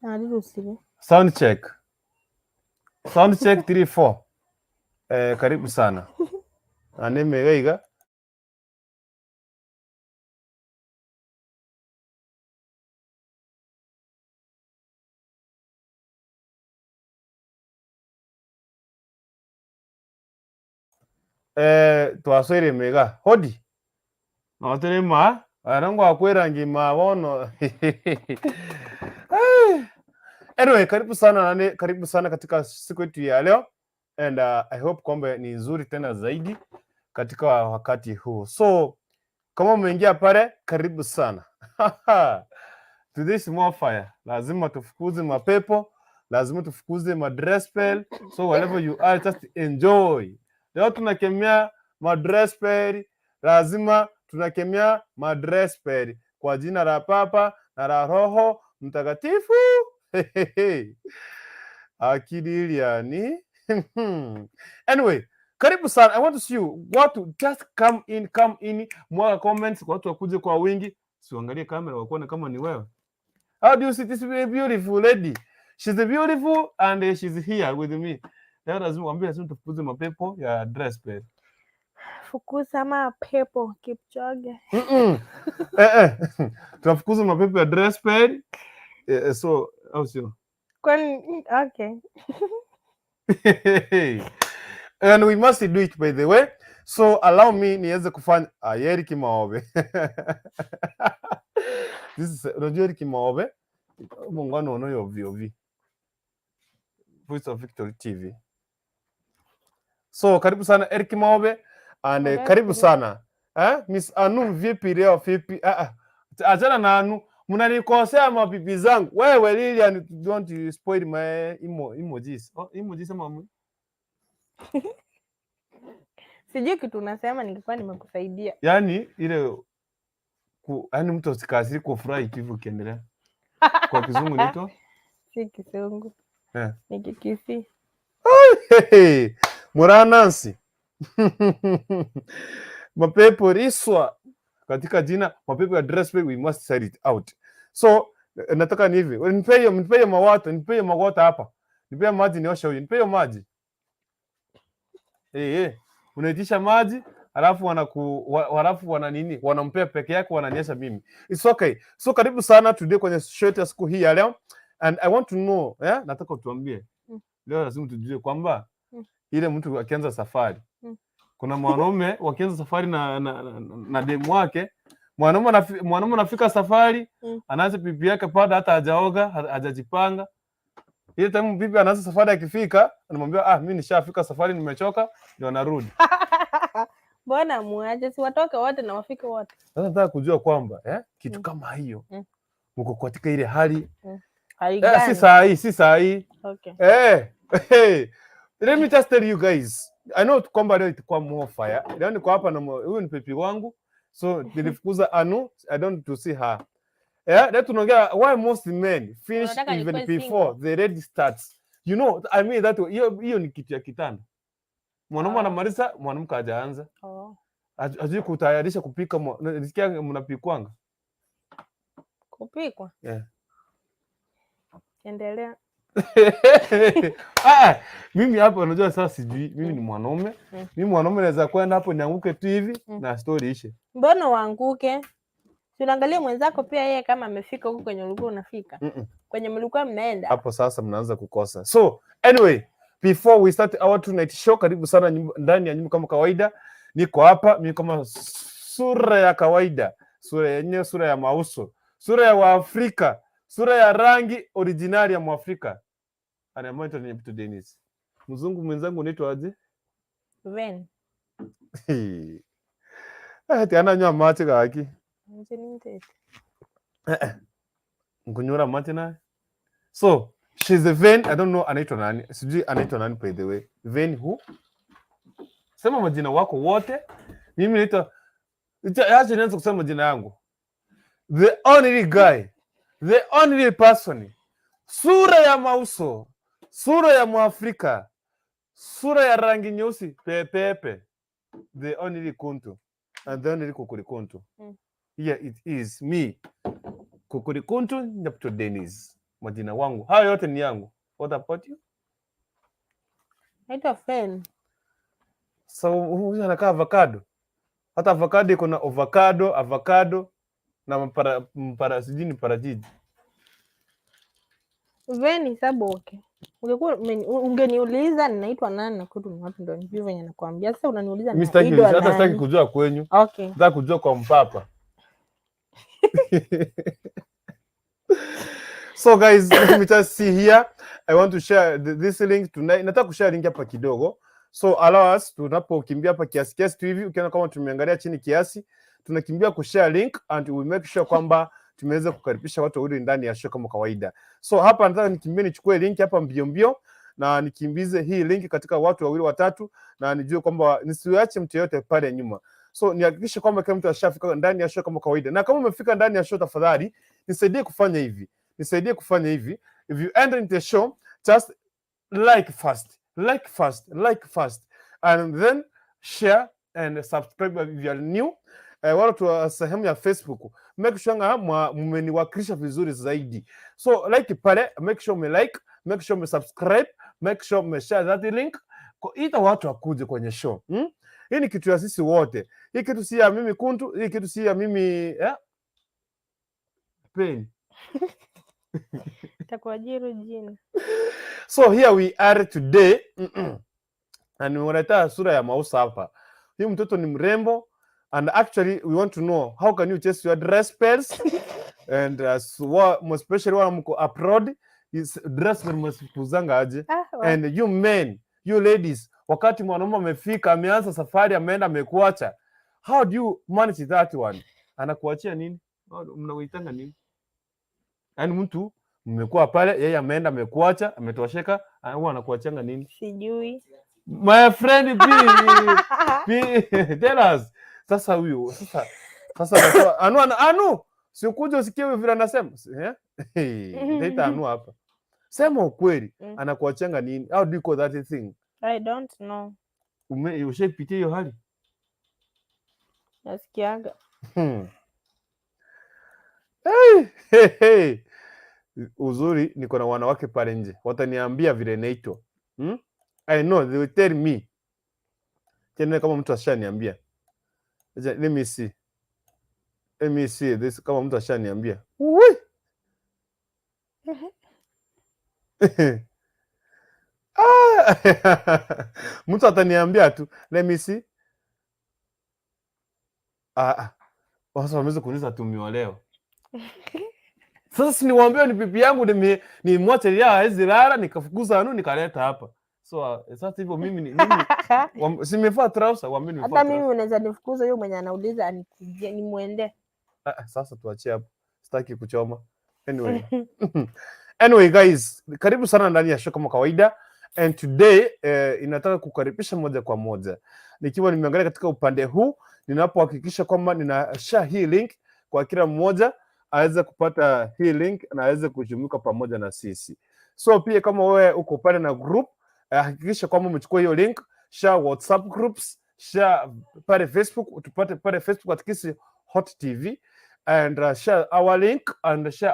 Narirusibe. Sound check. Sound check 3 4. Karibu sana. Ane mega iga. Twasoire mega. Hodi. Notore ma, ara ngwakwera ngima bono. Anyway, karibu sana nani, karibu sana katika siku yetu ya leo and I hope kwamba ni nzuri tena zaidi katika wakati huu. So kama umeingia pale, karibu sana. To this more fire. Lazima tufukuze mapepo, lazima tufukuze madress spell. So wherever you are, just enjoy. Leo tunakemea madress spell, lazima tunakemea madress spell kwa jina la Papa na la Roho Mtakatifu. Akili Anyway, karibu sana. I want to see you. Watu just come in, come in. Mwaga comments kwa watu wakuje kwa wingi. Siangalie kamera wakuone kama ni wewe. How do you see this very beautiful lady? She's beautiful and she's here with me. Leo lazima mwambie, lazima tufukuze mapepo ya dress spell. Fukuza mapepo Kipchoge. Tunafukuza mapepo ya dress spell. So au sio? Kwani okay. And we must do it by the way. So allow me niweze kufanya Eric Maobe. This is unajua Eric Maobe muungano ono yo VOV. Voice of Victory TV. So karibu sana Eric Maobe and karibu sana. Miss Anu vipi leo vipi? Achana na Anu. Mnanikosea mapipi zangu. Wewe Lilian, don't you spoil my emojis. Oh, emojis ama Sijui kitu unasema, ningekuwa nimekusaidia. Yaani ile yaani mtu asikasiri kwa furaha hivyo ukiendelea. Kwa kizungu inaitwa? Si kizungu. Ni Kikisii. Hey, Muranansi. Mapepo riswa katika jina mapepo ya dress we must set it out. So nataka ni hivi, nipe mawata, nipe mawata hapa. Nipe maji nioshe huyu, nipe maji. Unaitisha maji alafu halafu wana nini? Wanampea peke yake, wananiesha mimi. It's okay. So karibu sana today kwenye show yetu ya siku hii ya leo and I want to know, nataka utuambie. Leo lazima tujue kwamba ile mtu akianza safari. Kuna mwanaume wakianza safari na demu wake, mwanaume anafika safari, anaanza pipi yake pale hata hajaoga, hajajipanga. Ile time pipi anaanza safari akifika, anamwambia mimi nishafika safari nimechoka, ndio anarudi. Mbona muache? Si watoke wote na wafike wote. Sasa nataka kujua kwamba kitu kama hiyo mko katika ile hali. Hali Si gani? saa hii, si saa hii. Okay. Hey. Let me just tell you guys. I know kwamba leo itakuwa more fire. Leo niko hapa na huyu ni pipi wangu. So nilifukuza Anu, I don't to see her. Leo tunaongea why most men finish Unataka even nikuwe before single? the ready starts. You know, I mean that hiyo ni kitu ya kitanda. Mwanaume anamaliza, mwanamke hajaanza. Hajui kutayarisha kupika, nisikia mnapikwanga. Kupikwa? Yeah. Endelea. Mimi hapa unajua sasa sijui, mimi ni mwanaume. Mimi mwanaume naweza kwenda hapo nianguke tu hivi na story ishe. Mbona uanguke? Si unaangalia mwenzako pia yeye kama amefika huko kwenye ulikuwa unafika. Kwenye mlikuwa mnaenda. Hapo sasa mnaanza kukosa. So anyway, before we start our tonight show, karibu sana ndani ya nyumba kama kawaida. Niko hapa mimi kama sura ya kawaida, sura yenyewe, sura ya mauso, sura ya Waafrika, sura ya rangi originali ya Mwafrika. Anaitwa ni Mtu Dennis. Mzungu mwenzangu unaitwa aje? Ven. Ati ananywa maji kaki. Nje ni mtete. Nkunyura maji naye. So, she's a Ven, I don't know anaitwa nani. Sijui anaitwa nani by the way. Ven who? Sema majina wako wote. Mimi naitwa acha nianze kusema majina yangu. The only guy, the only person, sura ya mauso, sura ya Mwafrika, sura ya rangi nyeusi pepepe. The only Kuntu and the only Kukuri Kuntu. Here it is me. Kukurikuntu Nyapto Dennis. Majina wangu. Hayo yote ni yangu. What about you? Naitwa Fen. So huyu anakaa avocado. Hata avocado iko na avocado, avocado na mpara, mpara sijui ni parachichi. Veni Saboke. Ungekuwa ungeniuliza ninaitwa nani na kwetu ni wapi ndo nijue venye nakwambia. Sasa unaniuliza Mimi sitaki naitwa hata sitaki nani? kujua kwenyu. Okay. Nataka kujua kwa mpapa. So guys, let me just see here. I want to share this link tonight. Nataka kushare link hapa kidogo. So allow us tunapokimbia hapa kiasi kiasi tu hivi, ukiona kama tumeangalia chini kiasi, tunakimbia kushare link and we make sure kwamba tumeweza kukaribisha watu wawili ndani ya show kama kawaida. So hapa nataka nikimbie nichukue link hapa mbio mbio na nikimbize hii link katika watu wawili watatu, na nijue kwamba nisiache mtu yeyote pale nyuma. So nihakikishe kwamba kila mtu ashafika ndani ya show kama kawaida. Na kama umefika ndani ya show, tafadhali nisaidie kufanya hivi, nisaidie kufanya hivi. If you enter into the show, just like first, like first, like first, and then share and subscribe if you are new. Wale tu sehemu ya Facebook, make sure nga mmeniwakilisha vizuri zaidi. So like pale, make sure ume like, make sure ume subscribe, make sure ume share that link. Ita watu wakuje kwenye show. Hii ni kitu ya sisi wote. Hii kitu si ya mimi Kuntu, hii kitu si ya mimi eh? Pain. Takuajiri jina. So here we are today. Na nimewaletea sura ya Mausa hapa. Huyu mtoto ni mrembo and actually we want to know how can you chase your dry spells and so, more especially when mko abroad is dry spell mnafukuzanga aje? Ah, And you men, you ladies, wakati mwanaume amefika ameanza safari ameenda amekuacha, how do you manage that one? Anakuachia nini? Mnauitanga nini? Yaani mtu mmekuwa pale, yeye ameenda amekuacha, ametosheka, huwa anakuachanga nini? Sijui. My friend P, P, tell us. Sasa huyu sasa anu anu, anu sikuja usikie huyu vile anasema, eh? Hey, nitaita anu hapa. Sema ukweli, anakuachanga nini? How do you call that thing? I don't know. Ushaipitia hiyo hali? Nasikiaga. Hey, hey, hey. Uzuri niko na wanawake pale nje wataniambia vile inaitwa. I know they will tell me. Tena kama mtu ashaniambia. Let me see. Let me see this kama mtu ashaniambia. Ui! Ah! Mtu ataniambia tu. Let me see. Ah, ah. Sasa wameweza kuuliza tumeolewa. Sasa si niwaambie ni pipi yangu nimwache ya hawezi lala nikafukuza anu nikaleta hapa. So sasa hivyo mimi ni mimi si nimevaa trouser, waambie nimevaa Hata mimi trouser. unaweza nifukuza, huyo mwenye anauliza anikujie nimwende. Ah, sasa tuachie hapo. Sitaki kuchoma. Anyway. Anyway guys, karibu sana ndani ya show kama kawaida. And today inataka kukaribisha moja kwa moja. Nikiwa nimeangalia katika upande huu, ninapohakikisha kwamba nina share hii link kwa kila mmoja aweze kupata hii link na aweze kujumuika pamoja na sisi. So pia kama wewe uko pale na group, hakikisha kwamba umechukua hiyo link, share WhatsApp groups, share pale Facebook, tupate pale Facebook at Kisii Hot TV and share our link and share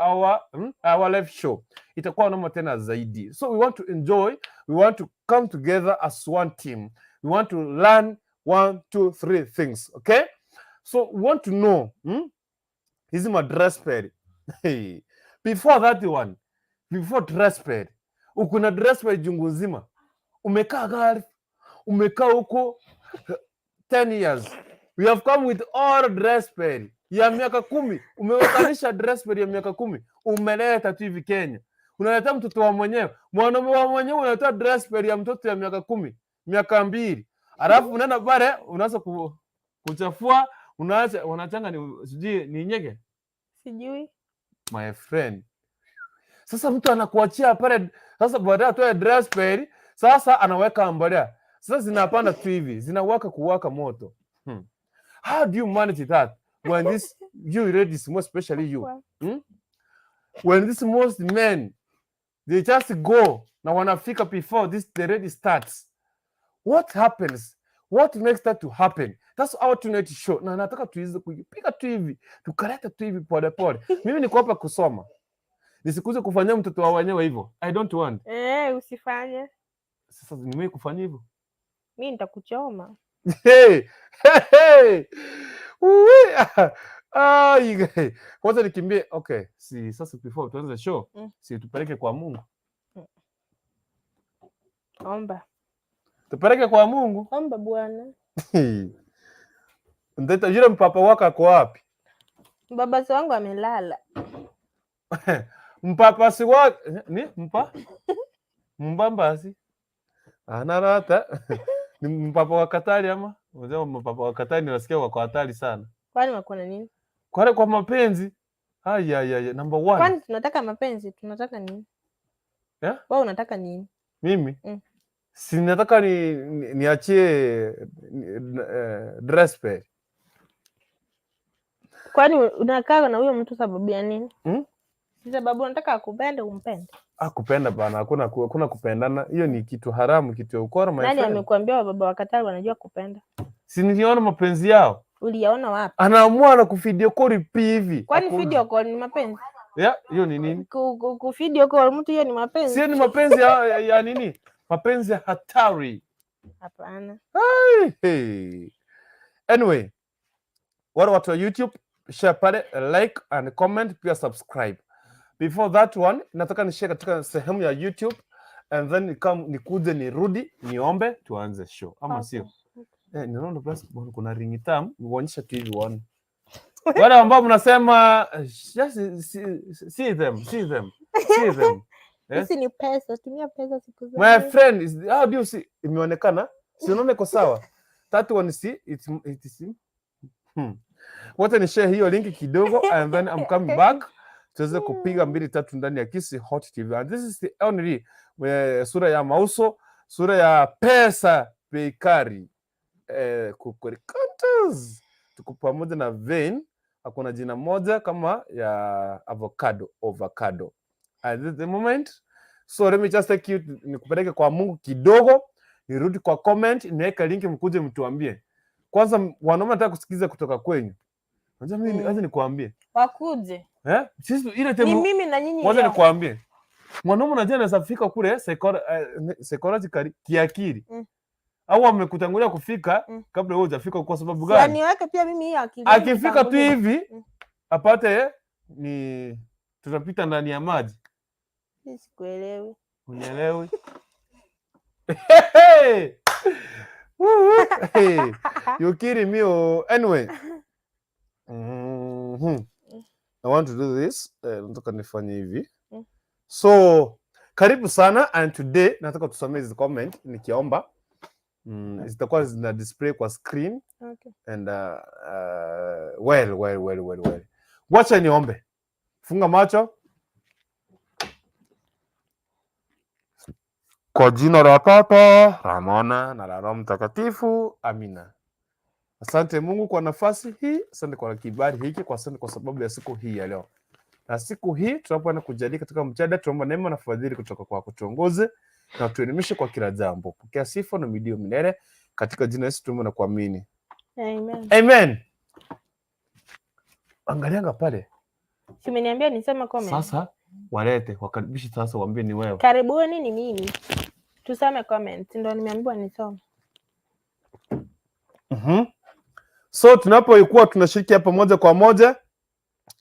our live show. Itakuwa noma tena zaidi. So we want to enjoy, we want to come together as one team. We want to learn one, two, three things, okay? So we want to know hizi ma dry spell. Hey. Before that one, before dry spell, uko na dry spell jungu nzima, umekaa gari, umekaa huko 10 years. We have come with all dry spell ya miaka 10, umewekanisha dry spell ya miaka 10, umeleta tu hivi Kenya, unaleta mtoto wa mwenyewe, mwanaume wa mwenyewe, unaleta dry spell ya mtoto ya miaka 10, miaka 2, alafu unaenda pale unaanza kuchafua, unaacha wanachanga ni sijui ni nyege. Sijui. My friend. Sasa mtu anakuachia pale, sasa baadaye atoe dry spell, sasa anaweka mbolea. Sasa zinapanda tu hivi, zinawaka kuwaka moto. How do you manage that when this you ladies, more especially you, When this most men they just go na wanafika before this the lady starts. What happens? What makes that to happen? That's our tonight show. Na nataka tuize kuipiga tu hivi, tukaleta tu hivi pole pole. Mimi niko hapa kusoma. Nisikuze kufanyia mtoto wa wenyewe hivyo. I don't want. Eh, usifanye. Sasa nimewahi kufanya hivyo. Mi nitakuchoma. Hey, hey, hey. Uwe. Ah, you guys. Kwanza nikimbie. Okay, si sasa before tuanze show, si tupeleke kwa Mungu. Omba. Tupeleke kwa Mungu. Omba Bwana. Ndeta yule mpapa wako ako wapi? Babasi wangu amelala. Mpapasi wa ni mpa mbambasi anarata ni mpapa wa Katari ama unajua mpapa wa Katari nasikia wako hatari sana. Kwani wako na nini? Kwa mapenzi. Ay, ay, ay, number one. Kwani tunataka mapenzi? Tunataka nini? Yeah? Wewe unataka nini? Mimi si nataka niachie dress pay. Kwani unakaa na huyo mtu sababu ya nini? Mm? Si sababu unataka akupende umpende. Ah, kupenda bana, hakuna kupendana. Hiyo ni kitu haramu, kitu ya ukora, my Nani friend. amekuambia wababa wa Katari wanajua kupenda? Si niliona mapenzi yao. Uliyaona wapi? Anaamua na kuvideo call hivi. Kwani video call ni mapenzi? Yeah, hiyo ni nini? Ku video call mtu, hiyo ni mapenzi? Sio, ni mapenzi ya nini? Mapenzi ya hatari. Hapana. Hey, hey. Anyway, wale watu wa YouTube, share pale, like and comment, pia subscribe. Before that one, nataka ni share katika sehemu ya YouTube and then nikam nikuje nirudi niombe tuanze show. Ama sio? Eh, ninaona basi bwana kuna ring tam, nionyeshe tu hivi one. Wale ambao mnasema just see them, see them, see them. Eh? Hizi ni pesa, tumia pesa siku zote. My friend is how do you see? Imeonekana? Si unaona iko sawa? That one, see, it is. Wacha ni share hiyo link kidogo and then I'm coming back tuweze kupiga mbili tatu ndani ya Kisii Hot TV. And this is the only sura ya mauso, sura ya pesa beikari kukurikanters. Tuko pamoja na Vein, akona jina moja kama ya avocado, avocado. At this the moment. So let me just take you, nikupeleke kwa Mungu kidogo, nirudi kwa comment, niweke link mkuje mtuambie. Kwanza wanaume nataka kusikiza kutoka kwenyu. Unajua mimi acha nikuambie. Wakuje. Eh? Sisi ile Ni temu mimi na nyinyi kwanza leo. nikuambie. Mwanaume unajua anaweza fika kule psychologically kiakili. Au amekutangulia kufika kabla wewe hujafika kwa sababu Si gani? aniweke pia mimi hiyo akili yangu Akifika tu itangulie. hivi apate ni tutapita ndani ya maji. Mimi sikuelewi. Unielewi? Hey! Woo! Hey, you kidding me? Oh. Anyway. I want to do this. Nataka nifanye hivi. So, karibu sana and today nataka tusome hizi comment nikiomba. Zitakuwa zina display kwa screen and well, well, well, well, well. Wacha niombe. Funga macho. Kwa jina la Baba, la Mwana na la Roho Mtakatifu. Amina. Asante Mungu kwa nafasi hii, asante kwa kibali hiki, kwa asante kwa sababu ya siku hii ya leo. Na siku hii tunapoenda kujadili katika mjadala, tunaomba neema na fadhili kutoka kwako, tuongoze na tuelimishe kwa kila jambo. Pokea sifa na midio milele katika jina la Yesu tuombe na kuamini. Amen. Amen. Angalianga pale. Si umeniambia nisome comment? Sasa walete wakaribishe, sasa waambie ni wewe. Karibuni, ni mimi. Tusome comment, ndio nimeambiwa nisome. So tunapokuwa tunashiriki hapa moja kwa moja,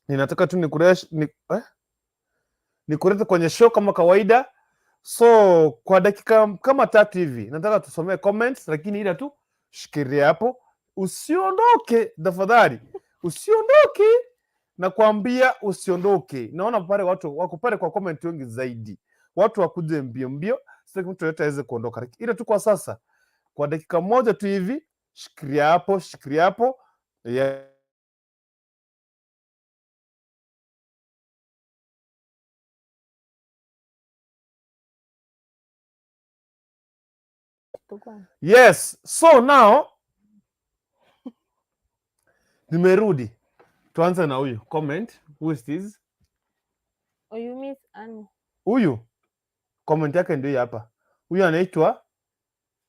ninataka tu nikulete kwenye show kama kawaida. So kwa dakika kama 3 hivi nataka tusomee comments, lakini ila tu shikilia hapo, usiondoke tafadhali, usiondoke. Nakwambia usiondoke. Naona pale watu wako pale kwa comment wengi zaidi, watu wakuje mbio mbio, sitaki mtu yeyote aweze kuondoka. Ila tu kwa sasa, kwa dakika moja tu hivi, shikilia hapo, shikilia hapo. Yeah. Yes, so now nimerudi. Tuanze na huyu comment. Who is this? Oh, you miss Annie. Huyu comment yake ndio hii hapa. Huyu anaitwa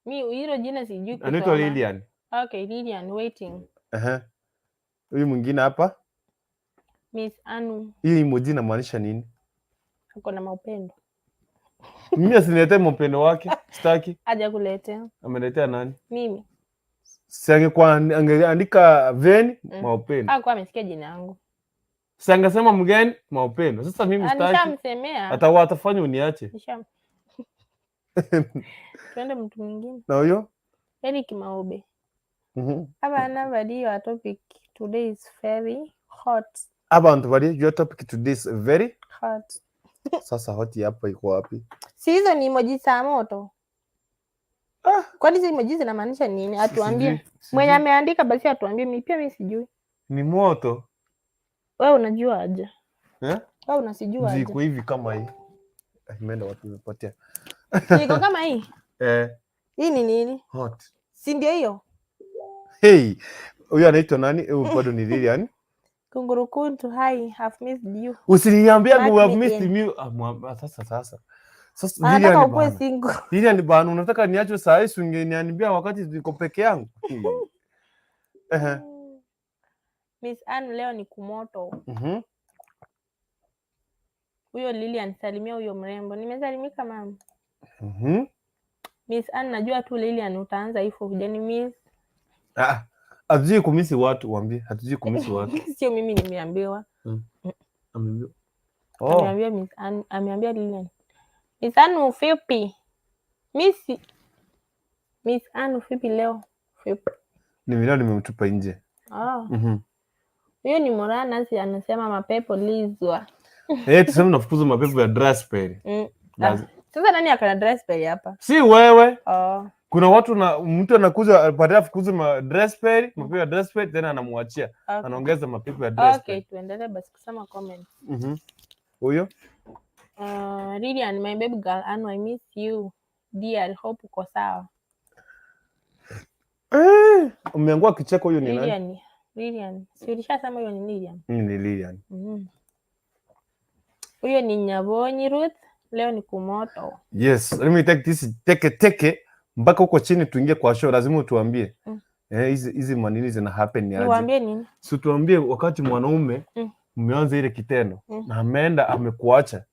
Mi hilo jina sijui Anaitwa kusoma. Lilian. Okay, Lilian waiting. Ehe. Huyu mwingine hapa, Miss Anu hii emoji inamaanisha nini? Ako na maupendo. Mimi asiniletee mpendo wake, sitaki. Haja kuletea. Ameletea nani? Mimi. Si angekuwa angeandika Veni maupendo. Hakuwa amesikia jina yangu. Si angesema mgeni maupendo. Sasa mimi Ah, sitaki. nishamsemea. Hata watafanya uniache. Tuende mtu mwingine. Na huyo? Eric Maobe. Abana bali, your topic today is very hot. Abantu bali, your topic today is very Hot. Sasa hot hapa iko wapi? Si hizo ni emoji za moto? Ah. Kwani hizo emoji zinamaanisha nini? Atuambie. Sijui, sijui. Mwenye ameandika basi atuambie, mimi pia mimi sijui. Ni moto. Wewe unajua aje? Eh? Wewe unasijua aje? Ziko hivi kama hii. Eh, imeenda wapi? Imepotea. Iko kama hii. Eh, Hii ni nini? Hot. Si ndio hiyo? Hey, huyu anaitwa nani? Huyu bado ni Lilian. Kungurukuntu, hi, have missed you. Usiniambia Mark you have me missed in. me. Ah, sasa sasa. Sasa Anataka Lilian ukuwe bana. single. Lilian bana, unataka niachwe saa hii? Si ungeniambia wakati niko peke yangu. Ehe. Miss Ann, leo ni kumoto. Huyo Lilian, salimia huyo mrembo. Nimesalimika, mama. Miss Ann, najua tu Lilian utaanza hivyo, hujani miss. Ah, hatujui kumisi watu, waambie hatujui kumisi watu. Sio mimi nimeambiwa. Ameambiwa. Oh. Ameambia Miss Ann, ameambia Lilian. Miss Ann ufipi. Miss Ann ufipi leo. Vipi? Ni leo nimemtupa nje. Ah. Huyo ni Morana, si anasema mapepo lizwa. Eh, tuseme nafukuza mapepo ya dry spell. Ah. Sasa nani akana dry spell hapa? Si wewe. Oh. Kuna watu na mtu anakuja baadaye afukuze ma dry spell, mapepo ya dry spell, tena anamwachia. Anaongeza mapepo ya dry Okay, spell. Tuendelee basi kusoma comments. Huyo? Lilian, my baby girl, Anu, I miss you. Dear, hope uko sawa. Eh, umeangua kicheko, huyo ni nani? Lilian, Lilian. Si ulishasema huyo ni Lilian? Ni Lilian. Huyo ni Nyabonyi Ruth. Leo ni kumoto. Yes, let me take this teke teke mpaka huko chini tuingie kwa show, lazima utuambie. Eh, hizi hizi manini zina happen ni aje? Niwaambie nini? Si tuambie wakati mwanaume mmeanza ile kitendo na ameenda amekuacha.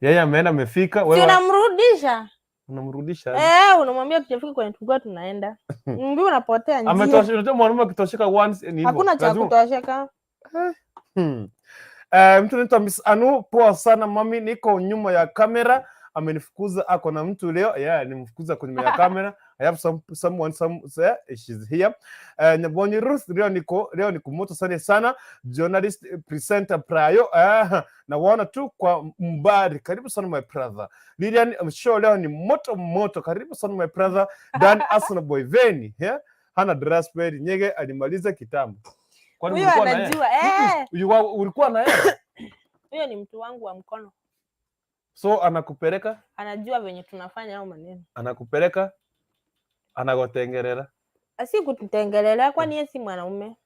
Yeye ameenda amefika, Si wewe unamrudisha? Unamrudisha aje? Eh, unamwambia tujafika kwenye tulikuwa tunaenda. Mbona unapotea njia? Ametosha, unajua mwanaume akitosheka once ni hivyo. Hakuna cha kutosheka. Mtu anaitwa Miss Anu, poa sana mami, niko nyuma ya kamera. Amenifukuza, ako na mtu leo. Yeah, nimfukuza kwa nyuma ya kamera. I have some someone some yeah, she's here. Nyabonyi Ruth, leo niko moto sana sana. Journalist presenter Prayo. Na waona tu kwa mbali. Karibu sana, my brother. Lilian, I'm sure leo ni moto moto. Karibu sana, my brother. Dan Arsenal boy Veni, yeah? Hana dry spell, Nyege alimaliza kitambo. Kwani Huyo ulikuwa na yeye? anajua. Eh, Ulikuwa na yeye? Huyo ni mtu wangu wa mkono. So anakupeleka, Anajua venye tunafanya hayo maneno. Anakupeleka, anagotengerera. Si kututengelelea, kwani yeye si mwanaume?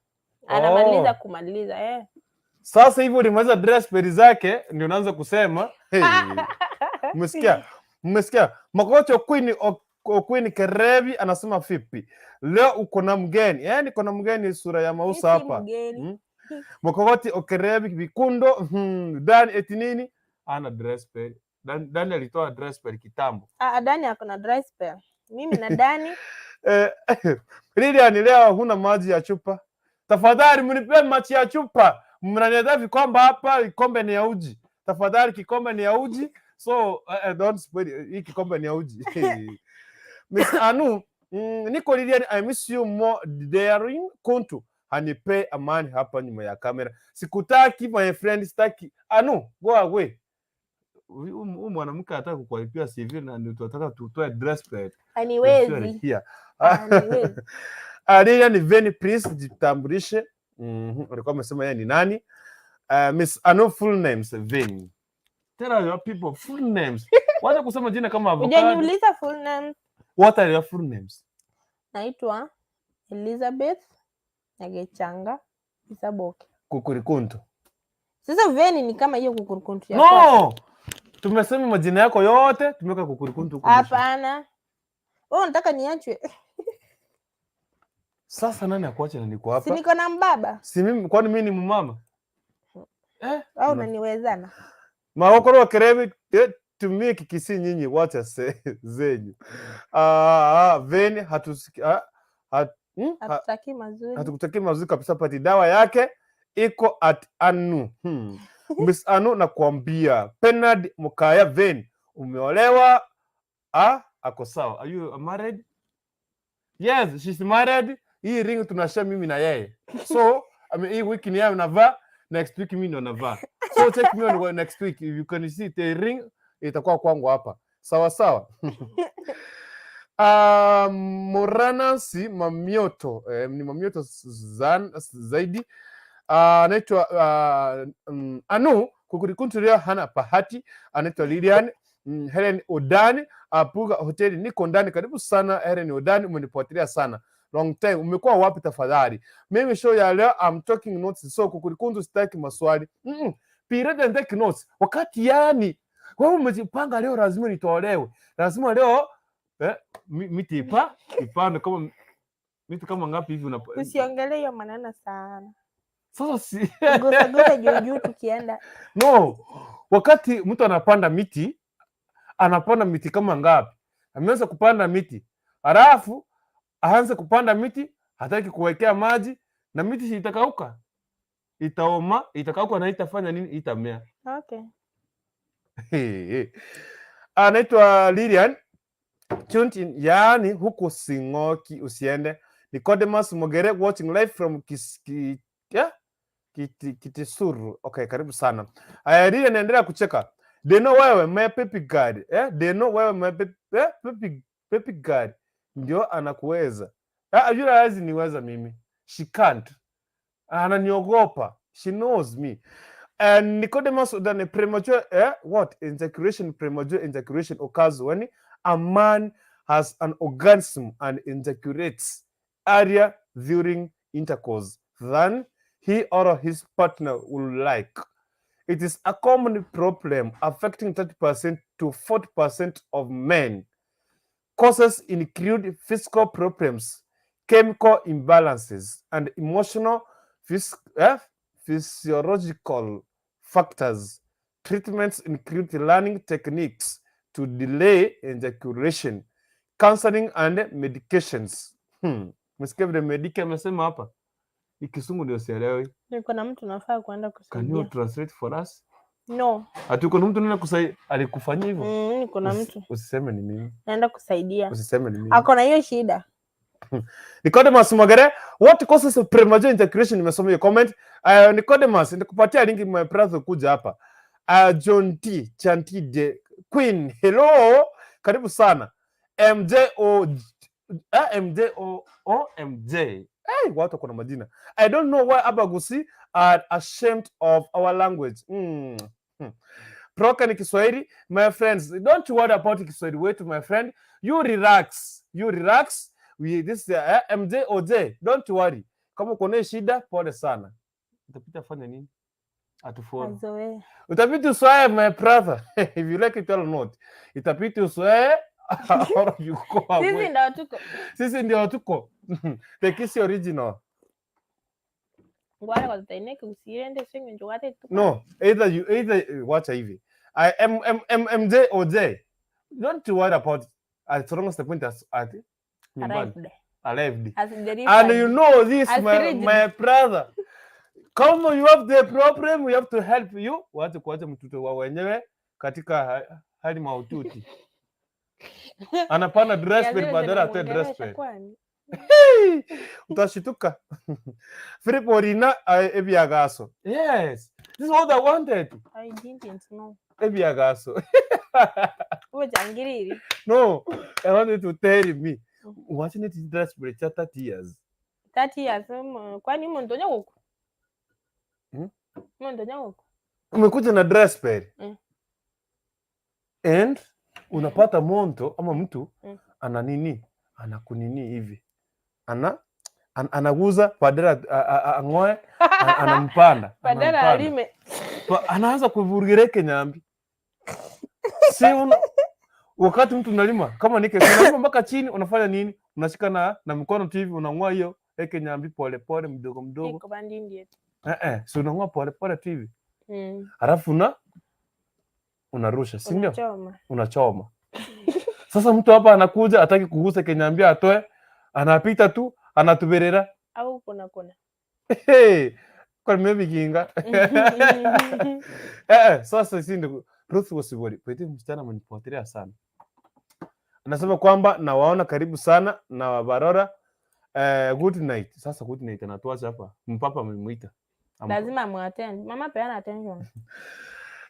Anamaliza Oh. kumaliza, eh. Sasa hivi ulimaliza dry spell zake ndio unaanza kusema hey. Umesikia? Umesikia? Makocho Queen Queen Kerebi anasema vipi? Leo uko na mgeni. Yaani niko na mgeni sura ya Mi mausa si hapa. mgeni. Mokogoti Okerebi Bikundo, Dan eti nini? Ana dry spell. Dan alitoa dry spell kitambo. Ah, Dani ako na dry spell. Mimi na Dani. Eh, Lilian, leo huna maji ya chupa. Tafadhali mnipe maji ya chupa. Mnaniletea vikombe hapa, kikombe ni ya uji. Tafadhali, kikombe ni ya uji. So don't spoil, hii kikombe ni ya uji. Miss Anu, niko Lilian, I miss you more daring Kuntu. Hanipe amani hapa nyuma ya kamera. Sikutaki, my friend, sitaki. Anu, go away. Huyu mwanamke anataka kukuharibia CV na ndio tunataka tutoe dry spell. Haniwezi. Here. Haniwezi. Lilian Veni, please jitambulishe. Alikuwa amesema yeye ni nani? Miss Anu, full names Veni. Tell your people full names. Wacha kusema jina kama avocado. Hujaniuliza full name. What are your full names? Naitwa Elizabeth Nyagechanga Isaboke. Kukurikuntu. Sasa Veni ni kama hiyo kukurukuntu ya kwako. No! Tumesema majina yako yote, tumeweka kukurikuntu huko mwisho. Hapana. Wewe unataka niachwe? Sasa nani akuache na niko Si hapa? niko na mbaba Si mimi, kwani mimi ni mumama? Eh, au unaniwezana? Maokoro kerebi tumie Kikisi nyinyi, wacha zenyu. Ah, veni hatusiki Hatutaki mazuri. Hatukutaki mazuri kabisa. Pati dawa yake iko at Anu. Miss Anu nakuambia, Penard Mukaya Ven, umeolewa? Ah, ako sawa. Are you married? Yes, she's married. Hii ring tunashare mimi na yeye. So, I mean, hii wiki ni yeye anavaa, next week mimi ndo navaa. So check me on next week. If you can see the ring itakuwa kwangu hapa. Sawa sawa. Moranasi Mamioto ni Mamioto zaidi anaitwa Anu kukurikunturia hana bahati, anaitwa Lilian Helen Odani Apuga hoteli, niko ndani. Karibu sana Helen Odani, umenifuatilia sana long time. Umekuwa wapi tafadhali? Mimi show ya leo I'm talking notes, so kukurikuntu sitaki maswali Period and take notes. Wakati yani wewe umejipanga leo lazima nitolewe, lazima leo miti ipande kama miti kama ngapi hivi una Usiongelee hiyo maneno sana. Sasa si Gusa juu juu tukienda. No, wakati mtu anapanda miti, anapanda miti kama ngapi? Ameanza kupanda miti, halafu aanze kupanda miti, hataki kuwekea maji na miti si itakauka, itaoma, itakauka na itafanya nini? Itamea. Okay. Anaitwa Lilian tuned in, yaani huku Sing'oki usiende. Nicodemus Mogere watching live from yeah? Kitisuru. Okay, karibu sana. Aya, Lilian endelea kucheka. Deno wewe my baby girl. Eh? Deno wewe my baby, eh? Baby girl. Ndio anakuweza. Ah, yule hawezi niweza mimi. She can't. Ananiogopa. She knows me. And Nicodemus then premature what ejaculation, premature ejaculation occurs when a man has an orgasm and ejaculates earlier during intercourse than he or his partner would like. It is a common problem affecting 30% to 40% of men. Causes include physical problems, chemical imbalances, and emotional physiological factors. Treatments include learning techniques to delay ejaculation, counseling and medications. Msikia vile mediki amesema hapa? Ni Kisungu ndio sielewi. Niko na mtu nafaa kuenda Can you kusaidia. Translate for us? No. Ati uko na mtu nenda kusaidia alikufanyia hivyo? Niko na mtu Usiseme ni mimi. Naenda kusaidia. Usiseme ni mimi. Ako na hiyo shida. Nicodemus Mogere, what causes of premature ejaculation? Nimesoma hiyo comment. Nicodemus, nikupatia link my brother kuja hapa. John T, Chanti de Queen, hello, karibu sana. MJO MJO O MJ. Hey, watu wako na majina. I don't know why Abagusi are ashamed of our language. Proka ni Kiswahili, my friends. Don't worry about Kiswahili wetu, my friend. You relax. You relax. We this MJ OJ. Don't worry. Kama uko na shida, pole sana. Utapita fanya nini? Atufollow. Azoee. Utabidi usoe, my brother. If you like it or not. Itabidi usoe or you go away. Sisi ndo tuko. Sisi ndio tuko. The Kisii original. Ngwale kwa tutaineke usiende swingi njugate tu. No, either you either wacha hivi. I M M M M J or J. Don't worry about it. As long as the point is at nyumbani. Arrived. Arrived. Has delivered. And you know this, Has my, reached. My brother. Kama you have the problem, we have to help you. Wache kuacha mtoto wa wenyewe katika hali mahututi. Anapanda dress Ya bed zile badala atoe dress zinamuongelesha bed. kwani? Hey, utashituka. Philip Orina ebyagaso. Yes, this is what I wanted. I didn't know. Ebyagaso. Wewe jangiriri. No, I wanted to tell me. Watching it dress bed 30 years. 30 years kwani muntu nyaguku? Hmm? Muntu nyaguku. Umekuja na dress bed. And unapata monto ama mtu ana nini, anakunini hivi, anaguza badala ang'oe, anampanda Badala anampanda. Alime. Anaanza kuvurugireke nyambi si Wakati mtu unalima kama nike unalima mpaka chini, unafanya nini? Unashika na mkono tu hivi, unang'oa hiyo ekenyambi pole pole, mdogo mdogo. Iko bandindi yetu. Eh eh, si unang'oa pole pole tu hivi. Halafu unarusha, si ndio? Unachoma. Unachoma. Sasa mtu hapa anakuja, hataki kugusa kenyambi atoe, anapita tu, anatuberera. Au kuna kuna. Hey, kwa nimebikinga. Eh eh, sasa si ndio Ruth Wasibori, pete msichana amenipotelea sana. Anasema kwamba nawaona karibu sana na Wabarora. Eh, good night. Sasa good night anatuacha hapa. Mpapa amemuita. Lazima muattend. Mama, peana attention.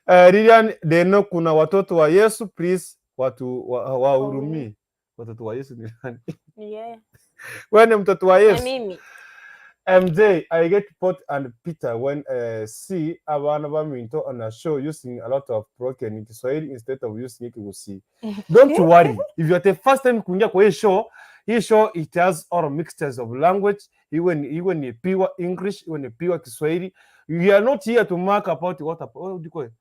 Eh, Lilian Deno, kuna watoto wa Yesu, please watu wahurumie. Watoto wa Yesu ni nani? Ni yeye. Wewe ni mtoto wa Na Yesu. mimi. MJ, I get Pot and Peter when see abana baminto on a show using a lot of broken Kiswahili instead of using Kigusii. Don't worry. If you're the first time kuingia kwa hii show, hii show it has all mixtures of language, iwe ni pure English, iwe ni pure Kiswahili. We are not here to mark about what, oh, do you call it?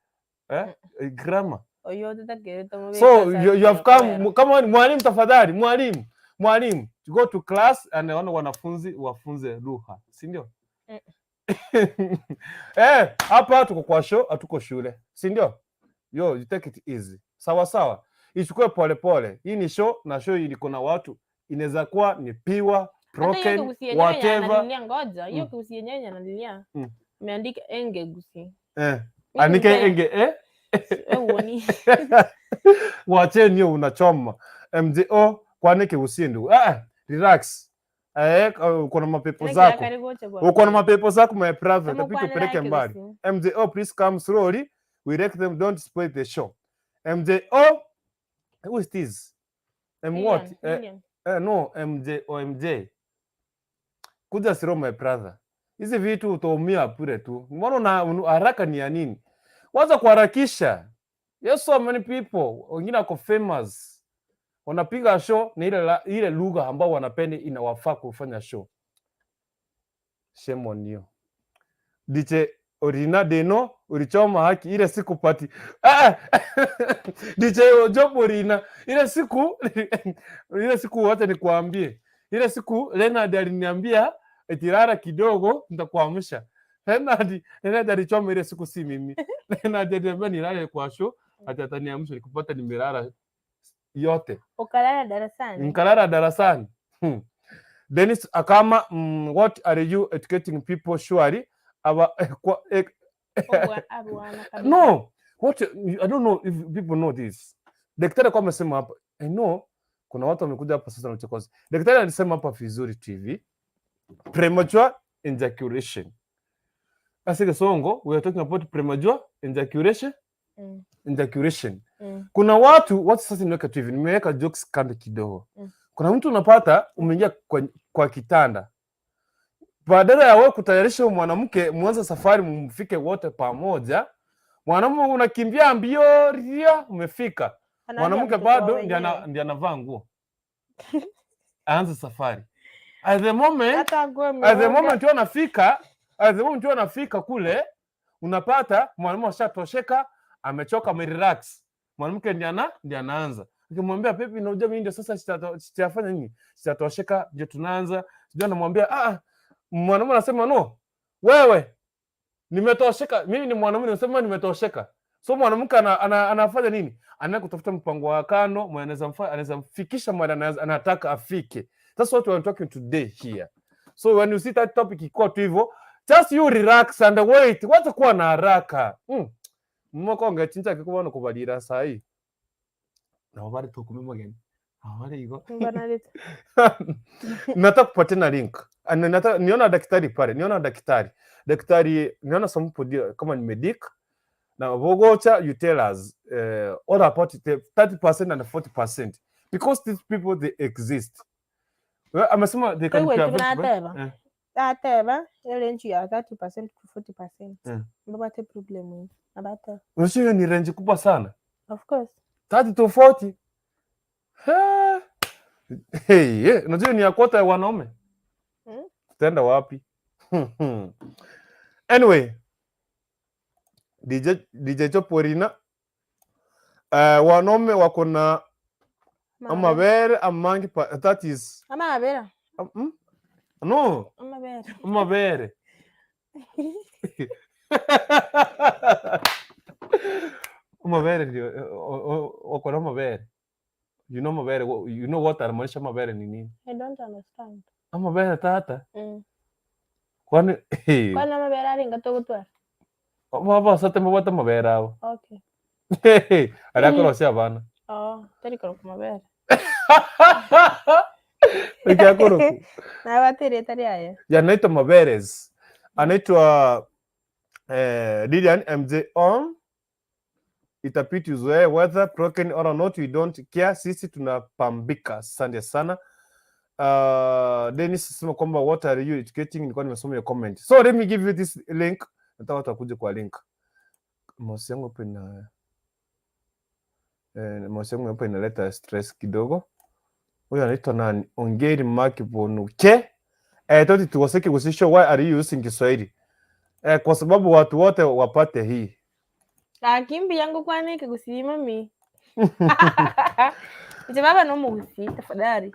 Eh? Grammar. Oyo tutakereta. So you have come kama mwalimu, tafadhali, mwalimu, mwalimu, to go to class and wana wanafunzi wafunze lugha, si ndio? Mm. Eh, hapa tuko kwa show, hatuko shule, si ndio? Yo, you take it easy. Sawa sawa. Ichukue pole pole. Hii ni show na show iko na watu. Inaweza kuwa ni pure, broken, whatever. Analilia, ngoja. Hiyo Kigusii yenyewe analilia. Ameandika enge gusi. Eh, Mimi andike enge eh? Wewe uoni. Wacheni hiyo unachoma. MJO, kwani Kigusii ndugu. Ah, relax. Eh, uko na mapepo zako. Uko na mapepo zako, my brother, itabidi tupeleke mbali. MJO, please come slowly. We rec them, don't spoil the show. MJO, who is this? M what? Eh, eh, no, MJ o MJ. Kuja slow, my brother. Hizi vitu utaumia bure tu. Mbona haraka ni ya nini? Waza kuharakisha. Yes, so many people wengine wako famous. Wanapiga show na ile lugha ambao wanapenda inawafaa kufanya show. Shame on you. DJ Orina Deno, ulichoma haki ile siku pati. Ah, DJ Job Orina, ile siku wacha nikuambie. Ile siku Leonard aliniambia eti lala kidogo nitakuamsha. Leonard alichoma ile siku, si mimi. Leonard aliniambia nilale kwa show, ati ataniamsha, nikupata nimelala yote. Ukalala darasani. Nkalala darasani. Dennis Akama, what are you educating people surely? Aba, kwa, Abwana kabisa. No, what I don't know if people know this. Daktari kwa amesema hapa, I know kuna watu wamekuja hapa sasa na uchokozi. Daktari alisema hapa vizuri TV, premature ejaculation. Sasa Kisongo, we are talking about premature ejaculation, ejaculation. Kuna watu sasa nimeweka tu hivi, nimeweka jokes kando kidogo. Kuna mtu unapata umeingia kwa kitanda, badala ya wewe kutayarisha huyu mwanamke mwanze safari mfike wote pamoja, mwanamume unakimbia mbio ria, umefika, Anaanza mwanamke mtoto wa bado ndiye wenyewe. Ndiye anavaa nguo aanze safari. At the moment, Hata nguo at the ameoga. moment wewe anafika, at the moment wewe anafika kule, unapata mwanamume ashatosheka, amechoka, amerelax. Mwanamke ndiye anaanza. Ukimwambia, "Baby, unajua mimi ndio sasa sitafanya nini? Sitatosheka, ndio tunaanza." Sijui anamwambia, "Ah," mwanamume anasema, "No. Wewe nimetosheka, mimi ni mwanamume, nimesema nimetosheka." So mwanamke anafanya nini? Anaenda kutafuta mpango wa kando, mwenye anaweza mfikisha mahali anataka afike. That's what we are talking today here. So when you see that topic ikuwa tu hivyo, just you relax and wait. Wacha kuwa na haraka. Moko ngechinja kikubona kubalira sahi. Na bari tukume mageni. Awari igo. Mbona Nataka kupatia na link. Ana- Nataka niona daktari pale, niona daktari. Daktari niona some people kama ni medic na Bogocha, you tell us all about the 30% and 40% because these people, they exist. Well, amesema they can Wewe be available. tunateba. Eh. Ateba range ya 30% to 40%. Mbabate problem hii. Abate. Unajua hiyo ni range kubwa sana. Of course. 30 to 40. Hey, hey, yeah. Unajua ni ya quota ya wanaume. Tutaenda wapi? Anyway, DJ Choporina, wanaume wako na Amabere amangi that is Amabere. No. Amabere. Amabere. Amabere ndio wako na mabere. You know mabere, you know what anamaanisha mabere ni nini? I don't understand. Amabere tata. Kwani Kwani amabere ari ngatogotwara? Baba sate mabata mabere abo. Okay. Arakorosia abana. Oh, tari koro kumabere. Ikiakoroku. Na batiri tari aya. Yanaitwa maberes. Anaitwa Lilian MJ on itapiti uzoee whether broken or not we don't care, sisi tunapambika. Asante sana. Dennis sema kwamba what are you educating? Nilikuwa nimesoma your comment. So let me give you this link. Nataka watu wakuje kwa link. Mouse yangu hapo ina mouse yangu hapo inaleta stress kidogo. Huyu anaitwa nani? Ongeri Mark Bonuke. Toti tuwaseke kusisho, why are you using Kiswahili? Kwa sababu watu wote wapate hii. Akimbi yangu kwani kigusii mami. Nje baba no mugusi tafadhali.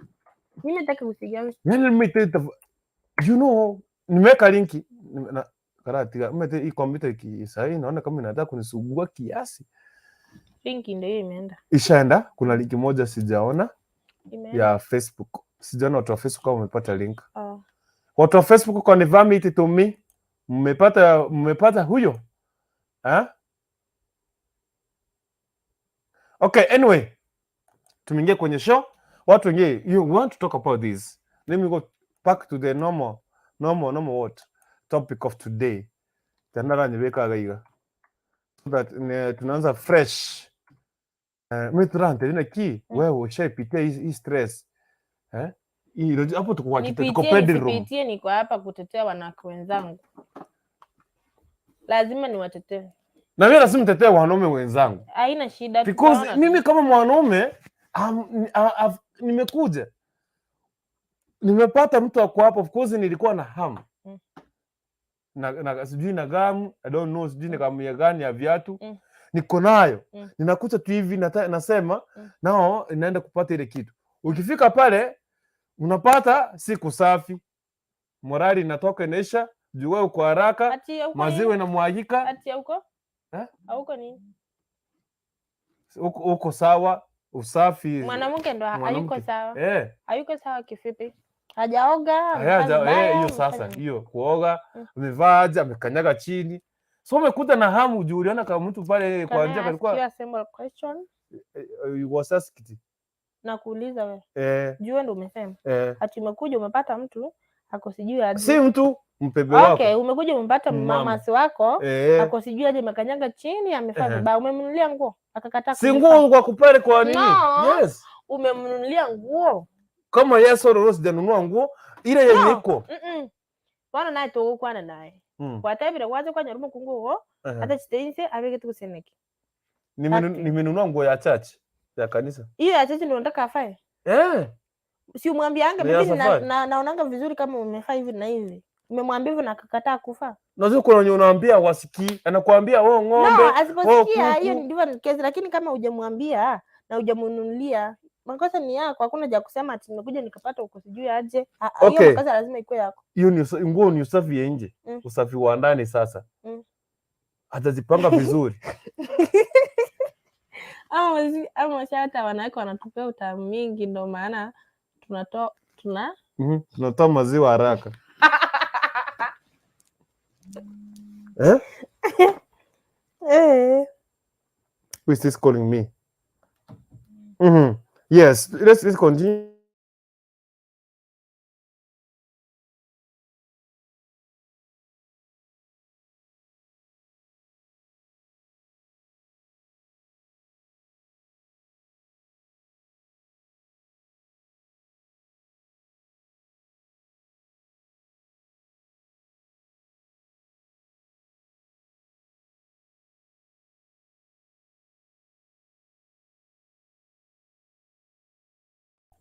Mimi nataka kusigia. Yani you know, nimeweka linki na karatiga mete hii kompyuta iki sahi naona kama inataka kunisugua kiasi. Linki ndio hiyo imeenda. Ishaenda, kuna linki moja sijaona Imeenda. ya Facebook. Sijaona watu wa Facebook kama wamepata link. Oh. Watu wa Facebook confirm it to me. Mmepata huyo? Eh? Okay, anyway. Tumeingia kwenye show. Watu wengine, you want to talk about this. Let me go back to the normal what topic of today. Tandara nyebeka gaiga. So that tunaanza fresh. Mimi turante nina ki wewe ushaipitia hii stress. Eh? Hii hapo tuko kwa kitu tuko Nipitie bedroom. nisipitie, niko hapa kutetea wanawake wenzangu. Lazima niwatetee. Na mimi lazima nitetee wanaume wenzangu. Haina shida. Because tutaona. mimi kama mwanaume nimekuja nimepata mtu ako hapo, of course nilikuwa na hamu na sijui na gamu, I don't know, sijui ni gamu ya gani ya viatu niko nayo ninakuta tu hivi nasema nao inaenda kupata ile kitu. Ukifika pale unapata siku safi, morali inatoka inaisha, juu wewe uko haraka, Ati huko maziwa nini? inamwagika. Ati huko? Eh? Huko nini? Uko sawa, usafi. Mwanamke ndo hayuko Mwanamke. sawa. Eh. Hayuko sawa kivipi? Hajaoga, amevaa vibaya, Hiyo amefanya sasa, nini? hiyo kuoga, amevaa aje, amekanyaga chini. So umekuta na hamu juu uliona kama mtu pale Can kwa I njia ask alikuwa you a simple question? Was asked. Nakuuliza wewe. Eh. Juu wewe ndo umesema. Eh. Ati umekuja umepata mtu ako sijui aje. Si mtu mpebe wako. Okay, umekuja umepata Mama. mamasi wako Eh. ako sijui aje amekanyaga chini amefaa Eh. vibaya. Umemnunulia nguo akakataa Si kulipa. nguo kwa kupele kwa nini? No. Yes. Umemnunulia nguo. Kama yes or no sijanunua nguo ile yenye No. iko. Bono naye togokwana naye. Gwatebire gwacha kwanyora omokungu ogo ata chitense abegete goseneki. Ati. Nimenunua nguo ya church ya kanisa. Hiyo ya church ndio unataka afae? Eh. Si umwambiange Ni ya bibi safari. naonanga vizuri kama umefaa hivi na hivi. Umemwambia hivyo na akakataa kufaa. Na kuna wenye unaambia wasikii, anakuambia wewe ng'ombe, No, wewe asiposikia hiyo kuku. ni different case, lakini kama hujamwambia na hujamununulia makosa ni yako. Hakuna ja kusema ati nimekuja nikapata uko sijui aje. Ah, ah, hiyo Okay. makosa lazima ikuwe yako. Hiyo ni nguo ni usafi ya nje. Usafi wa ndani sasa. Atazipanga vizuri. Ama hata wanawake wanatupea utamu mingi, ndio maana tunatoa tuna Tunatoa maziwa haraka. Eh? Eh. Who is this calling me? Yes, let's continue.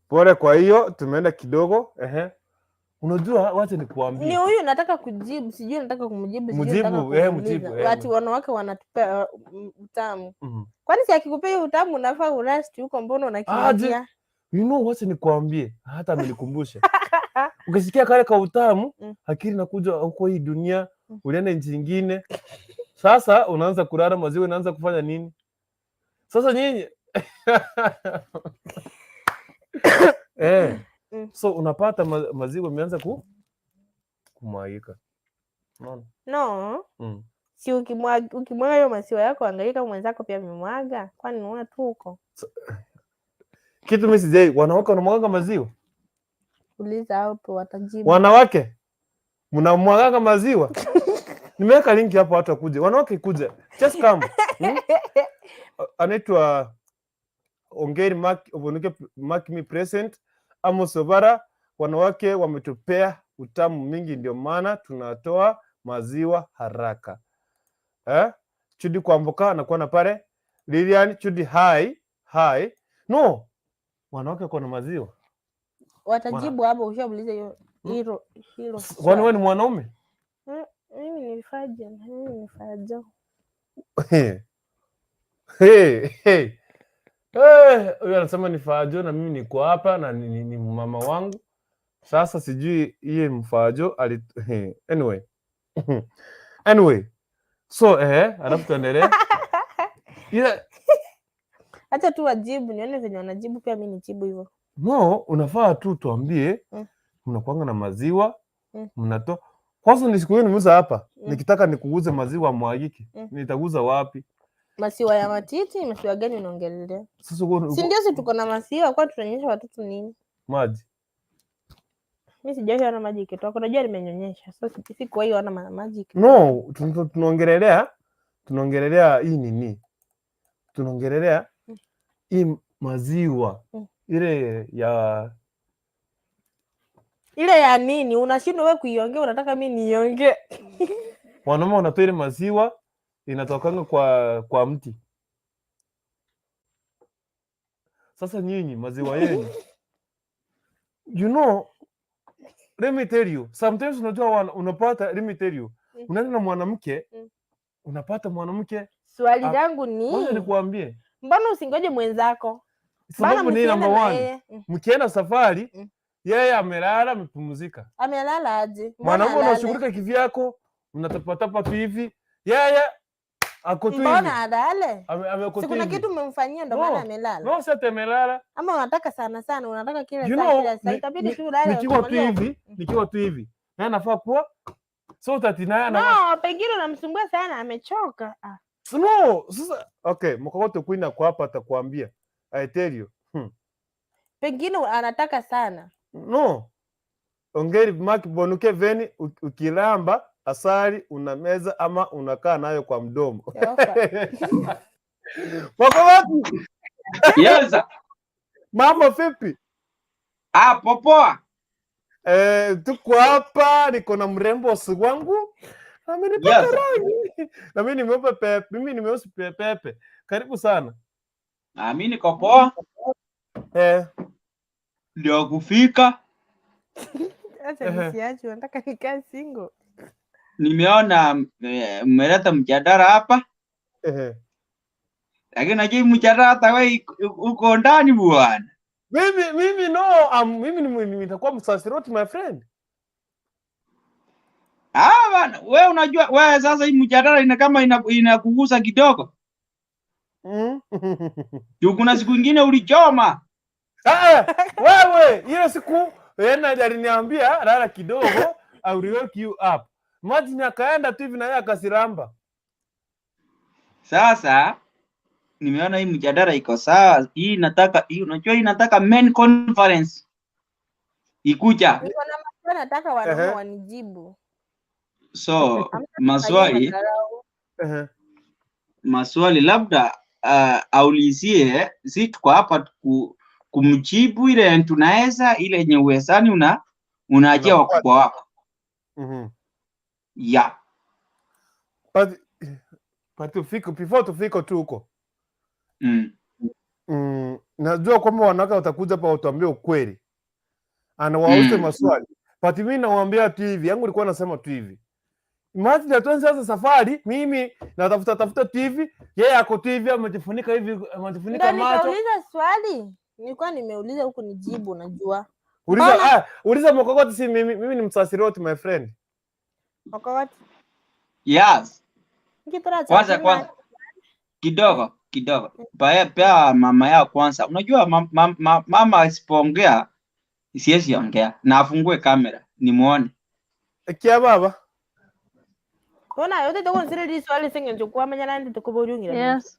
Pole kwa hiyo tumeenda kidogo. Ehe. Unajua, wacha nikuambie. Ni huyu nataka kujibu, sijui nataka kumjibu, sijui nataka Mjibu, kumuuliza. mjibu, Ati wanawake wanatupea utamu. Mhm. Kwani si akikupea hiyo utamu unafaa urasti huko, mbona unakimbia? You know, wacha nikwambie, hata amenikumbusha. Ukisikia kale ka utamu, akili nakuja huko hii dunia, ulienda nchi nyingine. Sasa unaanza kulala maziwa inaanza kufanya nini? Sasa nyinyi so unapata maziwa imeanza kumwagika. Unaona? No. Si ukimwaga hiyo maziwa yako, angalia kama mwenzako pia amemwaga, kwani unaona tu huko. Kitu mimi sijai, wanawake wanamwaga maziwa? Uliza hapo watajibu. Wanawake mnamwagaga maziwa? Nimeweka link hapo watu wakuje. Wanawake kuja. Just come. Anaitwa Ongeri Mark Obonuke, mark me present. Amos Obara, wanawake wametupea utamu mingi ndio maana tunatoa maziwa haraka. Eh? Chudi Kwamboka anakuwa na pale. Lilian Chudi, hi. Hi. No. Wanawake wako na maziwa. Watajibu hapo, ushauliza hiyo hilo hilo Kwani wewe ni mwanaume? Mimi ni faja, mimi ni fajo. Hey, hey. Eh, huyu anasema ni Fajo na mimi niko hapa na ni mama wangu. Sasa sijui iye mfajo ali anyway. Anyway. So alafu tuendelee. Ila Acha tu wajibu, nione venye wanajibu, pia mimi nijibu hivyo. No, unafaa tu tuambie mnakuanga na maziwa, mnatoa. Kwanza ni siku hiyo nimeuza hapa. Nikitaka nikuuze maziwa mwagike. Nitaguza wapi? Maziwa ya matiti, maziwa gani unaongelelea? Sasa Si ndio, si tuko na maziwa, kwa tunanyonyesha watoto nini? Maji. Mimi sijawahi ona maji ikitoka. Unajua nimenyonyesha. So sikuwahi ona maji ikitoka. No, tunaongelelea hii nini? Tunaongelelea hii maziwa ile ya Ile ya nini? Unashindwa wewe kuiongea, unataka mimi niongee. Wanaume wanatoa ile maziwa inatokanga kwa mti. Sasa nyinyi maziwa yenu. You know, let me tell you, sometimes unajua unapata, let me tell you, unaenda na mwanamke, unapata mwanamke. Swali langu ni Ngoja nikuambie. Mbona usingoje mwenzako? Sababu Mbona ni msiende number na one. yeye? Mkienda safari, yeye amelala amepumzika. Amelala aje? Mbona Mwanaume alale? unashughulika kivyako, mnatapatapa tu hivi. Yeye ako tu hivi. Mbona alale? Ameko Si tu kuna hivi. kitu umemfanyia ndo No, maana amelala. no, si ati amelala. Ama unataka sana sana, unataka kila You saa, know, kila saa. Itabidi tu ulale nikiwa tu ukimaliza. hivi, nikiwa tu hivi. Naye anafaa kuwa so utati naye ana No, pengine unamsumbua sana, amechoka. Ah. No, sasa okay, mkokoto queen ako hapa atakwambia. I tell you. Pengine anataka sana. No. Ongeri Mark Bonuke Veni, ukilamba asali unameza ama unakaa nayo kwa mdomo. Yofa. Wako wapi? Yes. Mambo vipi? Ah, popoa. Tuko hapa, niko na mrembo wangu. Amenipaka rangi. Na mimi ni mweupe pepe, mimi ni mweusi pepe. Karibu sana. Ah, mimi niko poa. Ndio kufika. Acha nisiache, nataka nikae single. Nimeona mmeleta mjadala hapa. Lakini najua mjadala hata wewe uko ndani bwana. Mimi no, mimi nitakuwa msasiroti my friend. Ah bana, wewe unajua wewe sasa hii mjadala ina kama inakugusa kidogo. Juu kuna siku nyingine ulichoma. Ah, wewe ile siku yeye aliniambia lala kidogo, I will wake you up. Imagine akaenda tu hivi na yeye akasiramba. Sasa nimeona hii mjadala iko sawa. Hii nataka hii, unajua hii nataka men conference ikuja. Niko na maswali nataka wanaume wanijibu. So Hamna madharau. Maswali labda aulizie, si tuko hapa kumjibu ile tunaweza, ile yenye uwezani unaachia wakubwa wako. Yeah. But tufike, before tufike tu huko. Najua kwamba wanawake watakuja hapa watuambie ukweli. Anawauliza maswali. But mimi nawaambia tu hivi, yangu nilikuwa nasema tu hivi. Imagine tuanze sasa safari, mimi natafuta tafuta tu hivi, yeye ako tu hivi amejifunika hivi, amejifunika Ndio macho. nikauliza swali. Nilikuwa nimeuliza huku nijibu, najua. Uliza, Mbona? Uliza Mokogoti, si mimi. Mimi ni msasiroti, my friend. Mokogoti. Yes. Nikitora Kwanza chakula. kwanza kidogo kidogo. Pea mama yao kwanza. Unajua mama asipoongea siwezi ongea, na afungue kamera nimuone. Kia baba. Bona yote toko nsire liswali sengenjo kwa manyana ndi tukuboryungira. Yes.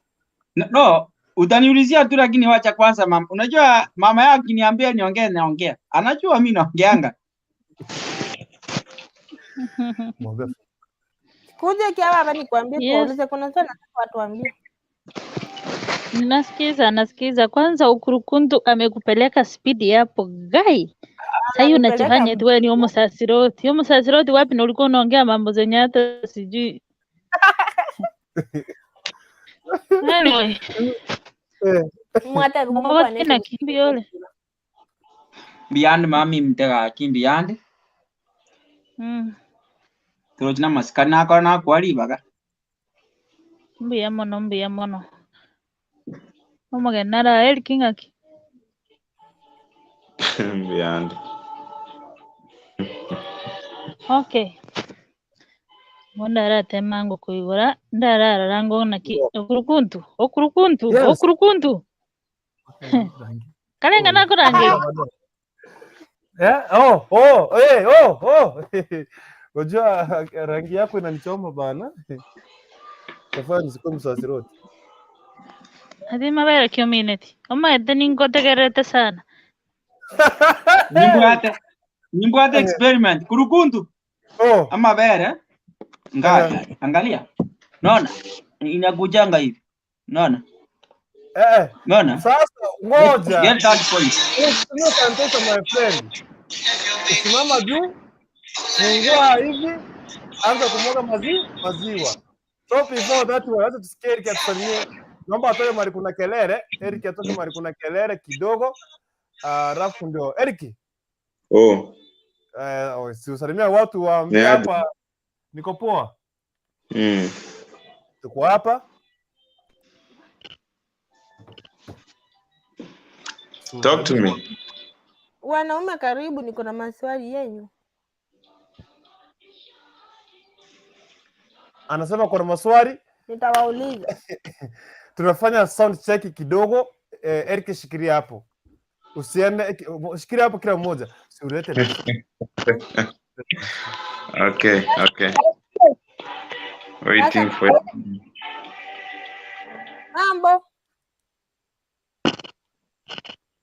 No, no, utaniulizia tu lakini wacha kwanza mama. Unajua mama yao akiniambia niongee naongea. Anajua mimi naongeanga. Mwambie. Kuja kia baba nikwambie. Yes. Tuulize kuna swali nataka watu waambie. Nasikiza, nasikiza. Kwanza ukurukundu amekupeleka spidi hapo gai. Sasa hiyo Ananipeleka unachofanya eti wewe ni homo sasiroti. Homo sasiroti wapi na ulikuwa unaongea mambo zenye hata sijui. Anyway, Mwata bikumu kwa Mokogoti neti. na kimbi yole. Beyond mami mtega kimbi yandi. Turochina masikani akora nakwaribaga. Mbuya mono, mbuya mono. Omogeni nara Eric ng'aki. Beyond. Okay. Bo ndaratema ngo kuigura ndararora ngo naki okurukuntu okurukuntu. Yes. Okurukuntu karenga nakurangeria. Yeah? Oh, oh, hey, oh, oh. Unajua rangi yako inanichoma bana. Tafanya nisikuwe msasiroti. Athi mabere kiomineti omaete ningotegerete sana. Nimbwate experiment kurukuntu Oh, ama bere ngapi? Angalia. Naona inakujanga hivi. Naona. eh. Naona. Sasa ngoja. Get that point. Usitumie santesa my friend. Simama juu, fungua hivi, anza kumwaga maziwa. So before that one, acha tusikie Eric atusalimie. Naomba atoke mahali kuna kelele. Eric atoke mahali kuna kelele kidogo. Alafu ndio Eric, Oh, oh, si usalimia watu waambie Yeah. hapa niko poa. Tuko hapa. Talk to me. Wanaume karibu, niko na maswali yenyu. Anasema kuna maswali. Nitawauliza. Tunafanya sound check kidogo. Eric shikilia hapo. Usiende, shikilia hapo kila mmoja. Usiulete. Okay, okay. Waiting for you. Mambo.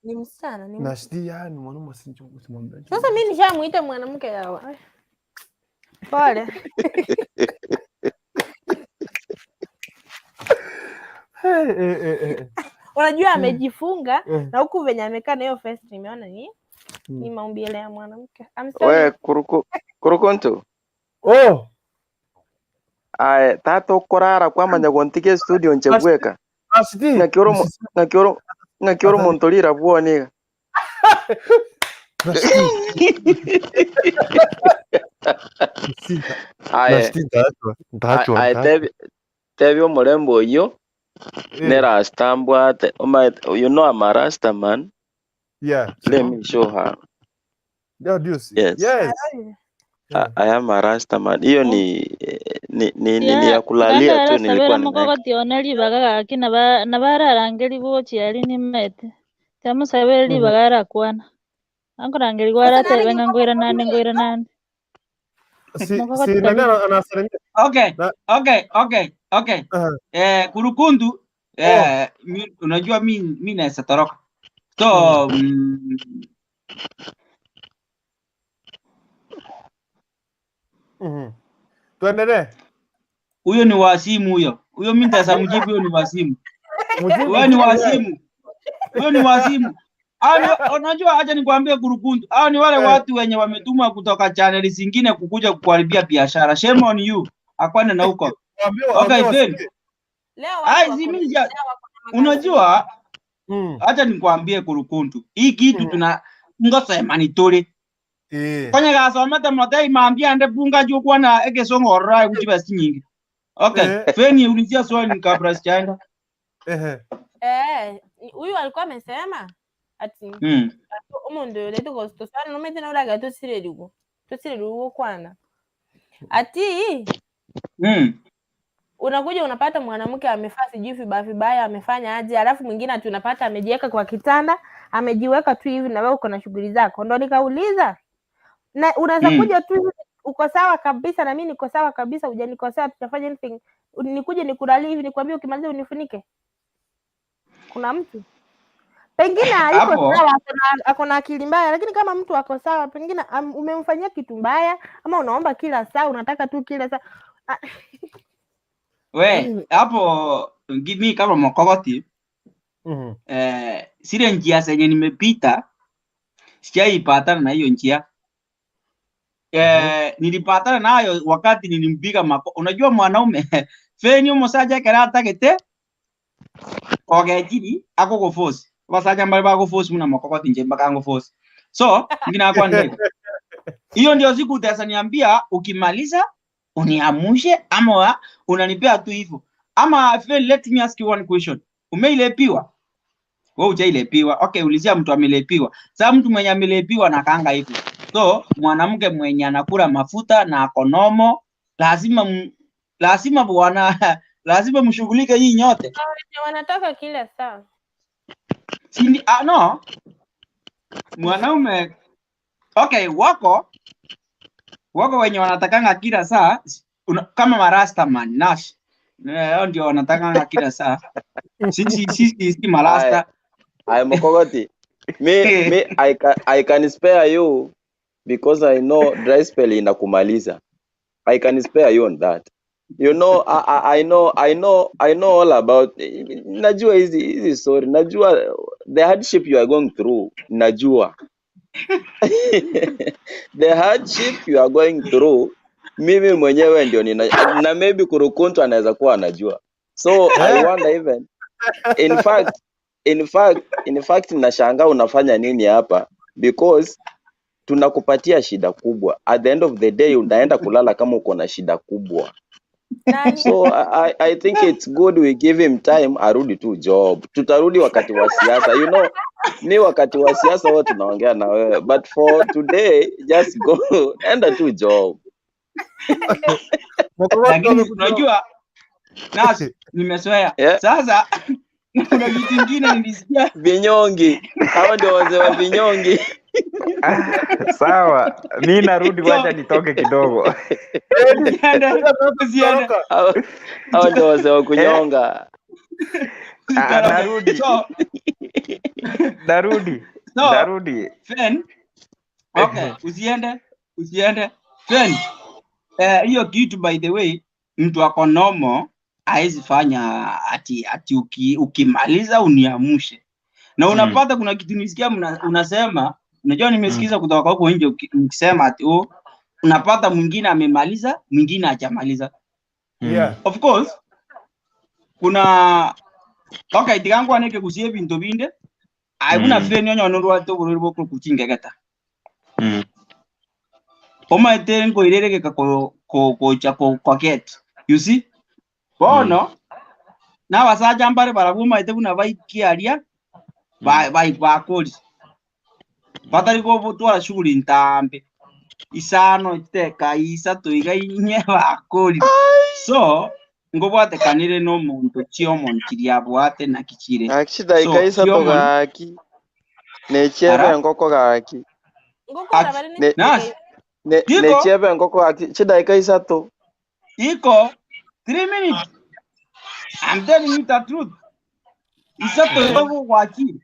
Ni msichana, ni msichana. Nashtia ni mwanaume usimwambie. Sasa mimi nishamuita mwanamke yawa. Pole. Eh. Unajua amejifunga Eh. na huku venye amekaa na hiyo face nimeona ni maumbile ya mwanamke. I'm sorry. We kurukuntu. Oh, Aye, tata ukorara kwamanya gontike studio nchegweka. Nashti. Ng'akioro ng'akioro muntu rira bwoniga. Nashti. Aye, Nashti ntaachwa. Ntaachwa. aye tebi omurembo oyo ne rasta mbwate. You know I'm a rasta man. Yeah. Let me show her. Yeah, do you see? Yes. Yes. I am a rasta man. Hiyo ni Yeah, ya kulalia tu ndarasabera nilikuwa nimeweka. mokogoti one ribaga gaki nabararangeria gochi ari nimete tamusabere ribaga arakwana ankorangeria Sasa aratebe nani ng'a ngwira nande ngwira nande. Si Mokogoti si nani karibu. anasalimia? Okay. Na Okay. Kurukuntu unajua mi naweza toroka. So Tuendelee. Huyo ni wasimu huyo. Huyo mimi nitaweza mjibu huyo ni wasimu. Mjibu, Huyo ni mjibu. wasimu. Huyo ni wasimu. Hao unajua, acha nikwambie kurukuntu. Hao ni wale watu wenye wametumwa kutoka channel zingine kukuja kukuharibia biashara. Shame on you. Akwane na huko. Waambie Okay, waambie then. wasikie. Leo Ai, watu si wako mimi leo wako na makasiriko. Unajua, acha nikwambie kurukuntu. Hii kitu tuna ngosema ni tuli. Konya gasomete mote imambia ande bunga jukwa na egesongorora kuchiba nyingi. Okay, Feni ulizia swali kabla sijaenda. Eh, huyu alikuwa amesema Ati omonto oyo tosana nomanyete nore agere tosirerigwe. Tosirerigwe gokwana. Ati unakuja unapata mwanamke amefaa sijui vibaya vibaya, amefanya aje, alafu mwingine ati unapata amejiweka kwa kitanda, amejiweka tu hivi na wewe uko na shughuli zako. Ndo nikauliza, na unaweza kuja tu hivi, uko sawa kabisa na mimi niko sawa kabisa, hujanikosea, tutafanya anything, nikuje nikulalie hivi, nikwambie ukimaliza unifunike? Kuna mtu pengine hayuko Hapo sawa, ako na akili mbaya, lakini kama mtu ako sawa, pengine umemfanyia kitu mbaya, ama unaomba kila saa, unataka tu kila saa. Ah, we hapo mi kama Mokogoti, zile njia zenye nimepita sijaipatana na hiyo njia. Nilipatana nayo wakati nilimpiga mako. Unajua mwanaume feni omosacha ekero atagete ogechiri akogoforce, abasacha mbare bagoforce muna Mokogoti, nche mpaka ngoforce. So ngina hiyo ndio siku utaweza niambia ukimaliza uniamushe ama unanipea tu hivyo. Ama Fen, let me ask you one question. Umeilepiwa? Wewe hujailepiwa. Okay, ulizia mtu amelepiwa. Sasa mtu mwenye amelepiwa na kanga hivyo. So mwanamke mwenye anakula mafuta na ako normal, lazima bwana lazima mshughulike nyinyi nyote. Wenye wanataka kila saa. Ah, no. Mwanaume, okay, wako wenye wanatakanga kila saa kama marastaman Nash. Hao ndio wanatakanga kila saa. Sisi si marasta. I am Mokogoti. Me, I can spare you because I know dry spell inakumaliza. I can spare you on that. I know all about. Najua hizi story. Najua the hardship you are going through. Najua the hardship you are going through. Mimi mwenyewe ndio nina na maybe Kurukuntu anaweza kuwa anajua. So I wonder even in fact nashangaa unafanya nini hapa, because tunakupatia shida kubwa. At the end of the day unaenda kulala kama uko na shida kubwa. Nani? So I think it's good we give him time arudi tu job. Tutarudi wakati wa siasa. Ni wakati wa siasa huwa tunaongea na wewe, but for today just go, enda tu job. Mokogoti Lakini wamekutoa. unajua Nash, nimezoea. Sasa kuna kitu kingine nilisikia. Vinyongi. Hawa ndio wazee wa vinyongi. Ah, sawa, mi narudi, wacha nitoke kidogo. Usiende, usiende. Kutoroka. Hawa ndio wazee wa kunyonga. Ah, Usitoroke. narudi. So, Narudi. so Narudi. Fen, okay, usiende, usiende. Fen, hiyo kitu by the way, mtu ako normal haezi fanya ati ukimaliza uniamushe. Na unapata kuna kitu nisikia unasema, unajua nimesikiza kutoka huko nje ukisema ati oh, unapata mwingine amemaliza, mwingine hajamaliza. Of course, kuna okay, tiga ngwane kusie bintu binde ai buna feni onyo nurwate oborwere bokoro kuchingegeta omaete nkoireregeka kocha koket, you see, bono n'abasacha mbare barabwo omaete buna baikiaria bakori batari gotwara shughuli ntambe isano iteka isato iga inye bakori, so ngobwatekanire n'omonto chiomonto abwate nakichire. Gaki chidaika So, isato chiomono gaki nechiebe Ara? engoko gaki. Ngokora bari Nas Iko nechiebe engoko gaki chidaika isato. Iko 3 minutes. I'm telling you the truth. Isato yogo gwachire.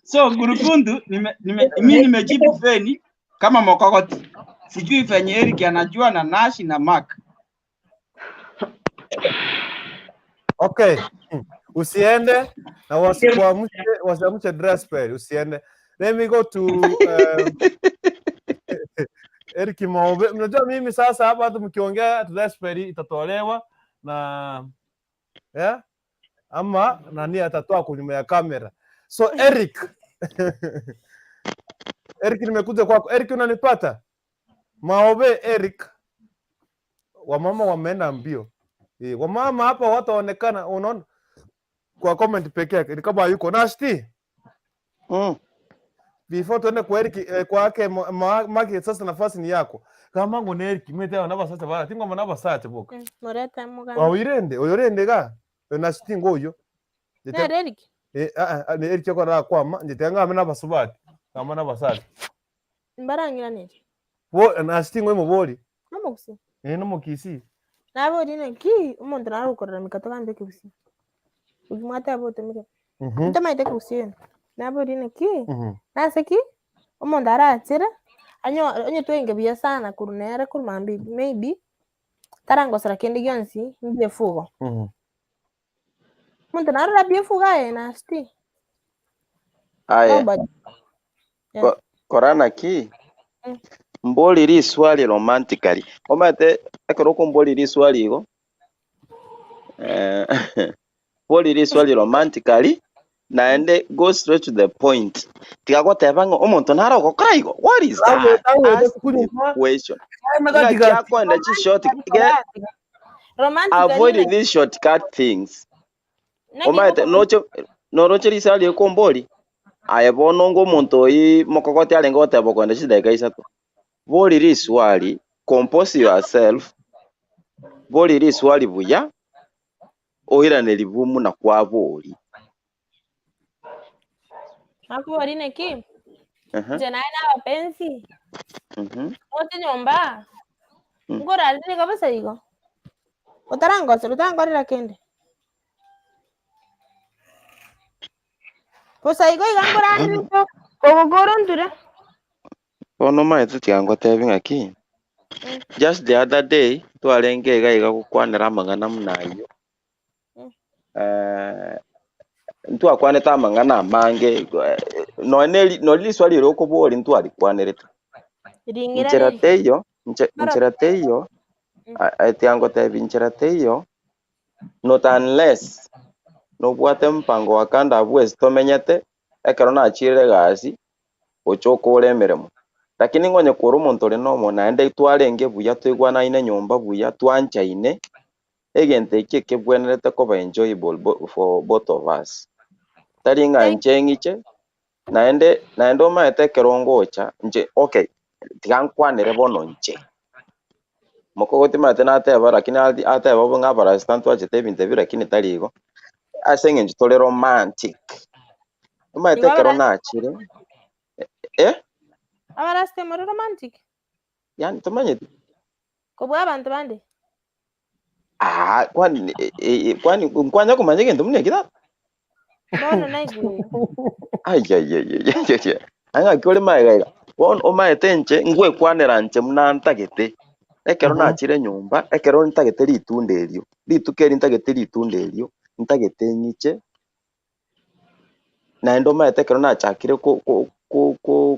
So Gurukundu, mi nimejibu Feni kama Mokogoti. Sijui venye Eric anajua na Nashi na Mark. Okay. Usiende na wasikuamshe, wasiamshe dress spell, usiende. Let me go to Eric Maobe. Mnajua mimi sasa hapa hata mkiongea dress spell itatolewa na, yeah? Ama nani atatoa kwa nyuma ya kamera. So Eric, Eric, nimekuja kwako. Eric, unanipata? Maobe Eric. Wamama wameenda mbio. Wamama hapa wataonekana, unaona? Kwa comment peke yake ni kama yuko Nashti. Before tuende kwa Eric, kwake Maki, sasa nafasi ni yako. Kama ngo ne Eric mete na basacha bara tingwa na basacha boka. Mureta mugana. Wawirende oyorende ga Nashti ngoyo. Ne Eric. Ah ah, ni Eric ko ra kwama njete ngame n'abasubati ngama n'abasacha. Mbarangira nere. Bo Nashti ngo mubori. Nomukusi. No mukisi. Nabo rine ki umuntu narukorera mikato kandi kikusi. Ukimwata abo tumire. Ntamaite kikusi. Nabo rine ki? Nase ki? Umuntu aratsira anyo onye twenge biya sana kurunera kurumambi maybe tarangosera kindi gyonsi mbye fugo. Umuntu narura bye fugo aye nasti. Aya. Nobody. Yeah. Korana ki? Mboli riswali romantically. Omate ekoroko mboli riswali igo. Mboli riswali romantically naende go straight to the point. Tigagoteba ngo omonto narogokora igo. What is that? Ask the question. Ngakiakwenda chi short Romantically avoid these shortcut things. Omate noche noroche riswali ekomboli. Aye bono ngo omonto oyi mokogoti arenge goteba kwenda chidakika isato. Boli riswali, compose yourself. Boli riswali buya ohirane libumu na kwa boli. Makubori neki? Je naye n'abapenzi. Ote nyomba. Ngora alini kabisa igo. Otarangosera otangorera kende. Posa igo iga ngora alini ko kogogoro ndure. Bono maete tiangotebi ng'aki. Just the other day twarenge iga iga gokwanera amang'ana munayo. Ntwakwanete amang'ana amange none noliswali rokobori ntwarikwanerete. Ringira Nchera nchera teiyo tiangotebi nchera teiyo not unless nobwate mpango wa kanda abwesi tomenyete ekero nachire gasi ochokore emeremo. Lakini ngonye kora omonto ore nomo naende twarenge buya twigwanaine nyomba buya twanchaine egento eki ekebwenerete koba enjoyable for both of us. Tari ng'a nche ng'iche naende naende omaete ekero ngocha nche okay tiga nkwanere bono nche mokogoti maete nateba lakini ateba bo ng'a abarasta ntwachete ebinto ebi lakini tari igo ase eng'encho tore romantic omaete ekero nachire Abarasta muri romantic yani tomanyete kobwa abantu bande. Ah, kwani kwani nkwanya kumanya egento muna ekita? Bono naigure. Ai ai ai ai ai. Anga ki ore maega iga. Bono omaete nche ngwekwanera nche muna ntagete. Ekero nachire nyomba, ekero ntagete ritunda erio. Rituko eri ntagete ritunda erio, ntagete ng'iche. Naende omaete ekero nachakire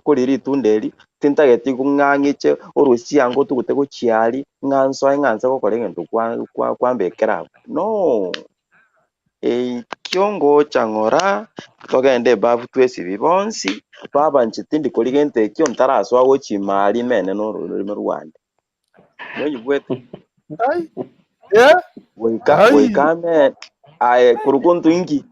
kori ritunda eri, tintageti ng'ang'iche orusi yango otugute gochiari, ng'ansoe ng'anse gokora egento kwambekera abwo. No. Ekio ngocha ng'ora, togende ebafu twesibi bonsi, baba nche tindi kori gento ekio ntarasoa gochimari mene n'orurimi rwande. Nonyibwete? Ai. Yeah. Goika Ai. goika me aye kurukuntu inki.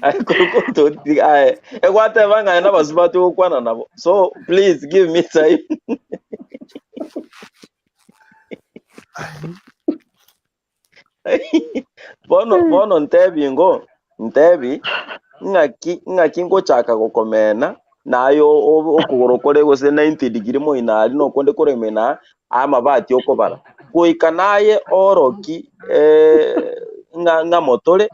Aye kurukuntu aye egwateba ng'aye n'abasubati gokwana nabo. So please give me time. Bono bono ntebi ngo ntebi ng'aki ng'aki ngochaka gokomena nayo okogoro kore gose 90 degree moinari nokonde koremena amabati okobara goika naye oroki ng'a motore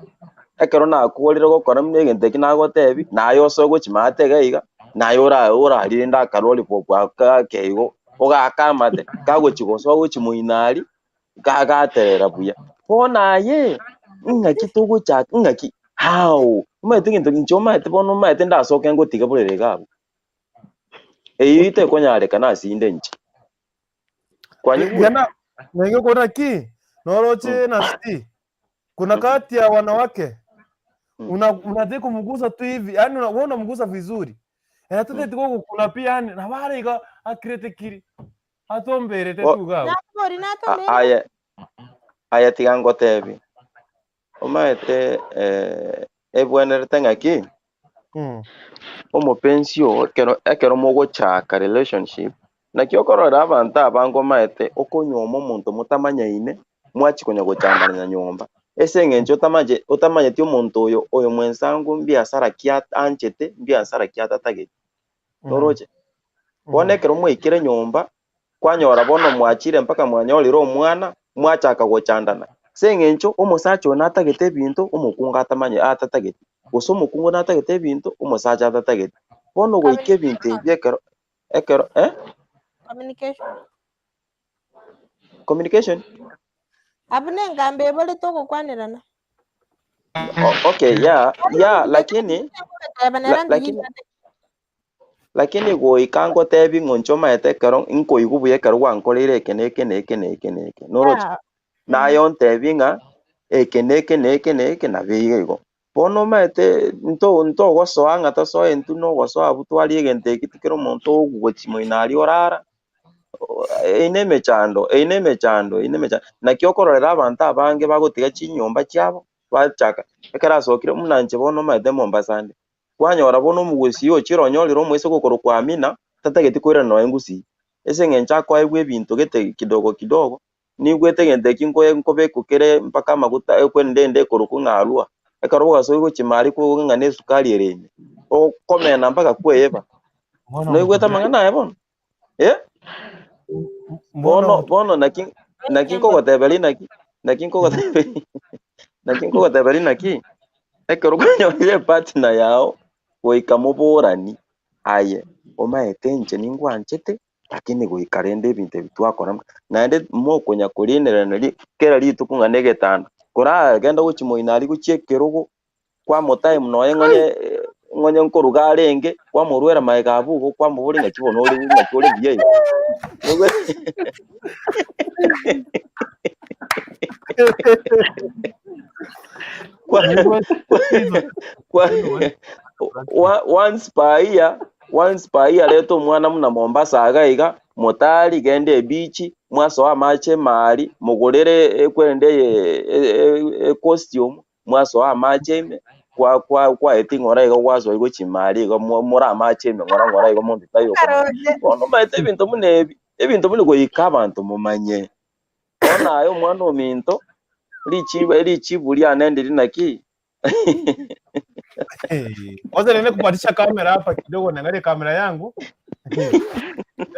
ekero nakorire gokora egento eki nagotebi naye oso gochimate iga iga naye orarinde akarori akeigo ogakamate kagochigosoa gochimoinari gagaterera buya bono aye ng'aki togochaka ng'aki how omaete egento inche omaete bono omaete ndasoke ngotiga borere iga abwo eywo tekonyarekana ase inde inche kwanyigure. Jana nenge kona ki noroche na sti kuna kati ya wanawake unataka kumgusa tu hivi yani wewe unamgusa vizuri tete tuko kuna pia yani na wale iga akrete kiri Atomberete O- tu gabu. Natobori natomberete. Aye aye tiga ngotebi omaete ebwenerete ng'aki omopensi oo ekero ekero mogochaka relationship naki okorora abanto abange omaete okonyuoma omonto motamanyaine mwachi konya gochandana nyomba ase eng'encho otamache otamanyeti omonto oyo oyo mwensango mbiasara ki anchete mbiasara ki atatagete noroche bono ekero mwaikire nyomba kwanyora bono mwachire mpaka mwanyorire omwana mwachaka gochandana ase eng'encho omosacha oyo natagete ebinto omokungu atamanye atatagete gose omokungu natagete ebinto omosacha atatagete bono goika ebinto ebi ekero ekero Communication. Communication. Abu nengambo ebore togokwanerana. Okay, yeah, lakini lakini lakini goika ngotebi ng'o omaete ekero nkoigwa buya ekero gwankoreire eke na eke na eke na eke na eke noroche naye ontebi ng'a eke na eke na eke na eke nabo iga igo bono omaete nto ntogosoa ng'a tosoe intwe nogosoa abwo twaria egento eki tikero omonto ogochi moino aria orara eine emechando eine emechando eine emechando naki okororera abanto abange bagotiga chinyomba chiabo bachaka ekero asokire buna inche bono omaete Mombasa ande kwanyora bono omogusii ochire onyorire omoiseke okorokwa Amina tatageti koirana noe ngusii ase eng'encho akoegwa ebinto gete kidogo kidogo nigwete egento eki nkoe nkobekwa kere mpaka amaguta ekwende ende ekorokwa ng'a arua ekero ogasoa gochima aria kwigwa ng'a na esukari ere ime okomena mpaka kweyeba Mbona noigwete amang'ana aya bono mbona bono bono naki naki nkogoteberi naki naki nkogoteberi naki nkogoteberi naki ekero kwanyorire epartner yao goika moborani aye omaete inche ningwanchete lakini goika rende ebinto ebi twakora naende mokonya korinerana kera rituko ng'a na egetanda koragenda gochi moino aria gochia ekerogo kwamotime noe ng'onye ng'onye nkoruga arenge kwamorwera maega abwo igo kwamoboria ng'aki bono ore ng'aki ore buya iga. Kwa, kwa, once per year once per year reta omwana muna Mombasa iga iga motari genda ebichi mwasoa amache emari mogorere ekwende costume mwasoa amache ime kwa kwa kwaeti ng'ora igo gwasoa gochi mari igo more amache ime ng'ora ng'ora igo monto taiyo komanya bono omaete ebinto buna ebi ebinto buna goika abanto momanye bono aye omwana ominto richibu richibu riane ndiri naki. Kwanza niende kupatisha kamera hapa kidogo, niangalie kamera yangu.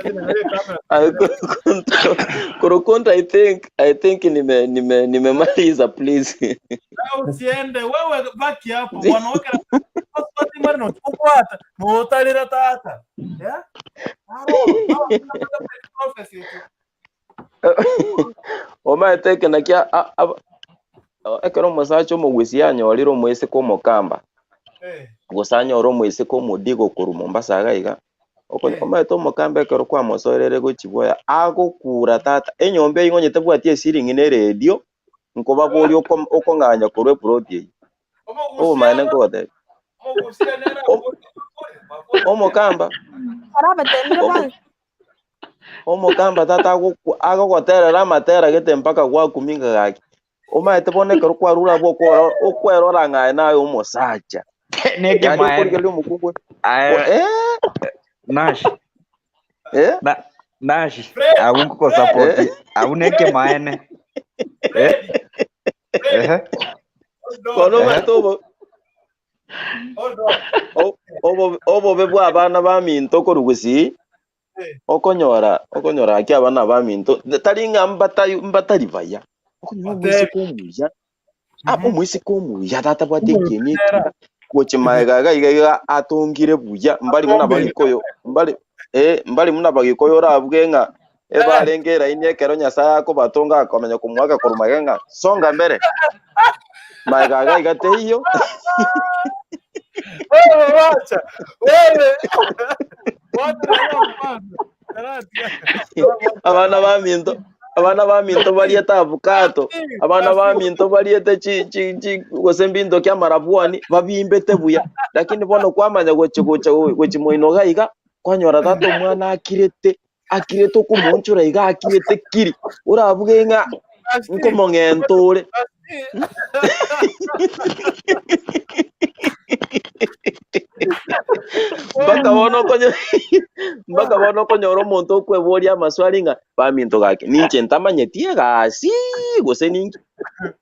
Niangalie kamera. Kurukuntu, I think nime nimemaliza please. Wewe usiende, wewe baki hapo. Wanawake na mari no tukwata. No utalira tata. Yeah? Prophecy tu. Omaete eke naki ekero omosacha omogwesi anyorire omoiseke omokamba gose anyore omoiseke omodigo korwa Mombasa iga iga omaete omokamba ekero kwamosoerere gochi bwoya agokura tata enyomba eywo onye tebwati esiringi na eredio nkobaboria okong'anya korwa eploti eywo obomaene nkogotebia omokamba omokamba tata agogoterera amatera gete mpaka gwakuminga gaki omaete bono ekero kwarure abwo okwerora ng'aye naye omosacha Neke yaani maene. okorigereria omokungu Aye, Nash. Nash. Abu nkuko support. Abu neke maene. Bono omaete obo obobe bwa abana baminto korwa gusii okonyora okonyora aki abana baminto tari ng'a mbatari baya okonyora omoiseke omuya omoiseke omuya tatabwate ekieni ekiya gochi maega iga iga iga atongire buya mbari muna bagikoyo mbari mbari muna bagikoyo orabwe ng'a ebarenge eraini ekero Nyasaye akobatonga akomenya komwaka korwa maega ng'a songa mbere maega iga iga teiyo. Wewe wacha. Wewe. Abana baminto abana baminto bariete avocado abana baminto bariete chi chi chi gose mbinto kia marabwani babimbete buya lakini bono kwamanya gochi gocha gochi moino iga iga kwanyora tata omwana akirete Akirete okomoonchora iga akirete kiri orabuge ng'a nkomong'enta ore. Mpaka bono okonyo mpaka bono okonyora omonto okweboria amaswali ng'a baminto gaki ninche ntamanyeti egasi gose ninki.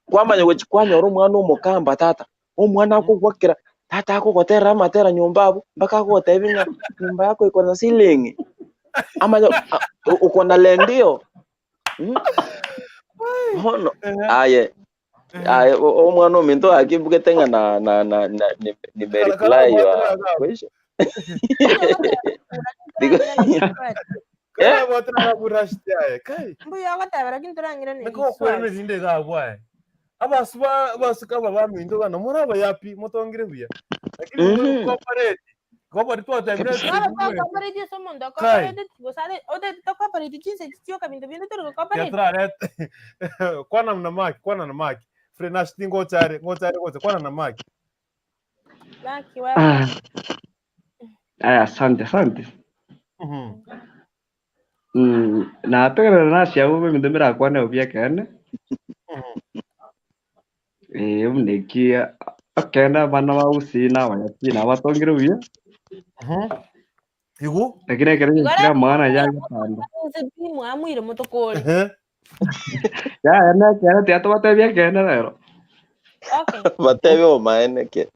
Kwamanya gochi kwanyora omwana omokamba tata, omwana akogwakera tata akogoterera amatera nyomba abwo mpaka agogotebi ng'a nyumba yako iko na ceiling amanya uko na lendio. Bono aye aye omwana ominto akimbugete ng'a na na na na nime reply your question. Aya, asante, asante. Nategerera nacia bintu birakwana biekene. Omuneki okenda abana ba Gusii na Abanyakina na abatongire buya. Igo? Lakini ekero kira mwana yagetanda. Mwamwire motokori. Ya na kera tiatobatebia ekene rero. Okay. Batebe omaene ke.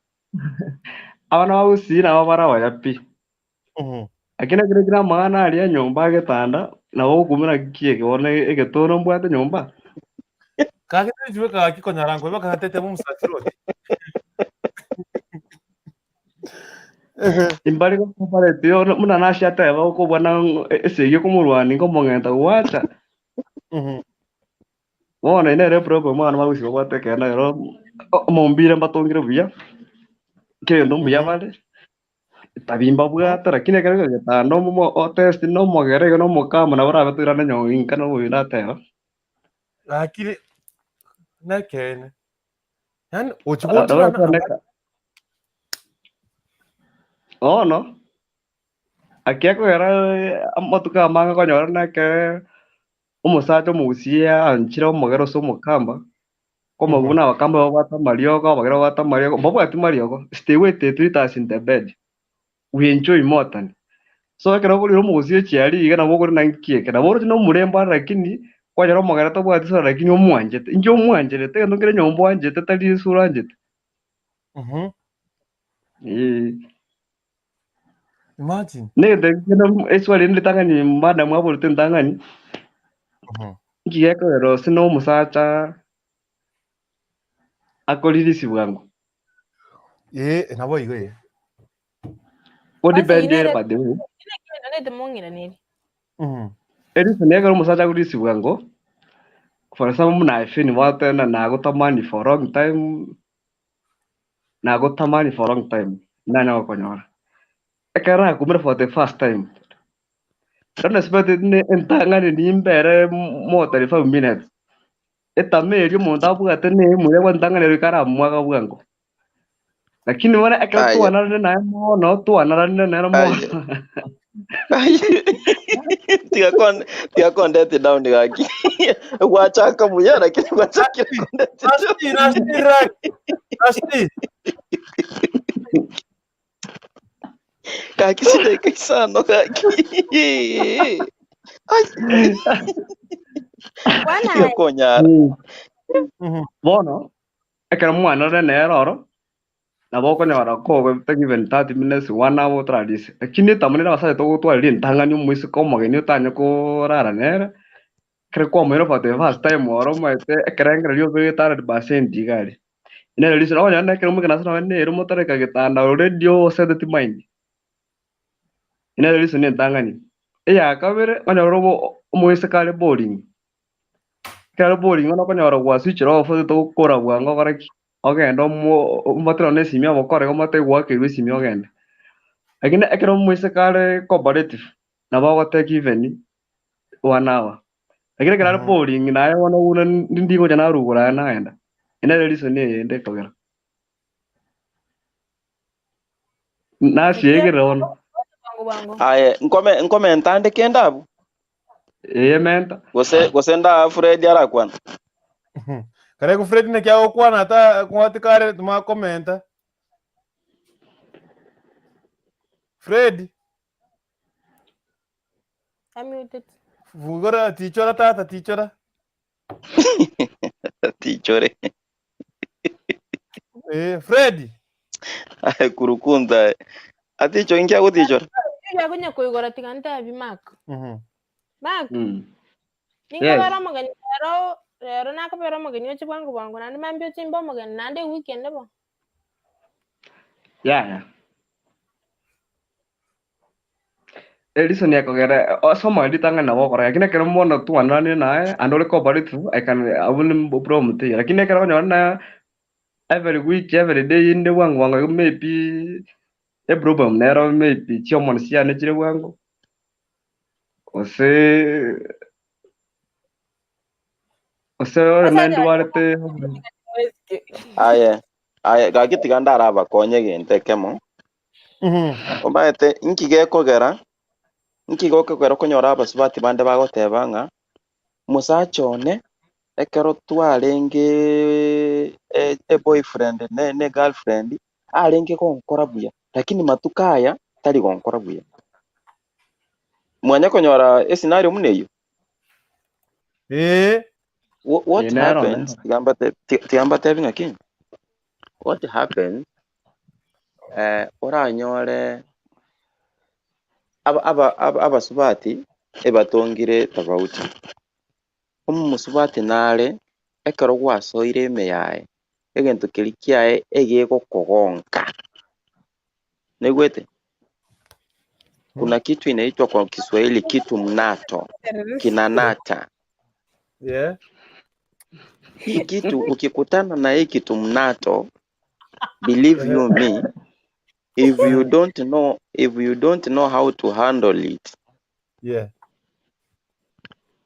Abana ba Gusii nabo barabaya pi. Lakini ekero kira mwana aria nyomba agetanda nabo okumira kieke bono egetono mbwate nyomba. Kagete jiwe kaki konyarango bakatete mu musatiro. Imbari ko yo muna nashateba ukubona esege kumurwani ngomong'enta gwacha. Bono inere problem mwana bagusi gwatekena ero omombire mbatongire buya. Kendo mbuya bale. Tabimba bwata lakini ekero getando mo test no mogere no mokama na barabe turana nyonginka no binateba. Lakini nekene. Yani ochikutina ono akiakwera amatuka amanga konyora nake omosacha omogusia anchire omogero ase omokamba komabuna abakamba babwate amariogo abagere babwate amariogo mbabwati mariogo stay with the 3 in the bed we enjoy more than so ekero oborire omogusia echiari iga nabo okore nankieke nabo oroche na omorembe are lakini kwanyora omogere tabwati sura lakini omwanchete inche omwancherete egento nkere nyomba oanchete tari esura anchete. Imagine. Nende eswali nditangani mbada mwaborete ntangani. Nkigekorero sino omusacha akoririsi bwangu. Nabo igo ye. Odi bendere by the way. Nete mungira nini. Erisi nega omusacha akoririsi bwangu. For example muna ifini watena nagotamani for long time. Nagotamani for long time. Nana wakonyora. Ekera kumira for the first time. Don't expect it entangani ni imbere more than 5 minutes. Etameri omuntu abwate ne mure gwantangani rikara mwaga bwango. Lakini wana ekera tuwanarane naye mono tuwanarane naye mono. Tiga kondete down gaki. Gwachaka muya lakini gwachakira kondete. Nasti. Kaki shida isano kaki. Ai. Bwana konyara. Bono ekero mwana ore nere oro nabo okonyora kogo even 30 minutes 1 hour tradisi. Lakini tamunira basaje togotwarire entang'ani omoiseke omogeni otanye korara nere ekero kwamoire for the first time oro omaete ekerengererio obegete 100% iga aria. Nere reason okonyora ekero omogeni ase nonye nere motareka getanda already oseteti mind. Nere reason entang'ani. Eya kabere okonyora omoiseke are boring. Ekero boring ono okonyora gwaswitchire off togokora bwango okore ki ogenda omobatera na esimi obokore omote gwakerwa esimi ogende. Lakini ekero omoiseke are cooperative nabo ogoteka even 1 hour. Lakini ekero are boring naye bono buna ndingocha narugura aye nagenda. Nere reason eyende ekogera. Nasiegere bono. Bwango. Aye nkome ntandike ndabu. Eyementa. Gose gose nda Fred arakwana. Kare Fred ne kya okwana ata kwatikare tuma commenta. Fred I'm muted. Vugora tichora tata tichora. Tichore. Fred. Kurukunda. Aticho inkia gutichora. Yakunya kuigora tiganta bi Mark. Mark. Yes. Ninkabera omogeni rero rero nakabera omogeni oche bwango bwango naende mambia ochimbe omogeni naende weekend bo. Yeah. Edison yakogera osoma nditanga na wokora lakini ekero mono twanane naye and ore cooperative I can abone problem te lakini ekero nyona every week every day inde wangu wangu maybe a problem nero maybe chiomon siane chire wangu ose ose ore Osacha mend warete Aye. Aye gaki tiga ndaraba konye ginte kemo. Omaete inki gekogera inki gokogera okonyora abasubati bande bagoteba ng'a musacha one ekero twarenge e boyfriend ne girlfriend arenge gonkora buya lakini matuko aya tari gonkora buya. Mwanya konyora escenario muna eywo. What nero happens nero tigamba tebi ng'aki what happens oranyore abasubati ebatongire tofauti omusubati nare ekero gwasoire ime yaye egento keri kiaye egegokogonka naigwete kuna kitu inaitwa kwa Kiswahili kitu mnato kinanata. Yeah. Hii kitu ukikutana na hii kitu mnato, believe you me, if you don't know, if you don't know how to handle it, Yeah.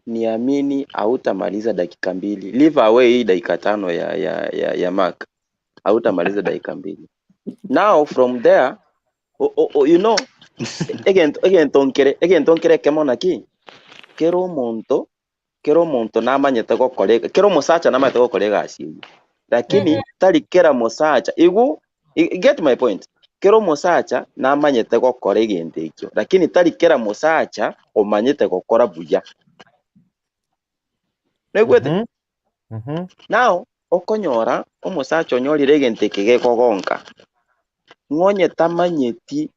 niamini hautamaliza dakika mbili. Leave away hii dakika tano ya Mark, hautamaliza dakika mbili. Now from there you know egento nkere kemo naki kero omonto kero omonto namanyete gokora kero omosacha namanyete gokora egasi eywo lakini tari kera mosacha igu get my point kero omosacha namanyete gokora egento ekio lakini tari kera mosacha omanyete gokora buya naigwete. Now okonyora omosacha onyorire egento eke gekogonka ng'onye tamanyeti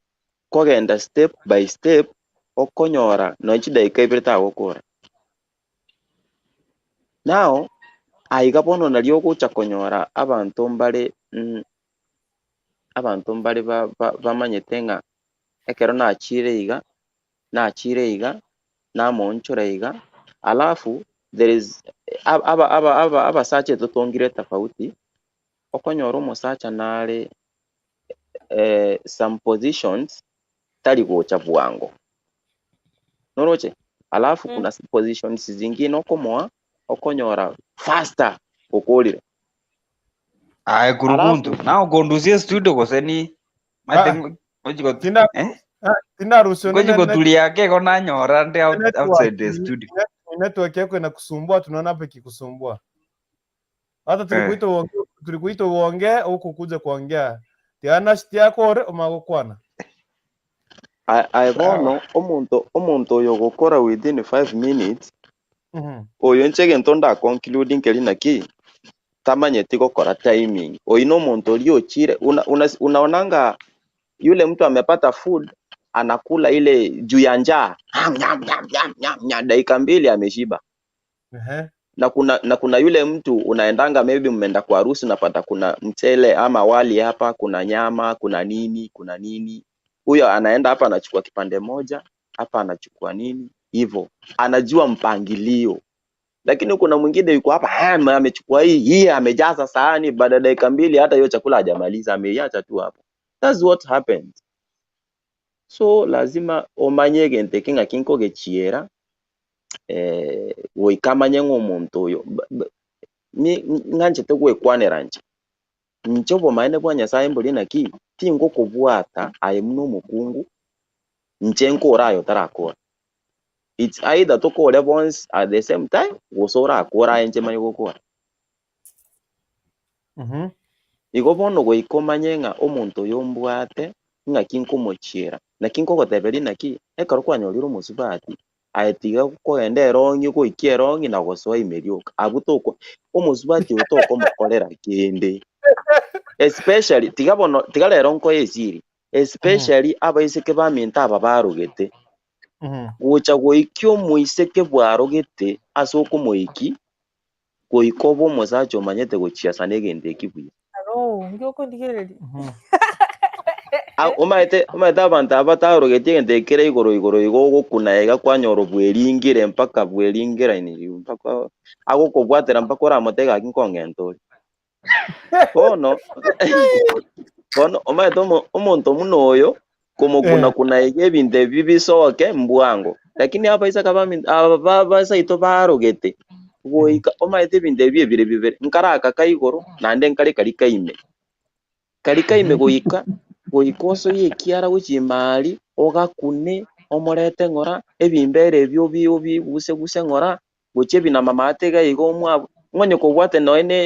kogenda step by step okonyora nonya chidaika ibere tagokora. Now aiga bono nario ogocha konyora abanto mbare abanto mbare bamanyete ng'a ekero nachire iga namonchora iga alafu there is aba abasacha etotongire tofauti okonyora omosacha nare some positions tari gocha bwango noroche alafu kuna positions zingine okomoa okonyora faster okorire. Aye Alafu kurukuntu. Na ukondusie studio gose ni Ah, mate ojiko tinda eh tinda ruhusu ngoji gotulia keko nanyora ndi outside the studio. Network yako inakusumbua, tunaona hapa ikikusumbua. Hata tulikuita uongee, tulikuita uongee huku kuja kuongea. Tiana shiti yako ore omagokwana. Aye Sawa. bono omonto oyo gokora within 5 minutes oyo inche egento nda conclude nkeri naki tamanyeti gokora timing oyo no omonto oria ochire unaonanga yule mtu amepata food anakula ile juu ya njaa nyam, nyam, nyam, nyam, nyam, nyam, dakika mbili ameshiba. Na kuna yule mtu unaendanga maybe mmeenda kwa harusi unapata kuna mchele ama wali hapa kuna nyama kuna nini kuna nini huyo anaenda hapa anachukua kipande moja hapa anachukua nini hivyo anajua mpangilio lakini kuna mwingine yuko hapa "Ah, amechukua hii hii amejaza sahani baada ya dakika mbili hata hiyo chakula hajamaliza ameiacha tu hapo. That's what happens. So lazima omanye egento eke ng'aki nkogechiera goikamanye ng'a omonto oyo ng'anchete gwekwanera nche nche obomaene bwa Nyasaye mbori naki tingokobwata aye buna omokungu nche nkore aye otarakora. It's either tokore bonds at the same time gose orakora enche manye gokora. Igo bono goika omanye ng'a omonto oyo ombwate ng'aki nkomochiera naki nkogoteberi naki ekero kwanyorire omosubati aye tiga kogenda erong'i goikia erong'i na gosoa ime rioka abwo toko omosubati oyo tokomokorera kende especially tiga bono tiga rero nkoe esiri especially abaiseke baminto aba barogete gocha goikia omoiseke bwarogete ase okomoiki goika obe omosacha omanyete gochiasa na egento eki buya. Aro, ngiokondigereria. Omaete omaete abanto aba batarogetie egento ekere igoro igoro igo ogokuna iga kwanyora bweringire mpaka bweringeraini mpaka agokobwatera mpaka oramotega gaki nkong'enta ore. Bono bono omaete omonto buna oyo komokuna kuna iga ebinto ebi bisoke mbwango lakini abaiseke aba basaito barogete goika omaete ebinto ebi ebire bibere nkaraka ka igoro naende nkare kari kaime kari kaime goika goika osoie ekiara gochimari ogakune omorete ng'ora ebimbere ebio obiguse guse ng'ora gochia ebinama maate iga iga omwabo ng'onye kobwate noe ne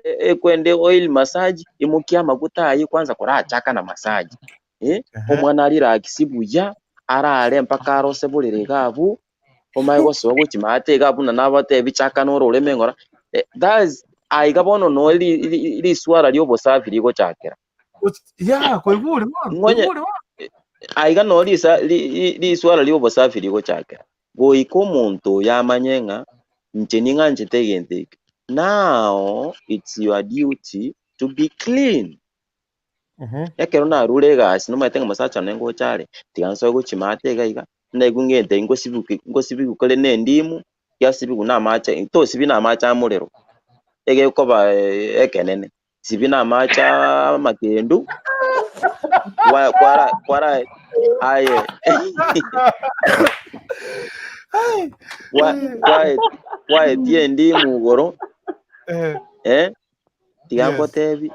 ekwende oil massage imokia amaguta aye kwanza korachaka na massage omwana arelax buya arare mpaka arose borere iga abwo omae gosoa gochia maate iga abwo buna nabatebi chaka na ororeme ng'ora that's aiga bono noe riswara ria obosafi rigochakera. Yeah, koigure bono, Ng'onye koigure bono. aiga no risa riswara ria obosafi rigochakera goika omonto oyo amanye ng'a inche ning'anchete egento eke. Now it's your duty to be clean. Ekero narure egasi nomaete ng'a mosacha one ngocha are tiga nsoe gochia maate iga iga naigwe ng'ente ngosibuki ngosibigu kore na endimu giasibigu na amache tosibi na amache amorero egekoba ekenene sibi na amache amakendu kwara kwara aye kwaetie endimu igoro tiga nkotebi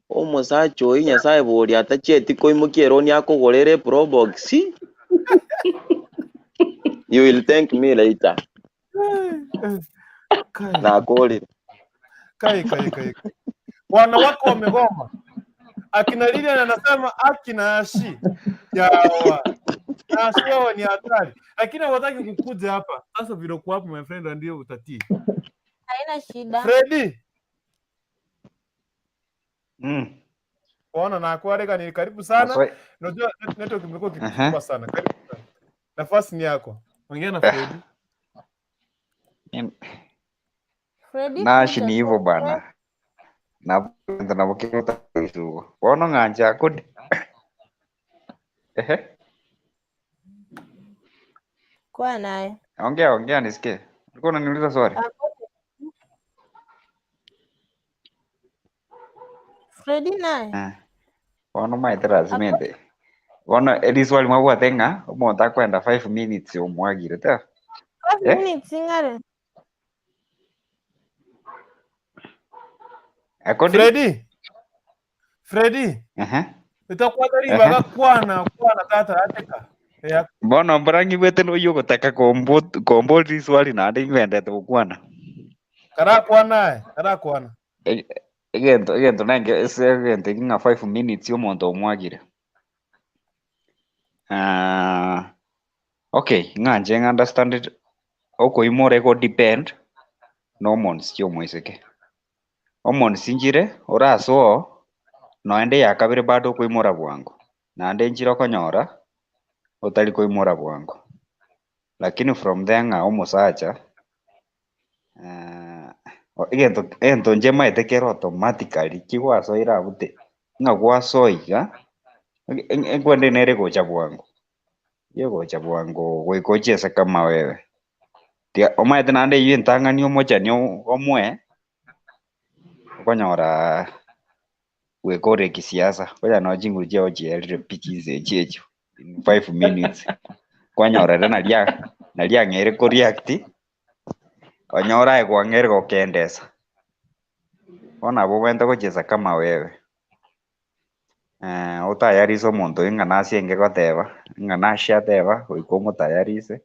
omosacha oyo Nyasaye bori atachieti koimokia eroni akogorere probox. You will thank me later. Nakorire. Kai kai kai. Wanawake wamegoma. Akina Lilian anasema akina Ashi. Yawa. Ashi wao ni hatari. Lakini hawataki kukuja hapa. Sasa vile uko hapo my friend ndio utatii. Haina shida. Freddy. Waona na kuarega ni karibu sana. Unajua network imekuwa ikikusumbua sana. Karibu sana. Nafasi ni yako. Ongea na Freddy. Freddy Nashi ni hivyo bana. Na na bukira isugo. Wono ng'anja kudi. Ehe. Kwa naye. Ongea ongea nisikie. Ulikuwa unaniuliza swali? Freddy naye. Wono maite lazimende. Wono eri swali mwabwate ng'a omonto akwenda 5 minutes omwagire ta. 5 minutes ngare. Akodi Freddy. Freddy. Itakwatari baga kwana kwana tata ateka. Bono mbarangi bwete no yogotaka kombo riswali naende ingwendete gokwana. Karakwana karakwana. Egento egento nenge ese egento ng'a 5 minutes omonto omwagire. Okay, ng'anje understand it. Okoimore go depend no monsi omoiseke. Omonsi njire oraso noende yakabere bado koimora bwango. Naende njire okonyora otari koimora bwango. Lakini from there ng'a omosacha egento egento nje maete kero automatically kigwasoira abute ng'a gwasoiga enkwende nere gocha bwango. Ye gocha bwango goikochesa kama wewe. Tia omaete naende eywo entang'ani omochani omwe okonyora gwekore kisiasa oya no chinguru chiao chierire pi chinse echi in 5 minutes kwanyorere naria naria ng'ere koreact onyora aye kwang'ere gokendesa bono abwo obwenerete gochesa kama wewe otayarise omonto oyo ng'a nasienge goteba ng'a nashe ateba goika omotayarise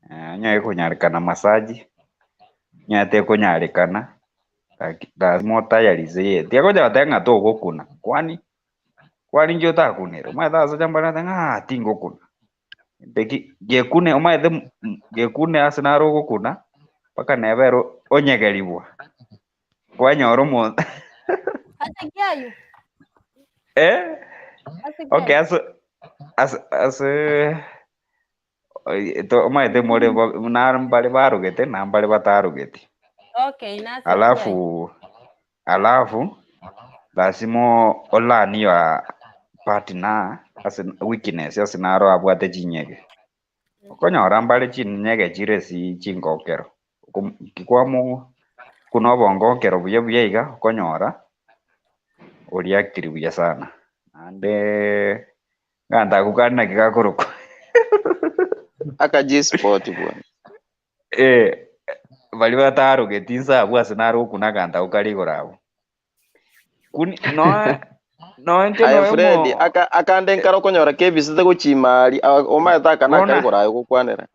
Nyae kunyarikana masaji nyate kunyarikana lazima otayarize tiagoja batenga togokuna kwani kwani njo takunire omaete ase chambare ng'a tingokuna ndeki gekune omaete gekune ase naro ogokuna mpaka nebere onyegeribwa kwanyora omonto Ase kiayu. eh Ase okay kiayu. ase ase ase omaete more nambare barugete nambare batarugete. Okay, nase kiayu. Alafu alafu lazima olani your partner ase weakness ase naro abwate chinyege okonyora mbare chinyege chire si chingokero kikwamu kuna obongokero buya buya iga okonyora oriactiri buya sana ande nganda kukana kikakorokwa Aka G sport bwana. eh bari batarugete insa abwo ase naro okuna kanta okarigora abwo kuni no no inche Aye noyo Fred, mo aka akande nkaro konyora kebisite gochimari omaete aka bona nakaigoro aye gokwanera.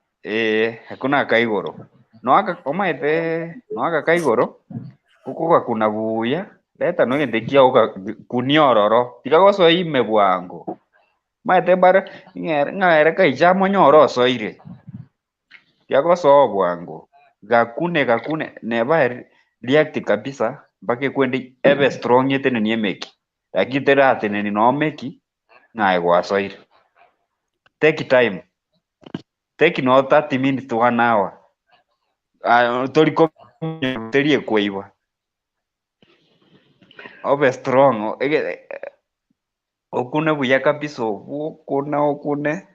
Hakuna akaigoro no aka omaete no aka kaigoro kukugakuna buya leta no gente kia uka kuniororo tiga gosoa ime bwango maete bare ng'ere ng'ere kaicha monyoro osoire tiga gosoa bwango gakune gakune neba react kabisa mpaka ekwende ebe strong eteneni emeki lakini terateneni no meki ng'aye gwasoire take time take no 30 minutes to 1 hour toriko terie kuiba obe strong okune buya kabisa okune okune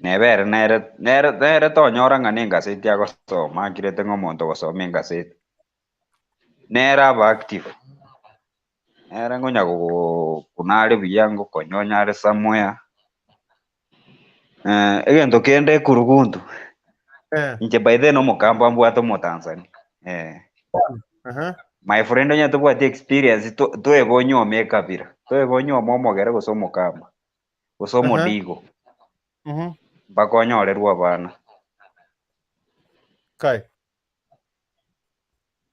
nebere nere nere nere tonyora ng'a na engaseti agosoma akirete ng'a omonto gosoma engaseti nere aba active nere ngonya gokuna are buya ngokonyonya are somewhere egento kende ekuruguntu inche by then omokamba mbwate omotanzania my friend onye tobwati experience twebonyoma ekabira twebonyoma omogere gose omokamba gose omodigo mpaka onyorerwa abana Kai.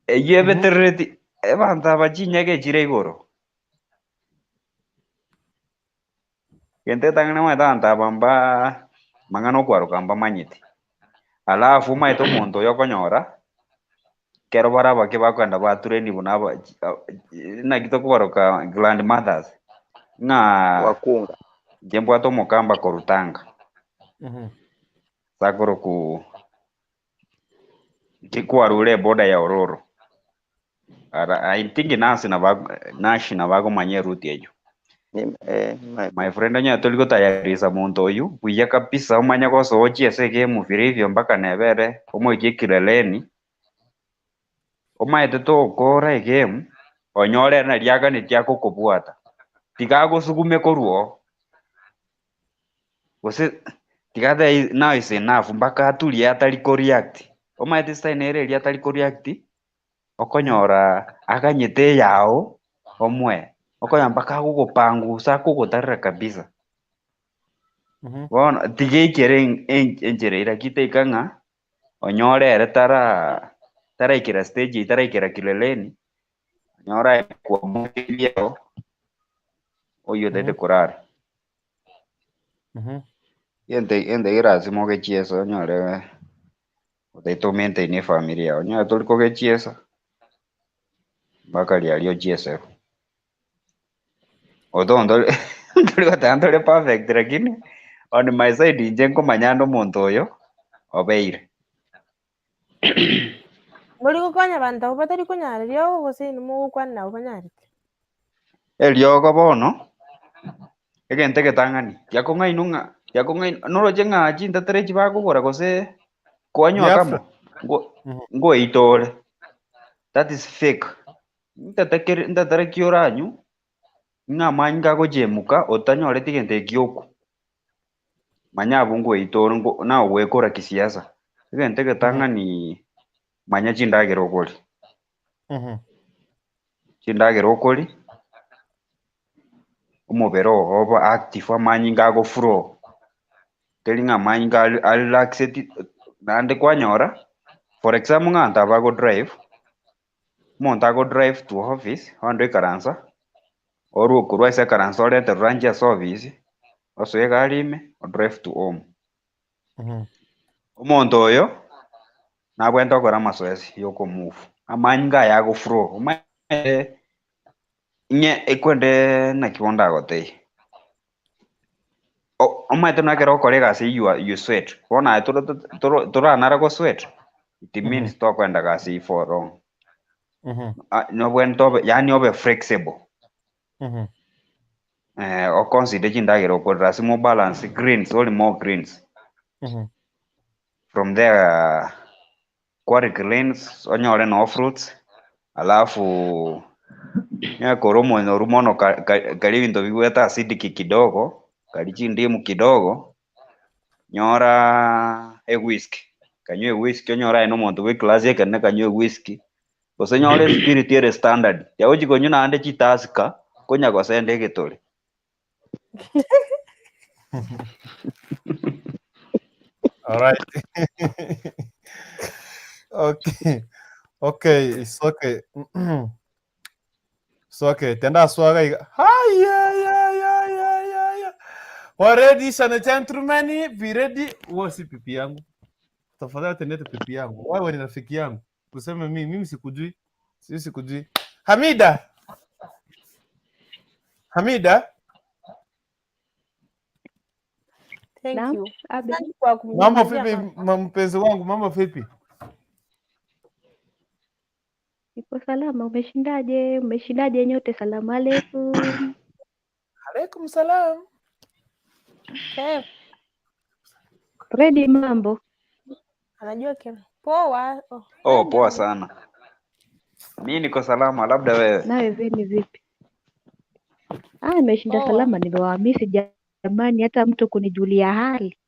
Eyio ebeterereti abanto aba chinyege chire igoro gento etang'ani omanyete abanto aba mba mang'ana okwaroka mbamanyete alafu omanyete omonto oyo okonyora kero bare abake bakoenda batureni buna aba naki tokobaroka grandmothers ng'a Wakunga. inche mbwate omokamba korutanga sakoroku kikwarure eboda ya Ororo ara I think nasi na nashi na bagomanya route eyo my friend onya toli gotayarisa muntu oyu buya kabisa omanya gosochia ase egemu vilivyo mpaka nebere omoikie kileleni omaete tokora egemu onyore naria aganetie agokobwata tiga agosugume korwa gose tiga the now is enough mpaka aturie atari koreact omaete style ere eria atari koreact okonyora aganyete eyao omwe okonyora mpaka agogopangusa akogotarera kabisa bono tiga eikere enchera ira kiteika ng'a onyore ere tara taraikera stage taraikera kileleni onyore akwamoriao oyo otete korara ente ente erasima ogechiesa onyore otaete omaintain efamily yao onyore tori kogechiesa mpaka riaria ochieserwa otondo tori goteba ntore perfect lakini on my side inche nkomanya ande omonto oyo obeire. Muri gokonya abanto abo batari konyara riogo gose nimogokwana nabo banyarete. Eriogo bono egento egetang'ani giakong'ainwa ng'a giakong'ainwa noroche ng'a chintetere echi bakogora gose kwanywa kamo ngoitore that is fake ntetekere ntetere ki oranywa ng'a amanyinga agochemuka otanyoreti egento ekio okwo manya abwo ngoitore nawe gwekora kisiasa egento egetang'ani manya chindagera okori chindagera okori omobere ogo oba active amanyinga agoflow teri ng'a amanyinga arelaxed Naende kwanyora, for example ng'a nto drive, omonto ago drive to office, onde ikaransa, orwo korwa ase ekaransa orete ruranje ase office, osoe egari ime, o drive to home. Omonto oyo, nabwente okora amazoezi yokomove. Amanyinga aya agoflow, omanyete ng'e ekwende naki bono ndagotebia. Omanyete nekero okora egasi you sweat. Bono aye toranara gosweat, it means tokoenda gasi for long. Nobwente obe, yaani obe flexible. Oconsider chindagera okorera lazima balance greens, only more greens. From there, kwari greens, onyore no fruits, alafu nyakora omonyoru mono kari ebinto bibwate acidic kidogo, kari chindimu kidogo, nyora e whisky. Kanywe whisky onyora aye na omonto bwa eclass ekenene kanywe whisky, gose nyore spirit ere standard. Yagochi konywa naende chitasika, konya gosenda egetore. All right. Okay. Okay, it's okay. It's okay. Tenda swaga iga. Hi, yeah, yeah, yeah, yeah, yeah, yeah. Well, ladies and gentlemen, be ready. Wewe si pipi yangu. Tafadhali tendete pipi yangu. Wewe ni rafiki yangu. Useme mimi sikujui. Sisi sikujui. Hamida. Hamida. Thank Naam, you. Abe. Asante kwa Mambo kumnyamazia vipi mama. mpenzi wangu, mambo vipi? Niko salama. Umeshindaje? Umeshindaje nyote? Salamu alaikum. Alaikum salam. Eh, Fredi, mambo? anajua kila. Poa. Oh, Oh, poa jambo. sana. Mi niko salama, labda wewe. Nawe veni vipi? Ah, nimeshinda Poa. salama, nimewamisi jamani, hata mtu kunijulia hali.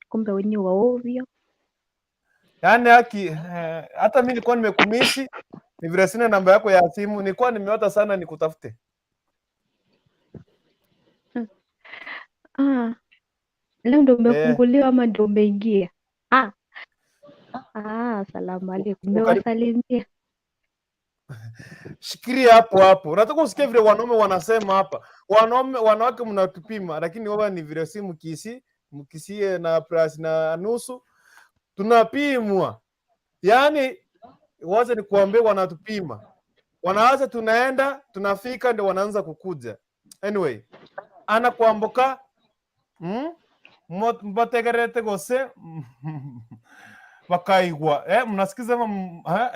Kumbe wenyewe wa ovyo. Yaani haki hata mimi nilikuwa nimekumisi, ni vile sina namba yako ya simu, nilikuwa nimeota sana nikutafute. Ah, leo ndo umefunguliwa ama ndo umeingia? Ah, salamu alaikum. Nimewasalimia. Shikilia hapo hapo. Nataka usikie vile wanaume wanasema hapa. Wanaume wanawake mnatupima, lakini wewe ni vile si mkisi, mkisie na plus na nusu tunapimwa. Yaani wacha nikuambie, wanatupima. Wanaanza tunaenda, tunafika ndio wanaanza kukuja. Anyway, ana kuambuka mbategerete gose bakaigwa mnasikiza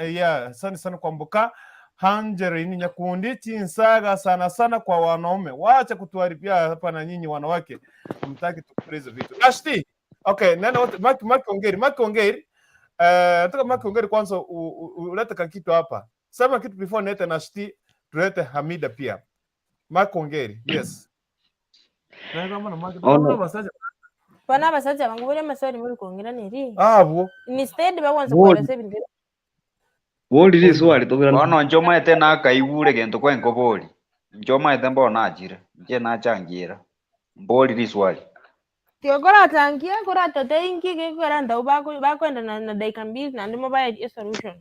yeah, asante sana kuambuka Hanjerini Nyakundi chinsaga sana sana kwa wanaume, wacha kutuharibia hapa na nyinyi wanawake mtaki tukule hizo vitu. Ashti, okay, nani wote Mark Ongeri, Mark Ongeri. Nataka Mark Ongeri kwanza ulete kakitu hapa. Sema kitu before nilete Nashti, tulete Hamida pia. Mark Ongeri, yes. Na kama na Mark, Ono. Bana abasajja bangu buli amaswali muri kwongera neri. Ah, bo. Instead bawanza Boli. kueleza ebintu. Boli riswali tobira. Bono inche omanyete nakaigure gento kwenkobori. Inche omanyete mbono nachire, inche nachangira. Mbori riswali. Tiokora tangia kora tote ingi kekora ndau bako bakwenda na dakika mbili na ndimo baye solution.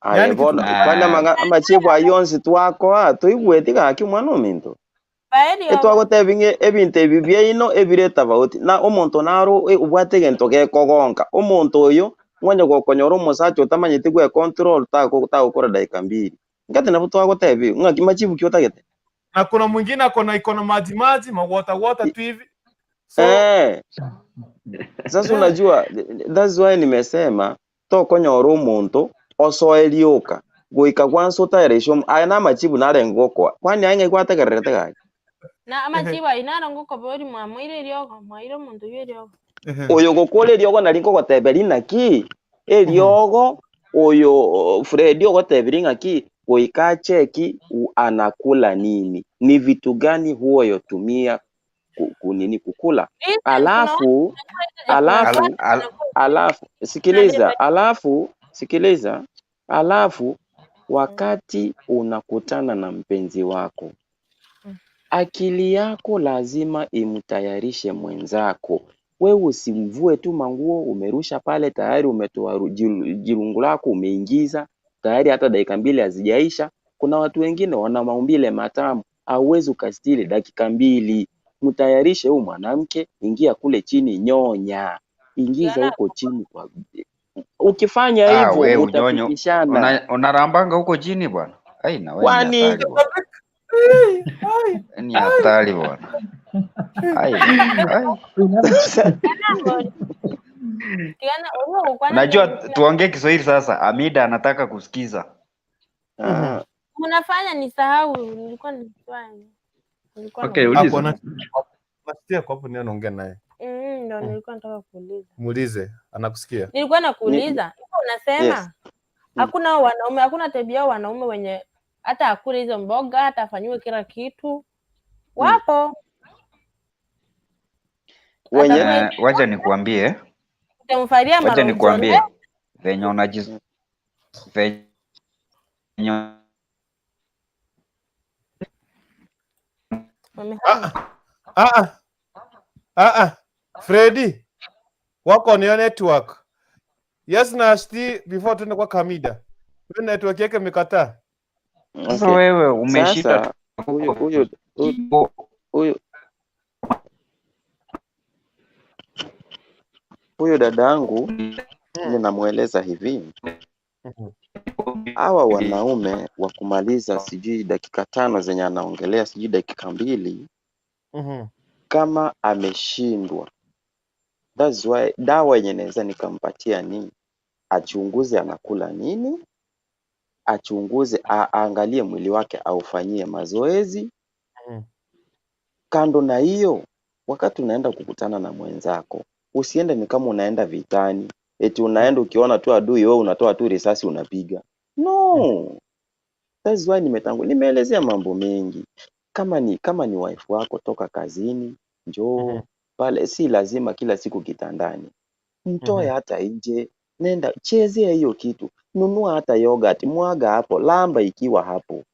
Aye Yaani bono kitu kwani amachibu ayonsi twakoa toigweti gaki mwana ominto Baeri etwagotebinge ebinto ebi byaino ebire tofauti na omonto naro obwate egento gekogonka omonto oyo mwanya gokonyora omosacha otamanyete gwe control tagokora dakika mbili ngati nabo twagotebi ng'aki machibu ki otagete na kuna mwingine ako na iko na maji maji mawota wota tu hivi. So sasa unajua that's why nimesema tokonyora omonto osoerioka goika kwanza otayarisha aya na machibu narengokoa kwani aye ng'aigwategererete gaki Na amachibu ainaro ngoko bori mwamwire ryogo mwaire omonto yeryogo. Oyo gokora eriogo nari nkogoteberi naki eriogo oyo Fredi ogoteberi ng'aki goika cheki anakula nini ni vitu gani huwa yotumia kunini kukula alafu alafu alafu sikiliza alafu sikiliza alafu wakati unakutana na mpenzi wako akili yako lazima imtayarishe mwenzako. Wewe usimvue tu manguo, umerusha pale tayari, umetoa jirungu lako umeingiza tayari, hata dakika mbili hazijaisha. Kuna watu wengine wana maumbile matamu, hauwezi ukastiri dakika mbili. Mtayarishe huyu mwanamke, ingia kule chini, nyonya, ingiza Tiana, huko chini kwa... Ukifanya Ah, hivyo we unyonyo mutafikishana. unarambanga huko chini bwana. Ai, na we ni Kwani hatari bwana. Ni hatari bwana. Ai, ai. Tiana, wewe ukwana Unajua tuongee Kiswahili sasa. Amida anataka kusikiza. Ah, mnafanya nisahau, nilikuwa niswali. Nilikuwa Okay, na uliza. Hapo nasikia kwa hapo, ni anaongea naye. Ndo nilikuwa nataka kuuliza. Muulize, anakusikia. Nilikuwa nakuuliza, hivyo unasema yes. hakuna wanaume, hakuna tabia wanaume wenye hata akule hizo mboga, hata afanyiwe kila kitu. Wapo. Wenye Wacha nikuambie, Utamfalia wacha marojo nikuambie leo. venye unajis venye Wamehama. Ah, ah, ah. Freddy, wako on your network. Yes, Nashti, before tuende kwa Kamida. Wewe network yake imekataa. Sasa Okay. wewe umeshika Sasa huyu huyu huyu huyu huyu dadangu ninamweleza hivi, hawa wanaume wa kumaliza sijui dakika 5 zenye anaongelea sijui dakika 2, kama ameshindwa, that's why dawa yenye naweza nikampatia ni achunguze anakula nini, achunguze aangalie mwili wake aufanyie mazoezi. Kando na hiyo, wakati unaenda kukutana na mwenzako, usiende ni kama unaenda vitani, eti unaenda ukiona tu adui wewe unatoa tu risasi unapiga. No. That's why nimeelezea mambo mengi. Kama ni wife wako toka kazini, njoo pale, si lazima kila siku kitandani. Mtoe hata nje, nenda chezea hiyo kitu, nunua hata yogurt, mwaga hapo, lamba ikiwa hapo.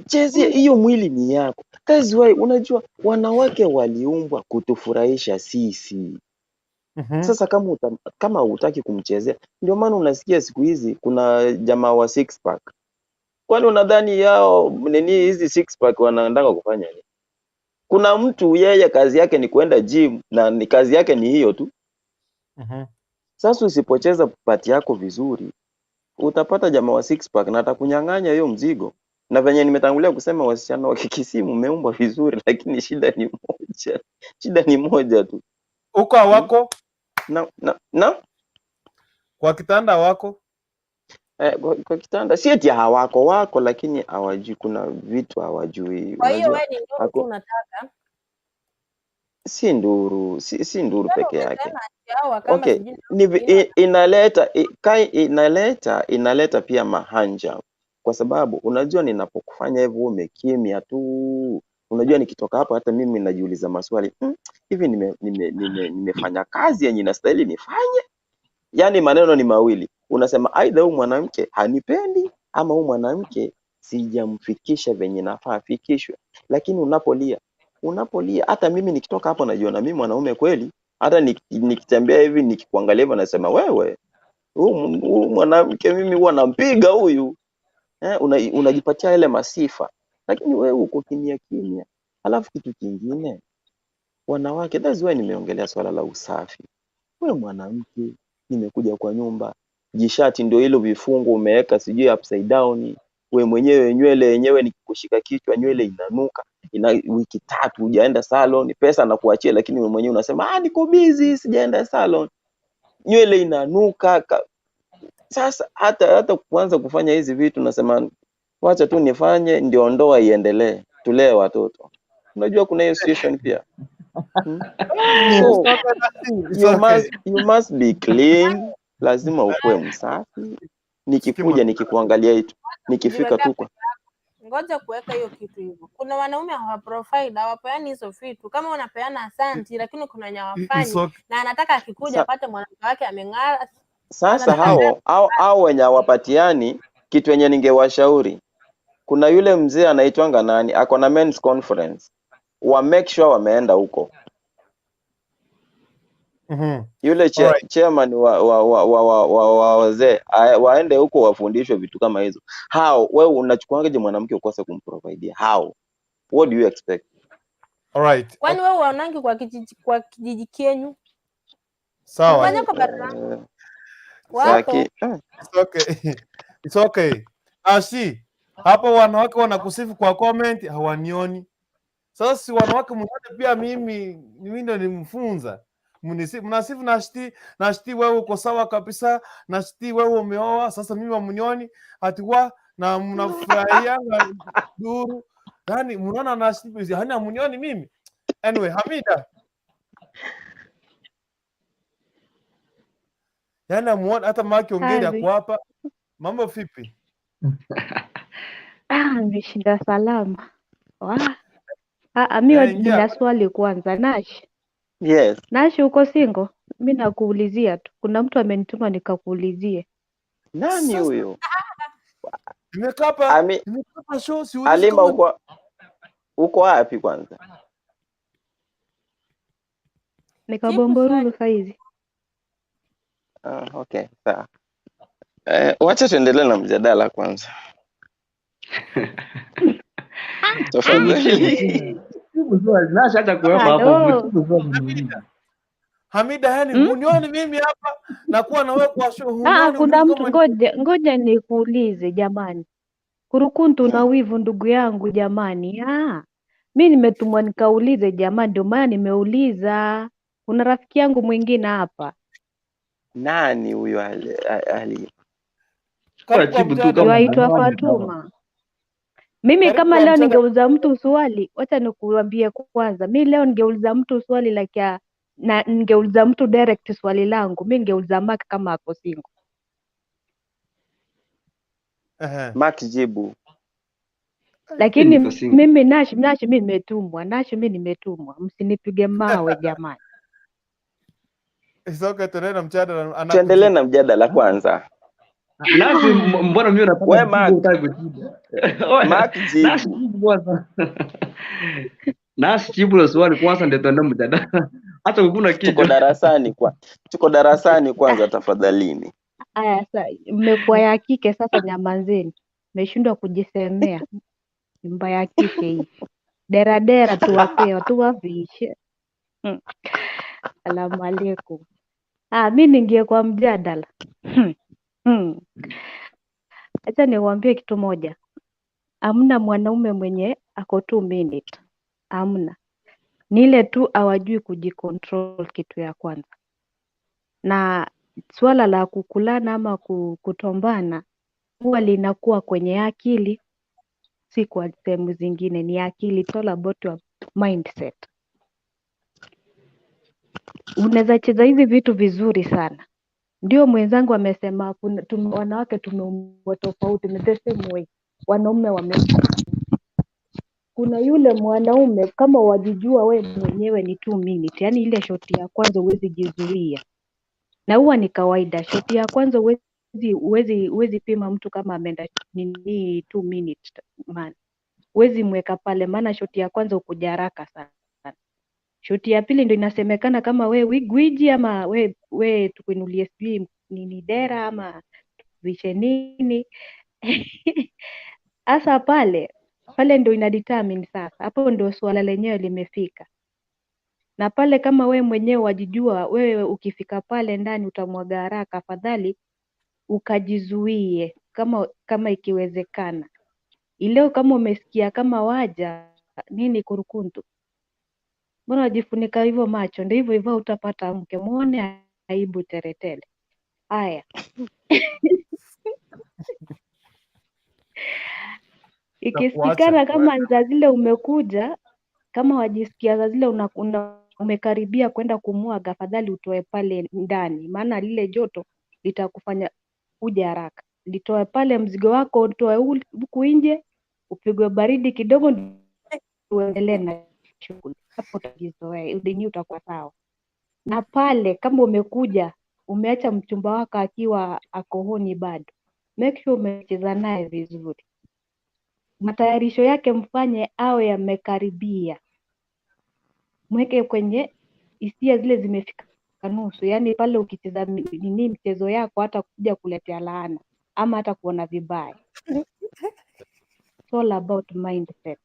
Chezea hiyo, mwili ni yako. That's why unajua wanawake waliumbwa kutufurahisha sisi. Sasa kama hutaki kumchezea, ndio maana unasikia siku hizi kuna jamaa wa six pack. Kwani unadhani yao nini hizi six pack wanaendanga kufanya nini? Kuna mtu yeye kazi yake ni kuenda gym na ni kazi yake ni hiyo tu. Sasa usipocheza pati yako vizuri, utapata jamaa wa six pack na atakunyang'anya hiyo mzigo. Na venye nimetangulia kusema, wasichana wa Kikisii mmeumbwa vizuri, lakini shida ni moja. Shida ni moja tu. Huko hawako? Na kwa kitanda wako? Kwa kitanda si eti hawako, wako, lakini hawajui, kuna vitu hawajui. Kwa hiyo Unajua, wewe ni nduru tu unataka. Si nduru, si nduru Wewe peke yake. umesema ati hao Wakamba Okay, sijui ni wengine inaleta pia mahanja, kwa sababu unajua ninapokufanya hivyo umekimya tu. Unajua nikitoka hapo hata mimi najiuliza maswali, hivi nimefanya kazi yenye inastahili nifanye? Yaani maneno ni mawili, unasema aidha huyu mwanamke hanipendi ama huyu mwanamke sijamfikisha venye nafaa afikishwe. Lakini unapolia hata mimi nikitoka hapo najiona mimi mwanaume kweli. Hata nikitembea hivi nikikuangalia hivi nasema wewe huyu mwanamke mimi huwa nampiga huyu. Unajipatia ile masifa, lakini wewe uko kimya kimya. Alafu kitu kingine, wanawake, that's why nimeongelea swala la usafi. Wewe mwanamke, nimekuja kwa nyumba, jishati ndio hilo vifungo umeweka sijui upside down, we mwenyewe nywele yenyewe nikikushika kichwa nywele inanuka, ina wiki 3 hujaenda salon, pesa nakuachia, lakini wewe mwenyewe unasema niko busy sijaenda salon, nywele inanuka. Sasa hata kuanza kufanya hizi vitu nasema wacha tu nifanye ndio ndoa iendelee, tulee watoto. Unajua kuna hiyo situation pia. So you must be clean, lazima ukuwe msafi. Nikikuja nikikuangalia hitu, nikifika tu kwa ngoja kuweka hiyo kitu hivyo. Kuna wanaume hawaprofile, hawapeani hizo vitu. Kama unapeana asanti, lakini kuna wenye hawafanyi, na anataka akikuja apate mwanamke wake ameng'ara. Sasa hao wenye hawapatiani kitu yenye ningewashauri, kuna yule mzee anaitwanga nani, ako na men's conference. Wa make sure wameenda huko. Yule chairman wa wazee waende huko wafundishwe vitu kama hizo. How wewe unachukuangaje mwanamke ukose kumprovidea? How? What do you expect? All right. Kwani wewe uonangi kwa kijiji kenyu? Sawa. Fanya kwa barabara. Wako. It's okay. It's okay. Ashi, hapo wanawake wanakusifu kwa comment hawanioni. Sasa si wanawake mnione pia mimi ndo nimfunza. Mnasifu Nashti wewe uko sawa kabisa, Nashti wewe umeoa, sasa mimi hamnioni atiwa na mnafurahia duru. Yaani mnaona Nashti yani hamnioni mimi. Anyway, Hamida. Yaani amuone hata Maki Ongeri Kazi. ako hapa. Mambo vipi? Nimeshinda salama. Mi nina swali kwanza. Nash. Yes. Nash, uko single? Mi nakuulizia tu. Kuna mtu amenituma nikakuulizie. Nani huyo? Nimekaa hapa show siulizi Alima kama uko wapi kwanza? Niko Bomborulu saizi. Okay, sawa. Wacha tuendelee na mjadala kwanza. Tafadhali. Hamida, yani unioni mimi hapa na kuwa na wewe kwa show unioni. Kuna mtu ngoja nikuulize jamani. Kurukuntu na wivu ndugu yangu jamani. Mi nimetumwa nikaulize jamani, ndio maana nimeuliza. Kuna rafiki yangu mwingine hapa. Nani huyo Ali? Waitwa Fatuma. Mimi kama leo ningeuliza mtu swali, wacha nikuambie kwanza. Mi leo ningeuliza mtu swali like na ningeuliza mtu direct swali langu. Mi ningeuliza Mark kama ako single. Mark jibu. Lakini mimi Nash mimi nimetumwa. Nash mimi nimetumwa. Msinipige mawe jamani. It's okay, tuendelee na mjadala. Tuendelee na mjadala kwanza. Nasi mbona mimi unataka kujibu, kujibu. Mark jibu. Kwanza. Nasi jibu la swali kwanza ndio tuende mjadala. Hata kukuna kitu. Tuko darasani kwanza tafadhalini. Aya, sasa mmekuwa ya kike sasa, nyamazeni. Mmeshindwa kujisemea. Nyumba ya kike hii. Dera dera tuwapea, tuwavishe. Salamu alaikum. Mi ningie kwa mjadala. Acha niwaambie kitu moja. Hamna mwanaume mwenye ako 2 minutes. Hamna. Ni ile tu hawajui kujicontrol, kitu ya kwanza. Na swala la kukulana ama kutombana huwa linakuwa kwenye akili, si kwa sehemu zingine. Ni akili, it's all about your mindset. Unaweza cheza hizi vitu vizuri sana. Ndio mwenzangu amesema wanawake tumeumbwa tofauti, ni the same way wanaume wame. Kuna yule mwanaume kama wajijua we mwenyewe ni 2 minutes, yani ile shoti ya kwanza huwezi jizuia. Na huwa ni kawaida, shoti ya kwanza huwezi pima mtu kama ameenda nini 2 minutes man. Huwezi mweka pale, maana shoti ya kwanza ukuja haraka sana. Shoti ya pili ndio inasemekana kama we gwiji ama we tukuinulie sijui nini dera ama tuvishe nini. Hasa pale ndio ina determine sasa. Hapo ndio swala lenyewe limefika. Na pale kama we mwenyewe wajijua, wewe ukifika pale ndani utamwaga haraka, afadhali ukajizuie kama ikiwezekana. Ileo kama umesikia kama waja nini kurukuntu, mbona wajifunika hivyo macho? Ndio hivyo hivyo utapata mke, muone aibu teretele. Haya. Ikisikikana kama za zile umekuja, kama wajisikia za zile umekaribia kwenda kumwaga, afadhali utoe pale ndani, maana lile joto litakufanya uje haraka. Litoe pale mzigo wako, utoe huku nje, upigwe baridi kidogo, uendelee na shughuli. Hapo utajizoea, udini utakuwa sawa. Na pale kama umekuja umeacha mchumba wako akiwa akohoni bado, make sure umecheza naye vizuri. Matayarisho yake mfanye awe yamekaribia. Mweke kwenye hisia zile zimefika nusu, yaani pale ukicheza nini mchezo yako hata kuja kuletea laana ama hata kuona vibaya. It's all about mindset.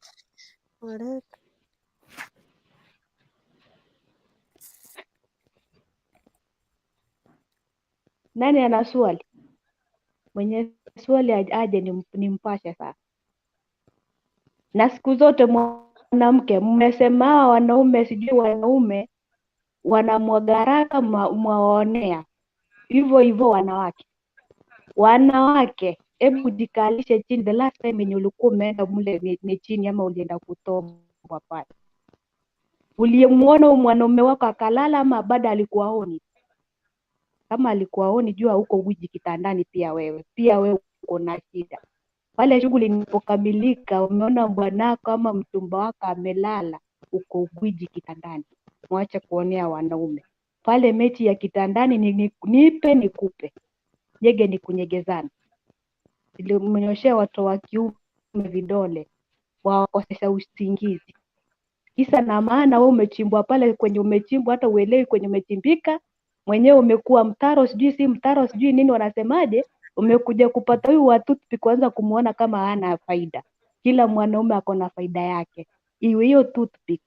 Nani ana swali? Mwenye swali aje nimpashe sasa. Na siku zote mwanamke, mmesema hawa wanaume sijui wanaume wanamwaga haraka, mwaonea hivyo hivyo wanawake. Wanawake, hebu jikalishe chini. The last time yenye ulikuwa umeenda mle mechini ama ulienda kutombwa pale, uliyemuona huyu mwanaume wako akalala ama bado alikuwa honi? Kama alikuwa honi, jua huko gwiji kitandani pia wewe, pia wewe uko na shida. Pale shughuli inapokamilika, umeona bwanako ama mchumba wako amelala, uko gwiji kitandani. Mwache kuonea wanaume. Pale mechi ya kitandani ni nipe nikupe, nyege ni kunyegezana. Ilimnyoshea watu wa kiume vidole, wawakosesha usingizi. Kisa na maana wewe umechimbwa pale kwenye umechimbwa, hata uelewi kwenye umechimbika mwenyewe, umekuwa mtaro, sijui si mtaro, sijui nini wanasemaje. Umekuja kupata huyu wa toothpick, kuanza kumuona kama hana faida. Kila mwanaume ako na faida yake, iwe hiyo toothpick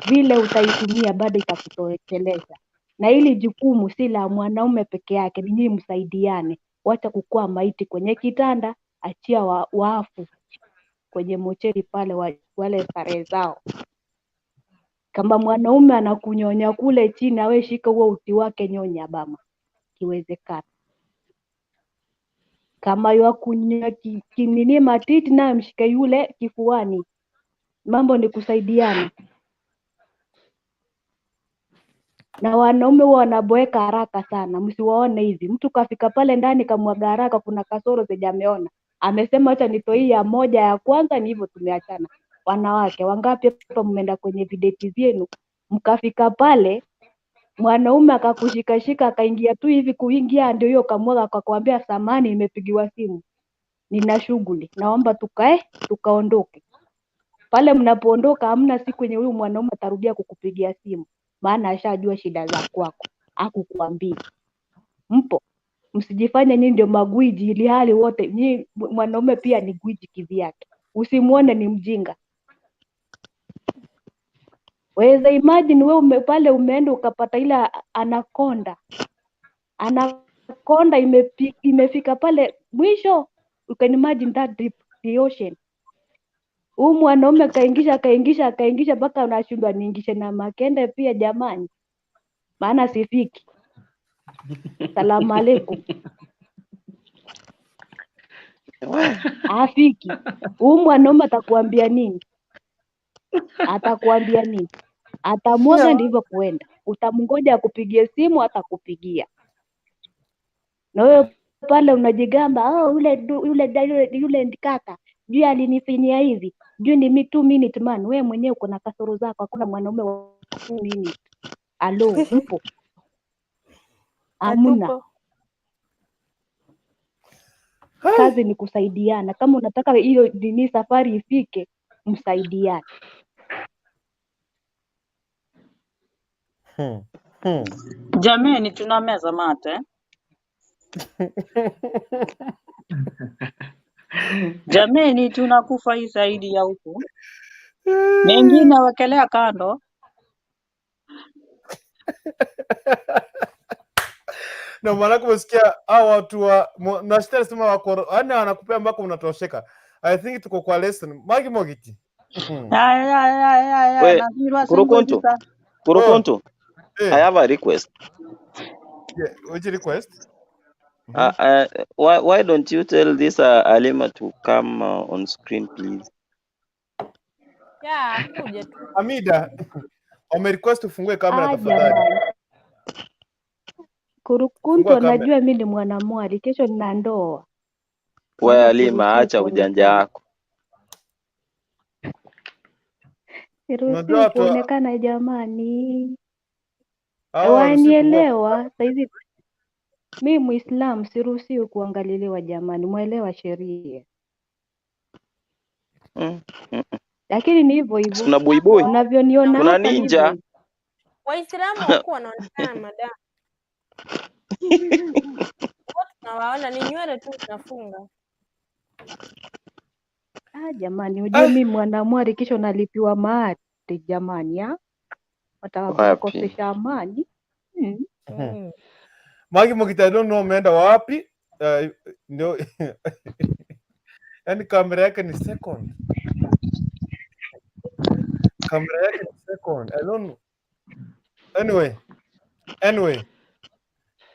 vile utaitumia bado itakutosheleza. Na hili jukumu si la mwanaume peke yake, ni nyinyi msaidiane. Wacha kukua maiti kwenye kitanda, achia waafu kwenye mocheri pale wale starehe zao. Kama mwanaume anakunyonya kule chini, awe shika huo uti wake, nyonya bama kiwezekana. Kama yakunyonya kinini matiti, naye mshike yule kifuani. Mambo ni kusaidiana. Na wanaume huwa wanaboeka haraka sana, msiwaone hivi. Mtu kafika pale ndani kamwaga haraka, kuna kasoro zenye ameona, amesema acha nitoe hii ya moja ya kwanza, ni hivyo tumeachana. Wanawake wangapi hapa mmeenda kwenye videti vyenu, mkafika pale mwanaume akakushikashika akaingia tu hivi kuingia, ndio hiyo kamwaga, akakwambia samani, nimepigiwa simu, nina shughuli, naomba tukae tukaondoke. Pale mnapoondoka, hamna siku yenye huyu mwanaume atarudia kukupigia simu, maana ashajua shida za kwako, hakukuambia. Mpo, msijifanye nyinyi ndio magwiji, ili hali wote nyinyi. Mwanaume pia ni gwiji kivyake, usimuone ni mjinga. Waweza imagine wewe pale umeenda ukapata ile anakonda, anakonda imefika pale mwisho, you can imagine that deep the ocean. Huyu mwanaume kaingisha kaingisha akaingisha mpaka unashindwa niingishe na makende pia jamani, maana sifiki. Salamu alaikum. Afiki. Huyu mwanaume atakuambia nini? Atakuambia nini? Atamwaga ndivyo kuenda. Utamngoja akupigie simu, atakupigia. Na wewe pale unajigamba, oh, yule kaka juu alinifinyia hivi, juu ni mi 2 minute man. Wewe mwenyewe uko na kasoro zako, hakuna mwanaume wa 2 minute. Alo, upo? Hamna. Kazi ni kusaidiana. Kama unataka hiyo nini safari ifike, msaidiane. Jameni, tunameza mate. Jameni, tunakufa hii zaidi ya huku. Mengine wekelea kando. Na maana kumesikia hao watu wa na sema wako yani wanakupea mpaka unatosheka. I think tuko kwa lesson. Magi Mogiti. Aya. We, Kurukuntu. Kurukuntu. I have a request. Yeah, which request? Why don't you tell this Alima to come on screen, please? Yeah, kuja tu. Amida, wame request ufungue kamera tafadhali. Kurukuntu anajua mimi ni mwanamwali, kesho nina ndoa. Wewe Alima, acha ujanja wako. Siruhusiwi kuonekana jamani. Wanielewa saizi. Mi Muislam siruhusiwi kuangaliliwa jamani, mwelewa sheria. Lakini ni hivyo hivyo. Kuna buibui. Unavyoniona kuna ninja. Waislamu huku wanaonekana madamu. Wote tunawaona ni nywele tu zinafunga. Ah, jamani, ujue mi mwanamwari kisha unalipiwa mahari jamani, ah? Wapi? Watakukosesha amani. Mm. Mm. Magi Mugita, I don't know ameenda wapi. Ndio yaani kamera yake ni second. Kamera yake ni second. I don't know. Anyway,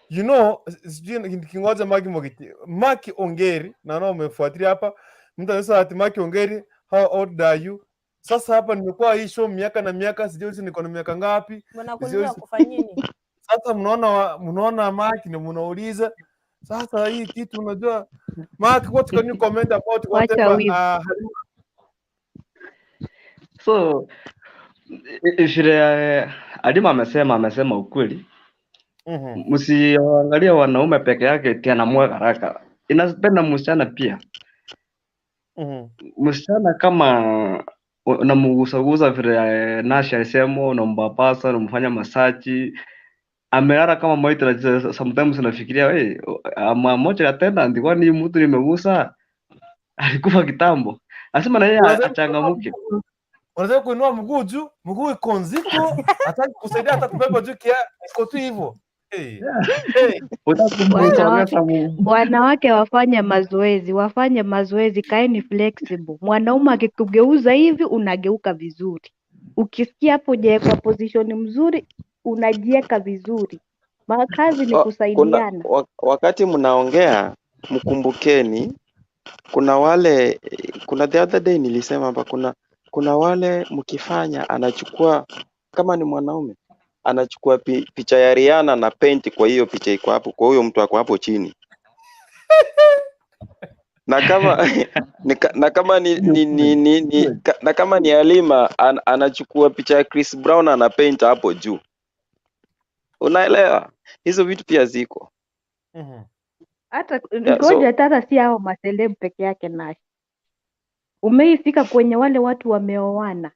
you know, sijui nikingoja Magi Mogiti, Maki Ongeri, naona umefuatilia hapa. Mtu anasema ati Maki Ongeri, how old are you? Sasa hapa nimekuwa hii show miaka na miaka, sijui niko na miaka ngapi. Wanakuuliza Sijui wakufanyie nini? sasa mnaona Maki na mnauliza sasa hii kitu unajua Mark, what can you comment about Wacha whatever wivu. Halima So vile Halima amesema ukweli. Msiangalie wanaume peke yake eti anamwaga haraka, inapenda msichana pia. Msichana kama unamugusagusa vile Nash alisema, unampapasa, unamfanya masaji, amelala kama maiti. Na sometimes unafikiria hey, ama moja tena ndikuwa ni mtu nimegusa alikufa kitambo. Asema na yeye Unaweza achangamuke. Unataka kuinua mguu juu, mguu iko nzito, hataki kusaidia hata kubeba juu kia iko tu hivyo. Hey. Hey. Unataka kumsogeza Wanawake wafanye mazoezi, wafanye mazoezi, kaeni flexible. Mwanaume akikugeuza hivi unageuka vizuri. Ukisikia hapo hujawekwa position mzuri, unajieka vizuri. Makazi ni Oh, kuna kusaidiana. wakati mnaongea mkumbukeni, kuna wale, kuna the other day nilisema hapa, kuna wale mkifanya anachukua, kama ni mwanaume anachukua picha ya Rihanna na paint kwa hiyo picha iko hapo, kwa huyo mtu ako hapo chini, na kama na kama ni, ni, ni, ni, ni ka, na kama ni Halima anachukua picha ya Chris Brown ana paint hapo juu. Unaelewa? Hizo vitu pia ziko. Hata Yeah, so ngoja tata, si hao maseleb peke yake Nash. Umeifika kwenye wale watu wameoana,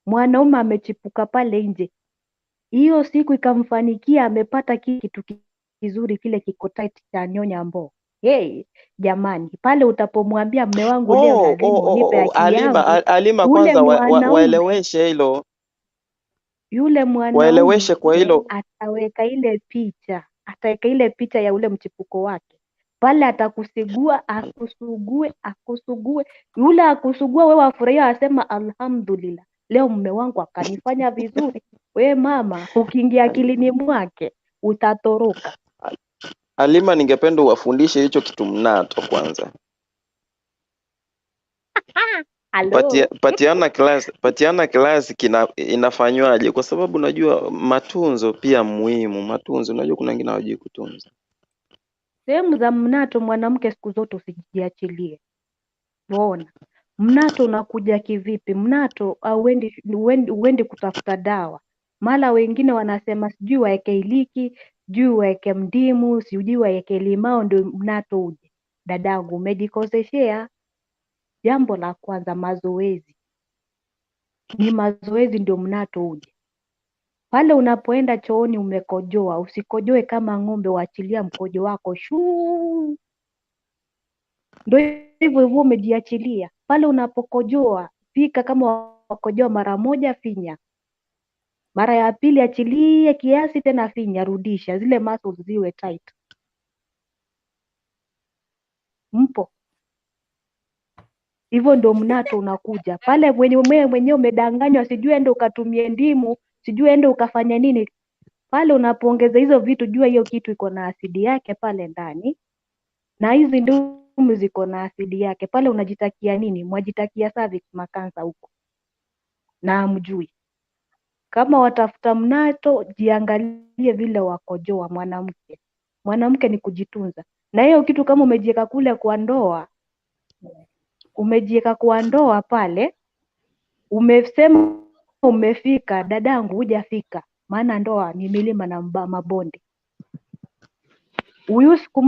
mwanaume amechipuka pale nje, hiyo siku ikamfanikia, amepata kitu kizuri kile kiko tight cha nyonya mbo. Hey, jamani, pale utapomwambia mme wangu leo lazima unipe haki Halima, yangu, Halima ule kwanza mwanaume waeleweshe hilo. yule mwanaume Waeleweshe kwa hilo. ataweka ile picha, ataweka ile picha ya ule mchipuko wake pale, atakusigua, akusugue, akusugue. Yule akusugua wewe afurahia, asema alhamdulillah, leo mume wangu akanifanya vizuri. We mama, ukiingia akilini mwake utatoroka. Halima, ningependa uwafundishe hicho kitu mnato kwanza. Halo. Patiana class inafanywaje? Kwa sababu unajua matunzo pia muhimu, matunzo unajua kuna wengine hawajui kutunza. Sehemu za mnato, mwanamke siku zote usijiachilie. Waona, mnato unakuja kivipi? Mnato auendi uendi kutafuta dawa. Mara wengine wanasema sijui waeke iliki, sijui waeke mdimu, sijui waeke limao ndio mnato uje. Dadangu, umejikoseshea. Jambo la kwanza, mazoezi. Ni mazoezi ndio mnato uje. Pale unapoenda chooni umekojoa, usikojoe kama ng'ombe, waachilia mkojo wako shuu. Ndio hivyo hivyo umejiachilia. Pale unapokojoa, fika kama wakojoa mara moja, finya. Mara ya pili achilie kiasi tena finya, rudisha. Zile muscles ziwe tight. Mpo? Hivyo ndio mnato unakuja. Pale mwenyewe mwenyewe umedanganywa, sijui ende ukatumie ndimu, sijui ende ukafanya nini. Pale unapoongeza hizo vitu, jua hiyo kitu iko na asidi yake pale ndani, na hizi ndimu ziko na asidi yake. Pale unajitakia nini? Mwajitakia cervix makansa huko, na hamjui. Kama watafuta mnato, jiangalie vile wakojoa mwanamke. Mwanamke ni kujitunza, na hiyo kitu kama umejiweka kule kwa ndoa, umejiweka kwa ndoa pale, umesema umefika, dadangu, hujafika. Maana ndoa ni milima na mabonde. Huyu siku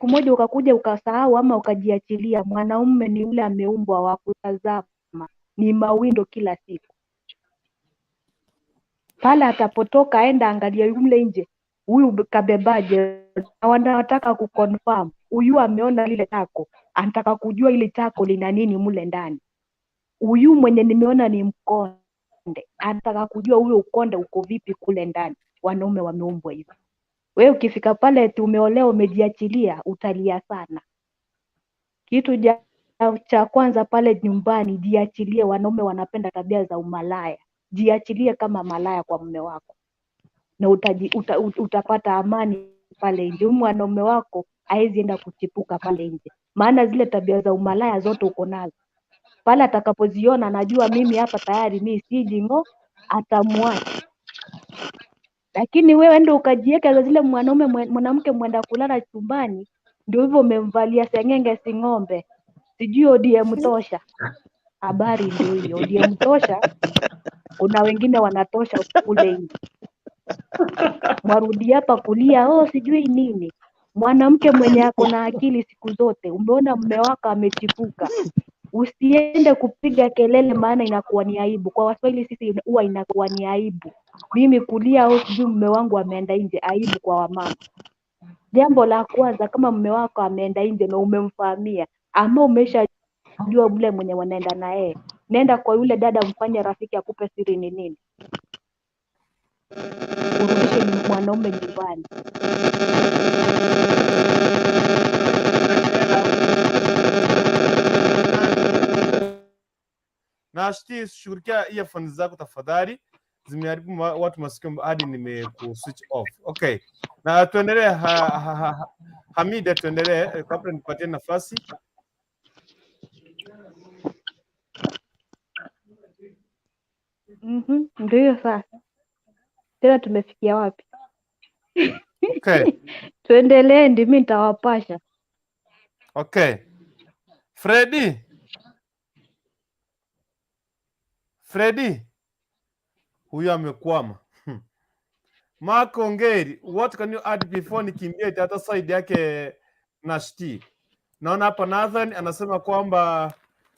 moja ukakuja ukasahau ama ukajiachilia. Mwanaume ni yule ameumbwa wa kutazama, ni mawindo kila siku. Pale atapotoka aenda angalia yule nje, huyu kabebaje, na wanataka kuconfirm huyu ameona lile tako, anataka kujua ile tako lina nini mule ndani. Huyu mwenye nimeona ni mkonde, anataka kujua huyo ukonde uko vipi kule ndani. Wanaume wameumbwa hivyo. Wewe ukifika pale eti umeolewa umejiachilia, utalia sana. Kitu cha kwanza pale nyumbani, jiachilie. Wanaume wanapenda tabia za umalaya. Jiachilie kama malaya kwa mume wako na utapata amani pale nje. Huyu mwanaume wako haezi enda kuchipuka pale nje, maana zile tabia za umalaya zote uko nazo. Pale atakapoziona, anajua mimi hapa tayari mi siji ng'o, atamwacha. Lakini wewe ndo ukajiweka za zile mwanaume mwanamke mwenda kulala chumbani, ndio hivyo umemvalia sengenge si ng'ombe, sijui ODM tosha. Habari ndio hiyo, ODM tosha. Kuna wengine wanatosha kule nje, mwarudi hapa kulia oh, sijui nini. Mwanamke mwenye ako na akili siku zote, umeona mume wako amechipuka, usiende kupiga kelele, maana inakuwa ni aibu. Kwa Waswahili sisi huwa inakuwa ni aibu. Mimi kulia au sijui mume wangu ameenda nje, aibu kwa wamama. Jambo la kwanza, kama mume wako ameenda nje na umemfahamia ama umeshajua mle mwenye wanaenda na yeye, nenda kwa yule dada, mfanye rafiki akupe siri ni nini, urudishe mwanaume nyumbani. Nashti, shughulikia earphones zako tafadhali, zimeharibu watu masikio hadi nimeku switch off. Okay, na tuendelee Hamida, tuendelee kabla nipatie nafasi. Ndio hiyo sasa. Tena tumefikia wapi? Okay. Tuendelee, ndimi nitawapasha. Okay. Freddy huyu amekwama. Mark Ongeri, what can you add before nikimbie hata side yake Nashti? Naona hapa Nathan anasema kwamba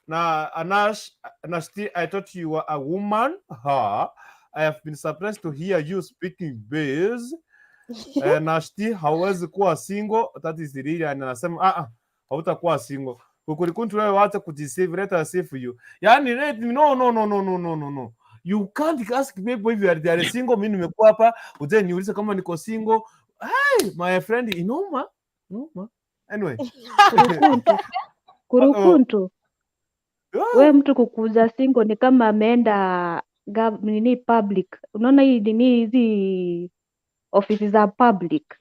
na Anash Nashti, I thought you were a woman. Ha. I have been surprised to hear you speaking bass. Nashti hauwezi kuwa single, that is really, and anasema hautakuwa single. Kukulikuntu wewe wacha kujisave, let us save you. Yani let me, no no no no no no no no. You can't ask people if you are, they are single. Mimi nimekuwa hapa, uje niulize kama niko single. Hey, my friend, inoma. Inoma. Anyway. Kurukuntu. Kurukuntu. We mtu kukuza single ni kama ameenda nini public. Unaona hii nini hizi ofisi za public.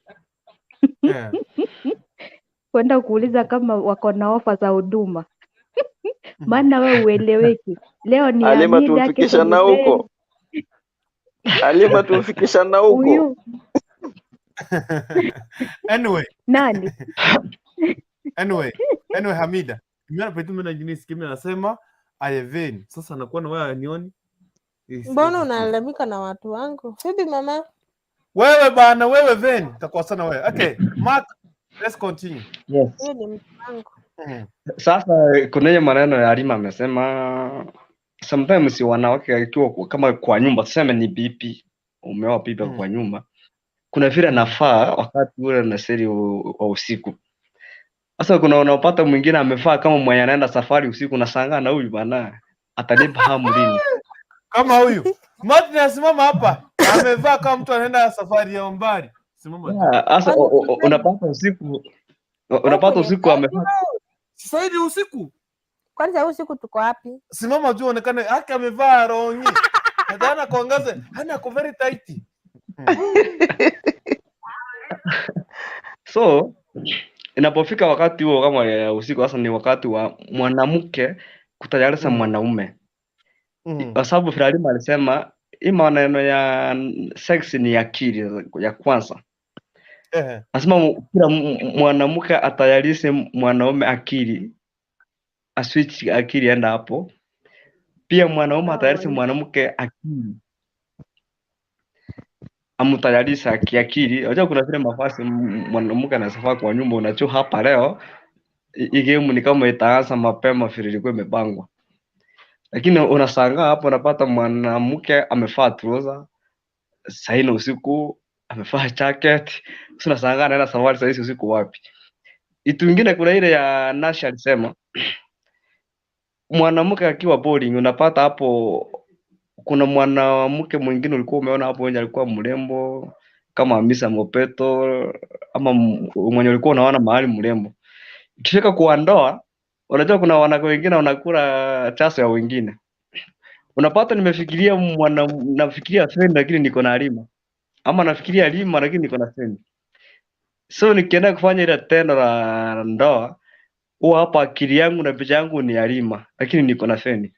Kwenda kuuliza kama wako na ofa za huduma. Maana we ueleweki. Leo ni Halima, Hamida, kesho tumfikisha ni na Ben. huko. Halima, tumfikisha na huko. Huyu Anyway. Nani? Anyway, Hamida. Nimeona Petu mimi na Eunice Kimya anasema Ayeven. Sasa anakuwa na wewe anioni. Mbona unalalamika na watu wangu? Vipi mama? Wewe bana, wewe Ven, nitakuwa sana wewe. Okay, Mark, let's continue. Yes. Huyo ni mtu wangu. Sasa kuna hiyo maneno ya Halima amesema sometimes wanawake akiwa kama kwa nyumba, tuseme ni bibi, umeoa bibi kwa nyumba, kuna vile anafaa wakati ule na seri wa usiku. Sasa kuna unapata mwingine amefaa kama mwenye anaenda safari usiku, nashangaa na huyu bana atanipa hamu lini? Kama huyu Martin anasimama hapa amevaa kama mtu anaenda safari ya mbali. Simama tu. Sasa unapata usiku, unapata usiku amevaa. Sasa hivi usiku. Kwanza usiku tuko wapi? Simama juu onekane haki amevaa rongi. Hata kuangaza, hana ko very tight. So inapofika wakati huo kama ya usiku, sasa ni wakati wa mwanamke kutayarisha mwanaume. Kwa sababu Halima alisema hii maneno ya sex ni akili ya kwanza. Anasema kila mwanamke atayarishe mwanaume akili, aswitch akili enda hapo. Pia mwanaume atayarishe mwanamke akili, amtayarishe kiakili. Unajua kuna vile mavazi mwanamke anasafaa kwa nyumba, unajua hapa leo hii game ni kama itaanza mapema vile ilikuwa imepangwa. Lakini unashangaa hapo unapata mwanamke amevaa trouser, Saa nne usiku amevaa jacket. Sasa unashangaa anaenda safari saa hizi usiku wapi? Kitu ingine kuna ile ya Nasha alisema mwanamke akiwa boring, unapata hapo kuna mwanamke mwingine ulikuwa umeona hapo mwenye alikuwa mrembo kama Hamisa Mobeto ama mwenye ulikuwa unaona mahali mrembo. Ikifika kwa ndoa, unajua kuna wanawake wengine wanakula chaso ya wengine. Unapata nimefikiria mwana, nafikiria Feni lakini niko na Halima, ama nafikiria Halima lakini niko na Feni. So nikienda kufanya ile tendo la ndoa, huwa hapa akili yangu na picha yangu ni Halima, lakini niko na Feni.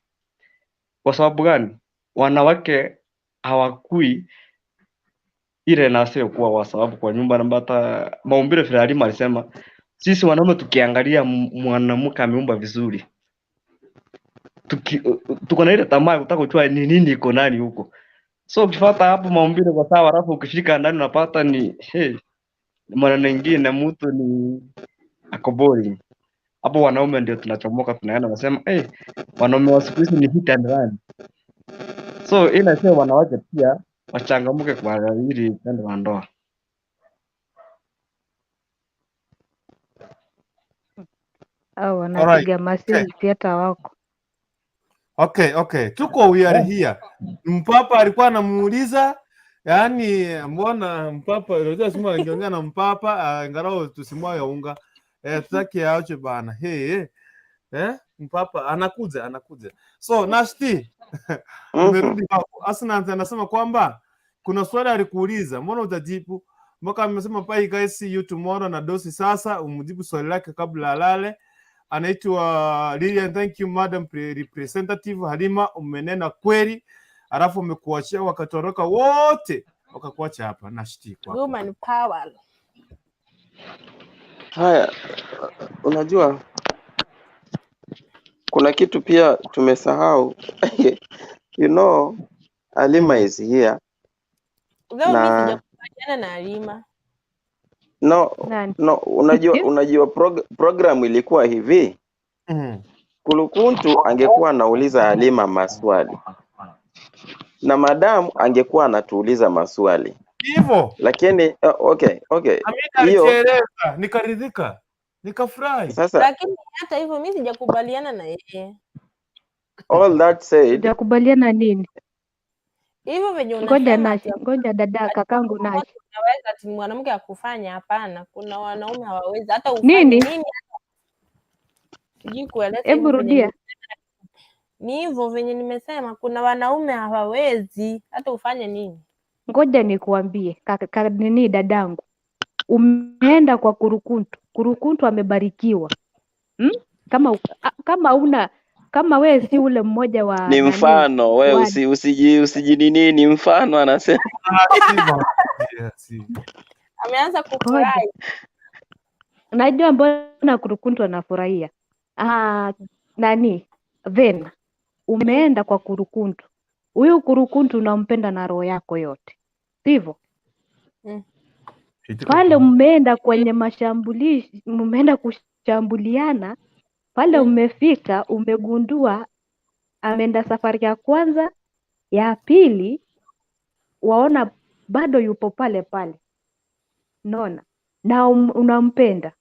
Kwa sababu gani? Wanawake hawakui ile nasio kuwa kwa sababu kwa nyumba nambata maumbile vile Halima alisema, sisi wanaume tukiangalia mwanamke ameumba vizuri, tuko na ile tamaa ya kutaka kujua ni nini iko nani huko. So ukifuata hapo maumbile kwa sawa, alafu ukifika ndani unapata ni hey, mwana mwingine mtu ni ako boring. Hapo wanaume ndio tunachomoka, tunaenda nasema hey, wanaume wa siku hizi ni hit and run. So ila sio wanawake pia wachangamke kwa hili tendo la ndoa. Au Alright. wanapiga Okay. maselfi hata wako. Okay, okay. Tuko we are here. Mpapa alikuwa anamuuliza yaani, mbona Mpapa unajua simu angeongea na Mpapa angalau tusimwaye unga. Tutaki aache bana. Hey, Mpapa anakuja, anakuja. So Nashti, nimerudi kwako. Asnant anasema kwamba kuna swali alikuuliza, mbona hujajibu? Mpaka amesema bye guys, see you tomorrow na dosi sasa, umjibu swali lake kabla alale. Anaitwa Lilian, thank you madam representative Halima, umenena kweli, alafu umekuachia wakatoroka wote wakakuacha hapa. Nashti kwako. Woman power. Haya, unajua kuna kitu pia tumesahau. You know, Halima is here Though mi na sijakubaliana na Halima. no Nani? no, unajua programu ilikuwa hivi. Kulukuntu angekuwa anauliza Halima maswali na madamu angekuwa anatuuliza maswali Hivyo lakini okay okay, Amina hiyo alijieleza, nikaridhika, nikafurahi. sasa, Lakini hata hivyo mi sijakubaliana na yeye. all that said, Hujakubaliana nini? Hivyo venye Ngoja unasema Nashi, ati ngoja dada ati kakangu wote Nashi. unaweza ati mwanamke akufanya, hapana. Kuna wanaume hawawezi hata ufanye Nini? nini, sijui kueleza Hebu hivyo venye rudia. ni hivyo venye nimesema, kuna wanaume hawawezi hata ufanye nini. Ngoja nikuambie nini dadangu. Umeenda kwa Kurukuntu. Kurukuntu amebarikiwa. Kama kama una kama we si ule mmoja wa ni nani mfano we wa usiji nini, ni mfano anasema. Si. Ameanza ngoja. kufurahi. Najua mbona Kurukuntu anafurahia. Nani? Vena, umeenda kwa Kurukuntu. Huyu Kurukuntu unampenda na roho yako yote, sivyo? Pale mmeenda kwenye mashambulizi, mmeenda kushambuliana pale, umefika umegundua ameenda safari ya kwanza, ya pili, waona bado yupo pale pale, naona na unampenda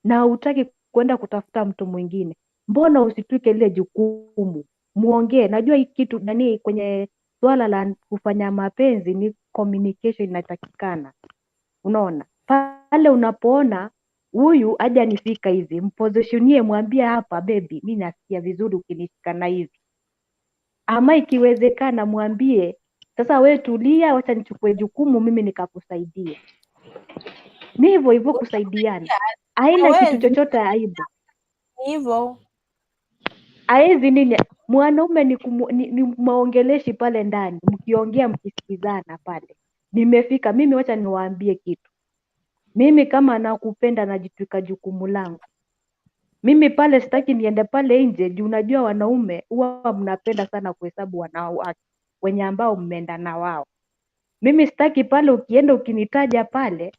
na hutaki kwenda kutafuta mtu mwingine, mbona usitwike lile jukumu, muongee. Najua hii kitu nani, kwenye swala la kufanya mapenzi ni communication inatakikana. Unaona, pale unapoona huyu haja nifika hivi, mpositionie, mwambie hapa, baby, mi nasikia vizuri ukinishika na hivi, ama ikiwezekana mwambie sasa, we tulia, wacha nichukue jukumu mimi nikakusaidia. Ni hivyo hivyo kusaidiana, haina kitu Hawezi chochote aibu. ni hivyo. Haezi nini, mwanaume ni maongeleshi pale ndani, mkiongea mkisikizana pale. Nimefika mimi, wacha niwaambie kitu. Mimi kama nakupenda najitwika jukumu langu. Mimi pale sitaki niende pale nje juu unajua wanaume huwa mnapenda sana kuhesabu wanawake wenye ambao mmeenda na wao. Mimi sitaki pale ukienda ukinitaja pale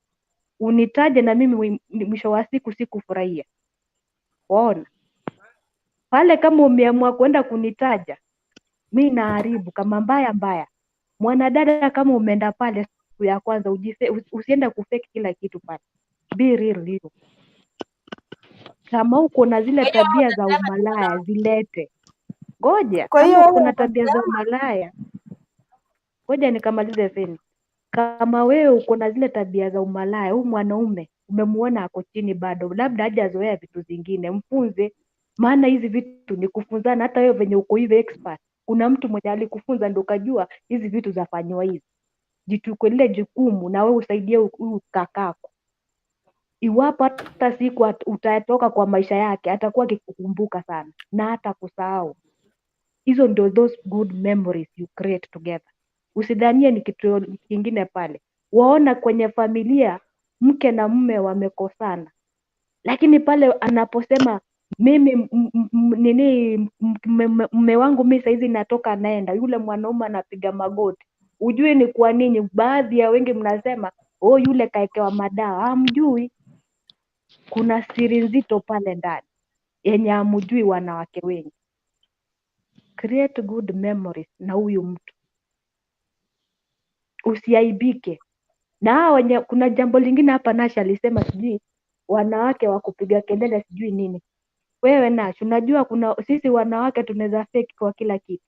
unitaje na mimi mwisho wa siku sikufurahia. Waona? Pale kama umeamua kwenda kunitaja, mi naharibu kama mbaya mbaya. Mwanadada, kama umeenda pale siku ya kwanza, usiende kufake kila kitu pale. Be real you. Kama uko na zile Kwa hiyo tabia za unasema umalaya zilete. Ngoja, kwa hiyo kama wewe uko na tabia za unasema umalaya, ngoja nikamalize Feni. Kama wewe uko na zile tabia za umalaya, huyu mwanaume umemuona ako chini bado, labda hajazoea vitu zingine, mfunze. Maana hizi vitu ni kufunzana. Hata wewe venye uko hivi expert, kuna mtu mwenye alikufunza ndio ukajua hizi vitu zafanywa hivi. Jichukue lile jukumu na wewe usaidie huyu kakako. Iwapo hata siku utatoka kwa maisha yake, atakuwa akikukumbuka sana na hata kusahau. Hizo ndio those good memories you create together. Usidhanie ni kitu kingine pale. Waona kwenye familia mke na mume wamekosana, lakini pale anaposema mimi nini mume wangu mi saizi natoka naenda, yule mwanaume anapiga magoti. Ujui ni kwa nini? Baadhi ya wengi mnasema oh, yule kaekewa madawa. Hamjui kuna siri nzito pale ndani yenye hamjui wanawake wengi. Create good memories na huyu mtu, usiaibike. Na hawa wenye, kuna jambo lingine hapa Nash alisema sijui wanawake wa kupiga kelele sijui nini. Wewe Nash, unajua kuna sisi wanawake tunaweza fake kwa kila kitu.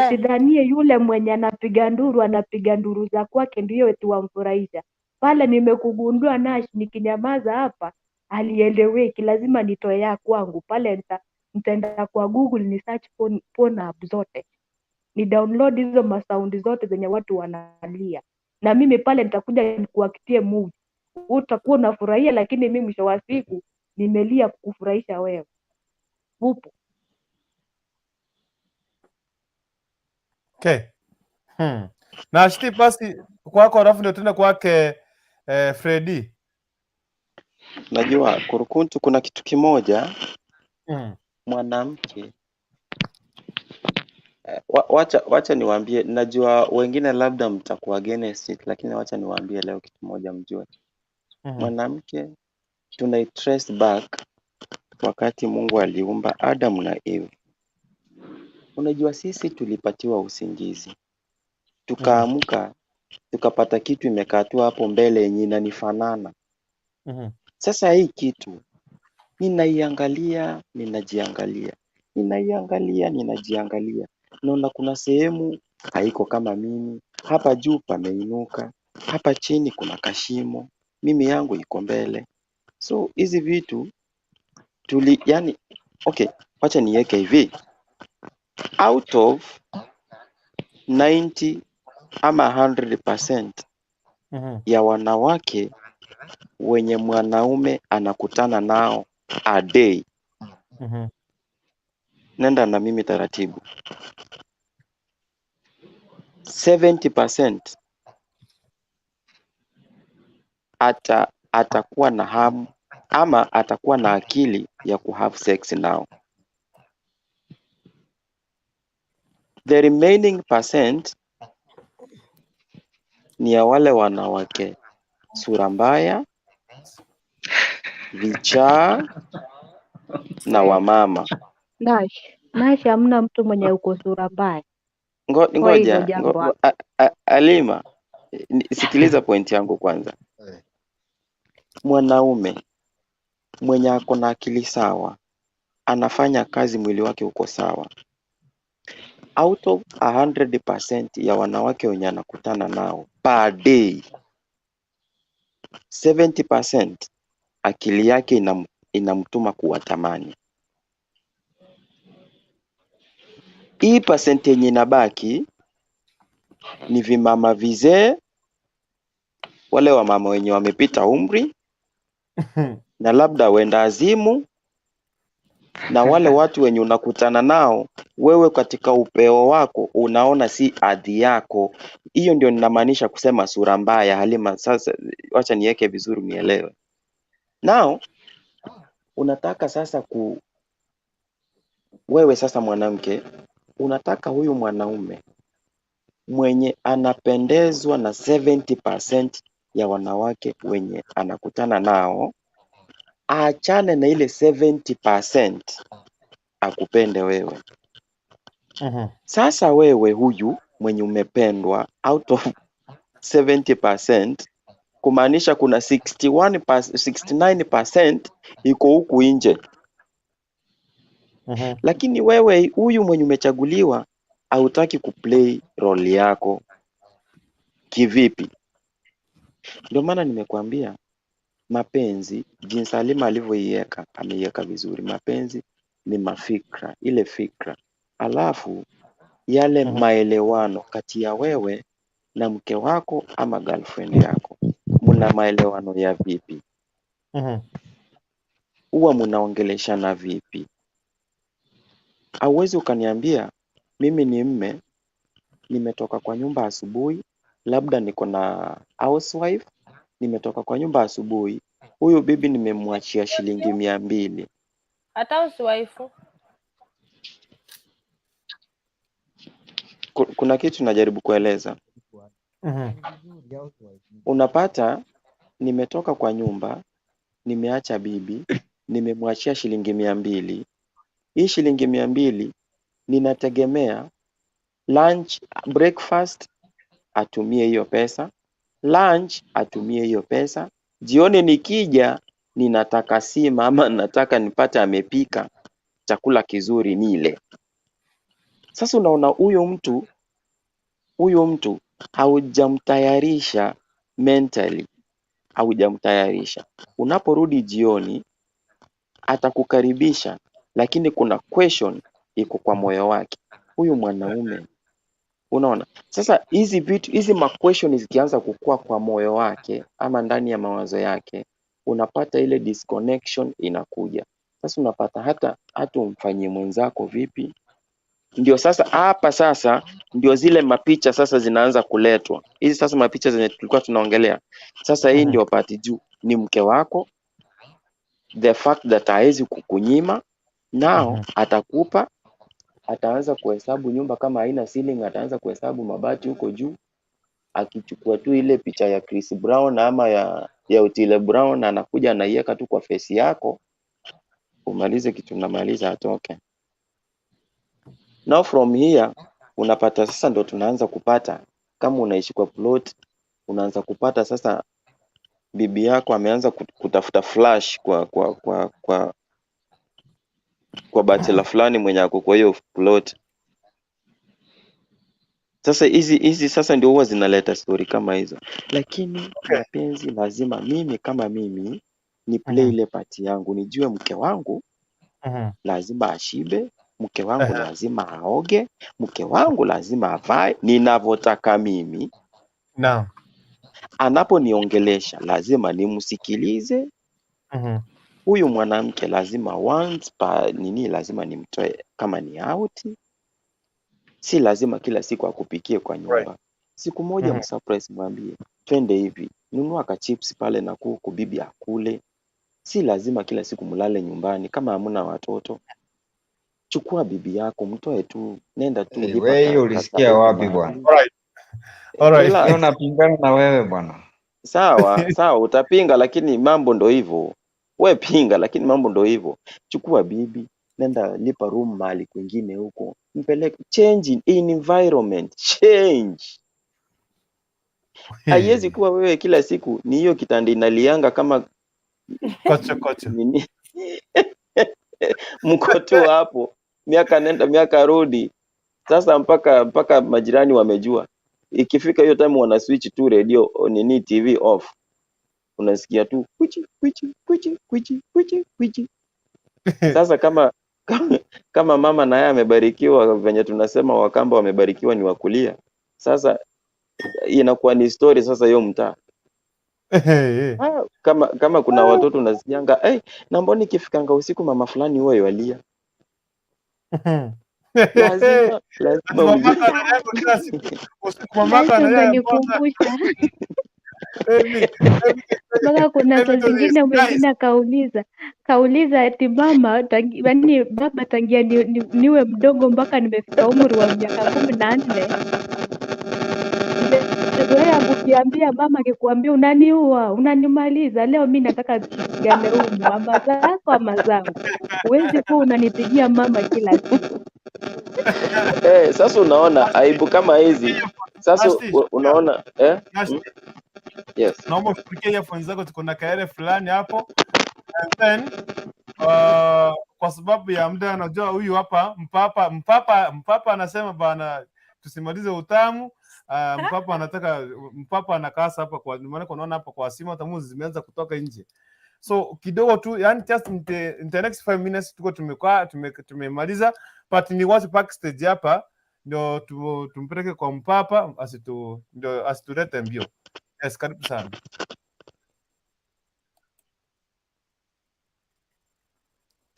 Usidhanie yule mwenye anapiga nduru anapiga nduru za kwake ndiyo eti wamfurahisha. Pale nimekugundua Nash, nikinyamaza hapa alieleweki, lazima nitoe ya kwangu pale. Nitaenda kwa Google ni search porn app zote, ni download hizo masaundi zote zenye watu wanalia, na mimi pale nitakuja nikuactie movie, utakuwa unafurahia, lakini mimi mwisho wa siku nimelia kukufurahisha wewe. Upo Okay. Na Ashti, basi kwako, alafu ndio tuende kwake Freddy. Najua Kurukuntu, kuna kitu kimoja mwanamke wacha niwaambie, najua wengine labda mtakuwa against it, lakini wacha niwaambie leo kitu moja mjue. Mwanamke tunai trace back wakati Mungu aliumba Adam na Eve. Unajua sisi tulipatiwa usingizi, tukaamka tukapata kitu imekaa tu hapo mbele yenye inanifanana. Sasa hii kitu ninaiangalia, ninajiangalia, ninaiangalia, ninajiangalia, naona kuna sehemu haiko kama mimi, hapa juu pameinuka, hapa chini kuna kashimo, mimi yangu iko mbele. So hizi vitu yani, okay, wacha niweke hivi, out of 90 ama 100% ya wanawake wenye mwanaume anakutana nao a day, nenda na mimi taratibu, 70% atakuwa na hamu ama atakuwa na akili ya kuhave sex nao. The remaining percent ni ya wale wanawake sura mbaya, vichaa na wamama. Nash, hamna mtu mwenye uko sura mbaya. Kwa hilo Ngoja, jambo hapo. Alima, sikiliza point yangu kwanza. Mwanaume mwenye ako na akili sawa, anafanya kazi, mwili wake uko sawa, out of 100% ya wanawake wenye anakutana nao per day, 70% akili yake inamtuma kuwatamani. Hii percent yenye inabaki ni vimama vizee, wale wamama wenye wamepita umri na labda wenda azimu, na wale watu wenye unakutana nao wewe katika upeo wako unaona si adhi yako. Hiyo ndio ninamaanisha kusema sura mbaya. Halima, sasa wacha niweke vizuri nielewe. Now unataka sasa wewe sasa mwanamke unataka huyu mwanaume mwenye anapendezwa na 70% ya wanawake wenye anakutana nao aachane na ile 70% akupende wewe. Sasa wewe huyu mwenye umependwa out of 70%, kumaanisha kuna 69% iko huku nje. Lakini wewe huyu mwenye umechaguliwa hautaki kuplay role yako kivipi? Ndio maana nimekuambia mapenzi, jinsi Halima alivyoiweka, ameiweka vizuri. Mapenzi ni mafikra, ile fikra, alafu yale maelewano kati ya wewe na mke wako ama girlfriend yako, mna maelewano ya vipi? Huwa mnaongeleshana vipi? Hauwezi ukaniambia mimi ni mme, nimetoka kwa nyumba asubuhi, labda niko na housewife, nimetoka kwa nyumba asubuhi, huyu bibi nimemwachia shilingi 200. Hata usiwaifu. Kuna kitu najaribu kueleza. Unapata nimetoka kwa nyumba, nimeacha bibi, nimemwachia shilingi 200. Hii shilingi 200 ninategemea lunch, breakfast atumie hiyo pesa, lunch atumie hiyo pesa, jioni nikija ninataka sima ama nataka nipate amepika chakula kizuri nile. Sasa unaona huyo mtu haujamtayarisha mentally, haujamtayarisha. Unaporudi jioni atakukaribisha, lakini kuna question iko kwa moyo wake, huyu mwanaume. Unaona? Sasa hizi vitu, hizi ma question zikianza kukua kwa moyo wake ama ndani ya mawazo yake, unapata ile disconnection inakuja. Sasa unapata hata umfanyie mwenzako vipi. Ndio sasa hapa sasa ndio zile mapicha sasa zinaanza kuletwa. Hizi sasa mapicha zenye tulikuwa tunaongelea. Sasa hii ndio part juu ni mke wako, the fact that haezi kukunyima, nao atakupa, ataanza kuhesabu nyumba kama haina ceiling, ataanza kuhesabu mabati huko juu, akichukua tu ile picha ya Chris Brown ama ya Otile Brown, anakuja anaiweka tu kwa face yako, umalize kitu namaliza atoke. Now from here unapata sasa, ndo tunaanza kupata kama unaishi kwa plot, unaanza kupata sasa bibi yako ameanza kutafuta flash kwa bachelor fulani mwenye ako kwa hiyo plot. Sasa hizi sasa ndio huwa zinaleta story kama hizo, lakini mapenzi lazima mimi kama mimi ni play ile part yangu, nijue mke wangu lazima ashibe, mke wangu lazima aoge, mke wangu lazima avae ninavyotaka mimi. Naam. Anaponiongelesha lazima nimsikilize. Huyu mwanamke lazima once pa nini, lazima nimtoe kama ni out. Si lazima kila siku akupikie kwa nyumba. Siku moja msurprise, mwambie twende hivi, nunua ka chips pale na kuku, bibi akule. Si lazima kila siku mlale nyumbani kama hamna watoto. Chukua bibi yako, mtoe tu, nenda tu, Hey, lipa wewe hiyo ka ulisikia wapi bwana? Alright. Alright. Hiyo Relax. napingana na wewe bwana. Sawa, sawa, utapinga lakini mambo ndo hivyo. We pinga lakini mambo ndo hivyo. Chukua bibi, nenda lipa room mahali kwingine huko, mpeleke, change in environment, change. Haiwezi kuwa wewe kila siku ni hiyo kitanda inalianga kama Kocho kocho. nini mko tu hapo miaka nenda miaka rudi. Sasa mpaka majirani wamejua. Ikifika hiyo time wana switch tu radio nini TV off, unasikia tu kwichi kwichi kwichi kwichi kwichi kwichi. Sasa kama mama naye amebarikiwa, venye tunasema Wakamba wamebarikiwa ni wakulia, sasa inakuwa ni story sasa hiyo mtaa. Kama kuna watoto unasikianga, hey, na mbona ikifikanga usiku mama fulani huwa yalia. Lazima Mamako analia kila siku. Usiku mamako Naisi analia kwanza. umenikumbusha Emi, mpaka kuna let saa me tell you zingine this, mwingine guys. akauliza kauliza eti mama yaani baba tangia niwe mdogo mpaka nimefika umri wa miaka 14 nimezoea kukiambia mama akikuambia unaniua unanimaliza, leo mi nataka tupigane humu, ama zako ama zangu, huwezi kuwa unanipigia mama kila siku. Sasa unaona aibu kama hizi. Sasa Nashti, unaona eh? Nashti. Yes. Naomba ushughulikie earphones zako, tuko na kaere fulani hapo. And then kwa sababu ya muda, najua huyu hapa mpapa anasema bana tusimalize utamu. Mpapa anataka, mpapa anakasa hapa kwa maana unaona hapa kwa simu hata muzi zimeanza kutoka nje. So kidogo tu, yani just in the next 5 minutes tuko tumekaa tumemaliza, but ni wazi backstage hapa ndio tumpeleke kwa mpapa ndio asitulete mbio. Yes, karibu sana.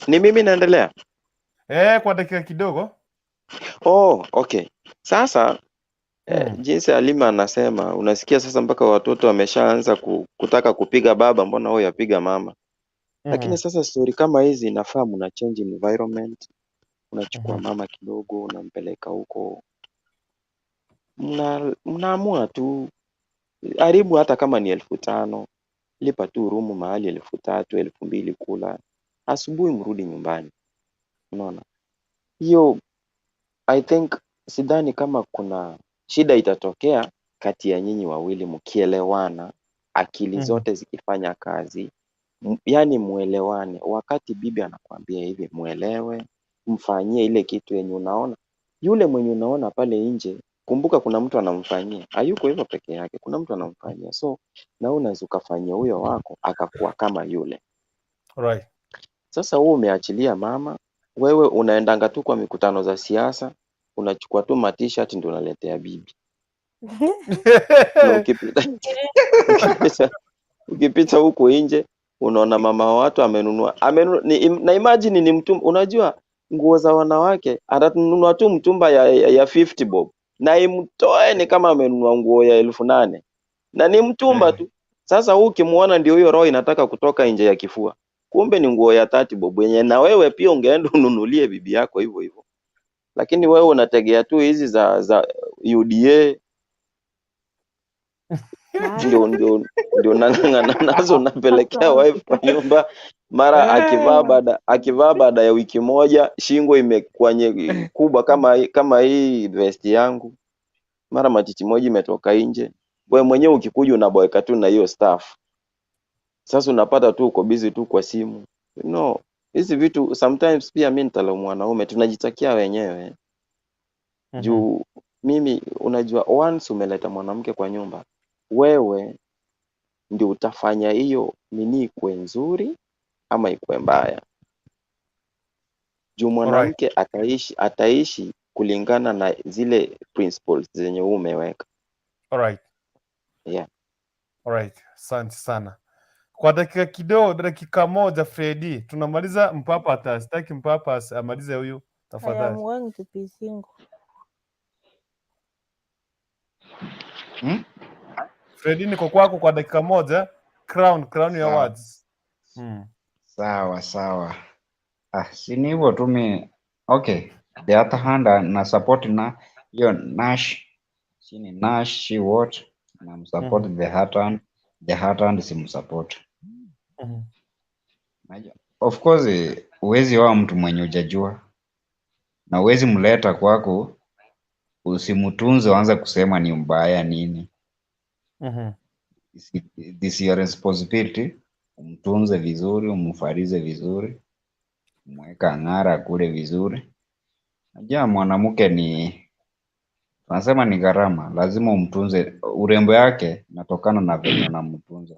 Ni mimi naendelea? Kwa dakika kidogo. Oh, okay. Sasa jinsi Halima anasema, unasikia sasa mpaka watoto wameshaanza kutaka kupiga baba, mbona wewe yapiga mama? Lakini sasa story kama hizi inafaa mna change environment, unachukua mama kidogo unampeleka huko, mnaamua tu haribu, hata kama ni 5,000 lipa tu rumu mahali 3,000, 2,000 kula, asubuhi mrudi nyumbani. Unaona hiyo, I think sidhani kama kuna shida itatokea kati ya nyinyi wawili mkielewana, akili zote zikifanya kazi, yani muelewane. Wakati bibi anakuambia hivi, muelewe, mfanyie ile kitu yenye unaona. Yule mwenye unaona pale nje, kumbuka kuna mtu anamfanyia, hayuko hivyo peke yake, kuna mtu anamfanyia. So na wewe unaweza ukafanyia huyo wako akakuwa kama yule. Right. Sasa wewe umeachilia mama, wewe unaendanga tu kwa mikutano za siasa, unachukua tu ma t-shirt ndio unaletea bibi. Na ukipita huko nje unaona mama wa watu amenunua, na imagine ni mtumba. Unajua nguo za wanawake atanunua tu mtumba ya 50 bob na imtoe ni kama amenunua nguo ya 8,000 na ni mtumba tu. Sasa huu ukimuona ndio hiyo roho inataka kutoka nje ya kifua, kumbe ni nguo ya 30 bob yenye na wewe pia ungeenda ununulie bibi yako hivyo hivyo, lakini wewe unategea tu hizi za UDA ndio unang'ang'ana nazo, unapelekea wife kwa nyumba. Mara akivaa baada ya wiki moja shingo imekuwa kubwa kama hii vest yangu, mara matiti moja imetoka nje. Wewe mwenyewe ukikuja unaboeka tu na hiyo staff. Sasa unapata tu uko busy tu kwa simu. No, hizi vitu sometimes pia mimi nitalaumu wanaume, tunajitakia wenyewe. Juu mimi unajua once umeleta mwanamke kwa nyumba, wewe ndio utafanya hiyo nini ikuwe nzuri ama ikuwe mbaya. Juu mwanamke ataishi kulingana na zile principles zenye wewe umeweka. Alright. Yeah. Alright, asante sana. Kwa dakika kidogo, dakika moja Freddy, tunamaliza. Mpapa atasitaki mpapa amalize huyu I am tafadhali. going to be single. Freddy, niko kwako kwa dakika moja. Crown your Sawa. words. Sawa sawa. Si ni hivyo tu mi. Okay. The other hand na support na hiyo Nash. Si ni Nash, she what? Na support the heart and the heart and simsupport. Of course huwezi oa mtu mwenye hujajua na huwezi mleta kwako usimtunze uanze kusema ni mbaya nini. This is your responsibility. Umtunze vizuri, umfarize vizuri, umweka ng'ara kule vizuri. Najua mwanamke ni tunasema ni gharama, lazima umtunze. Urembo yake inatokana na venye unamtunza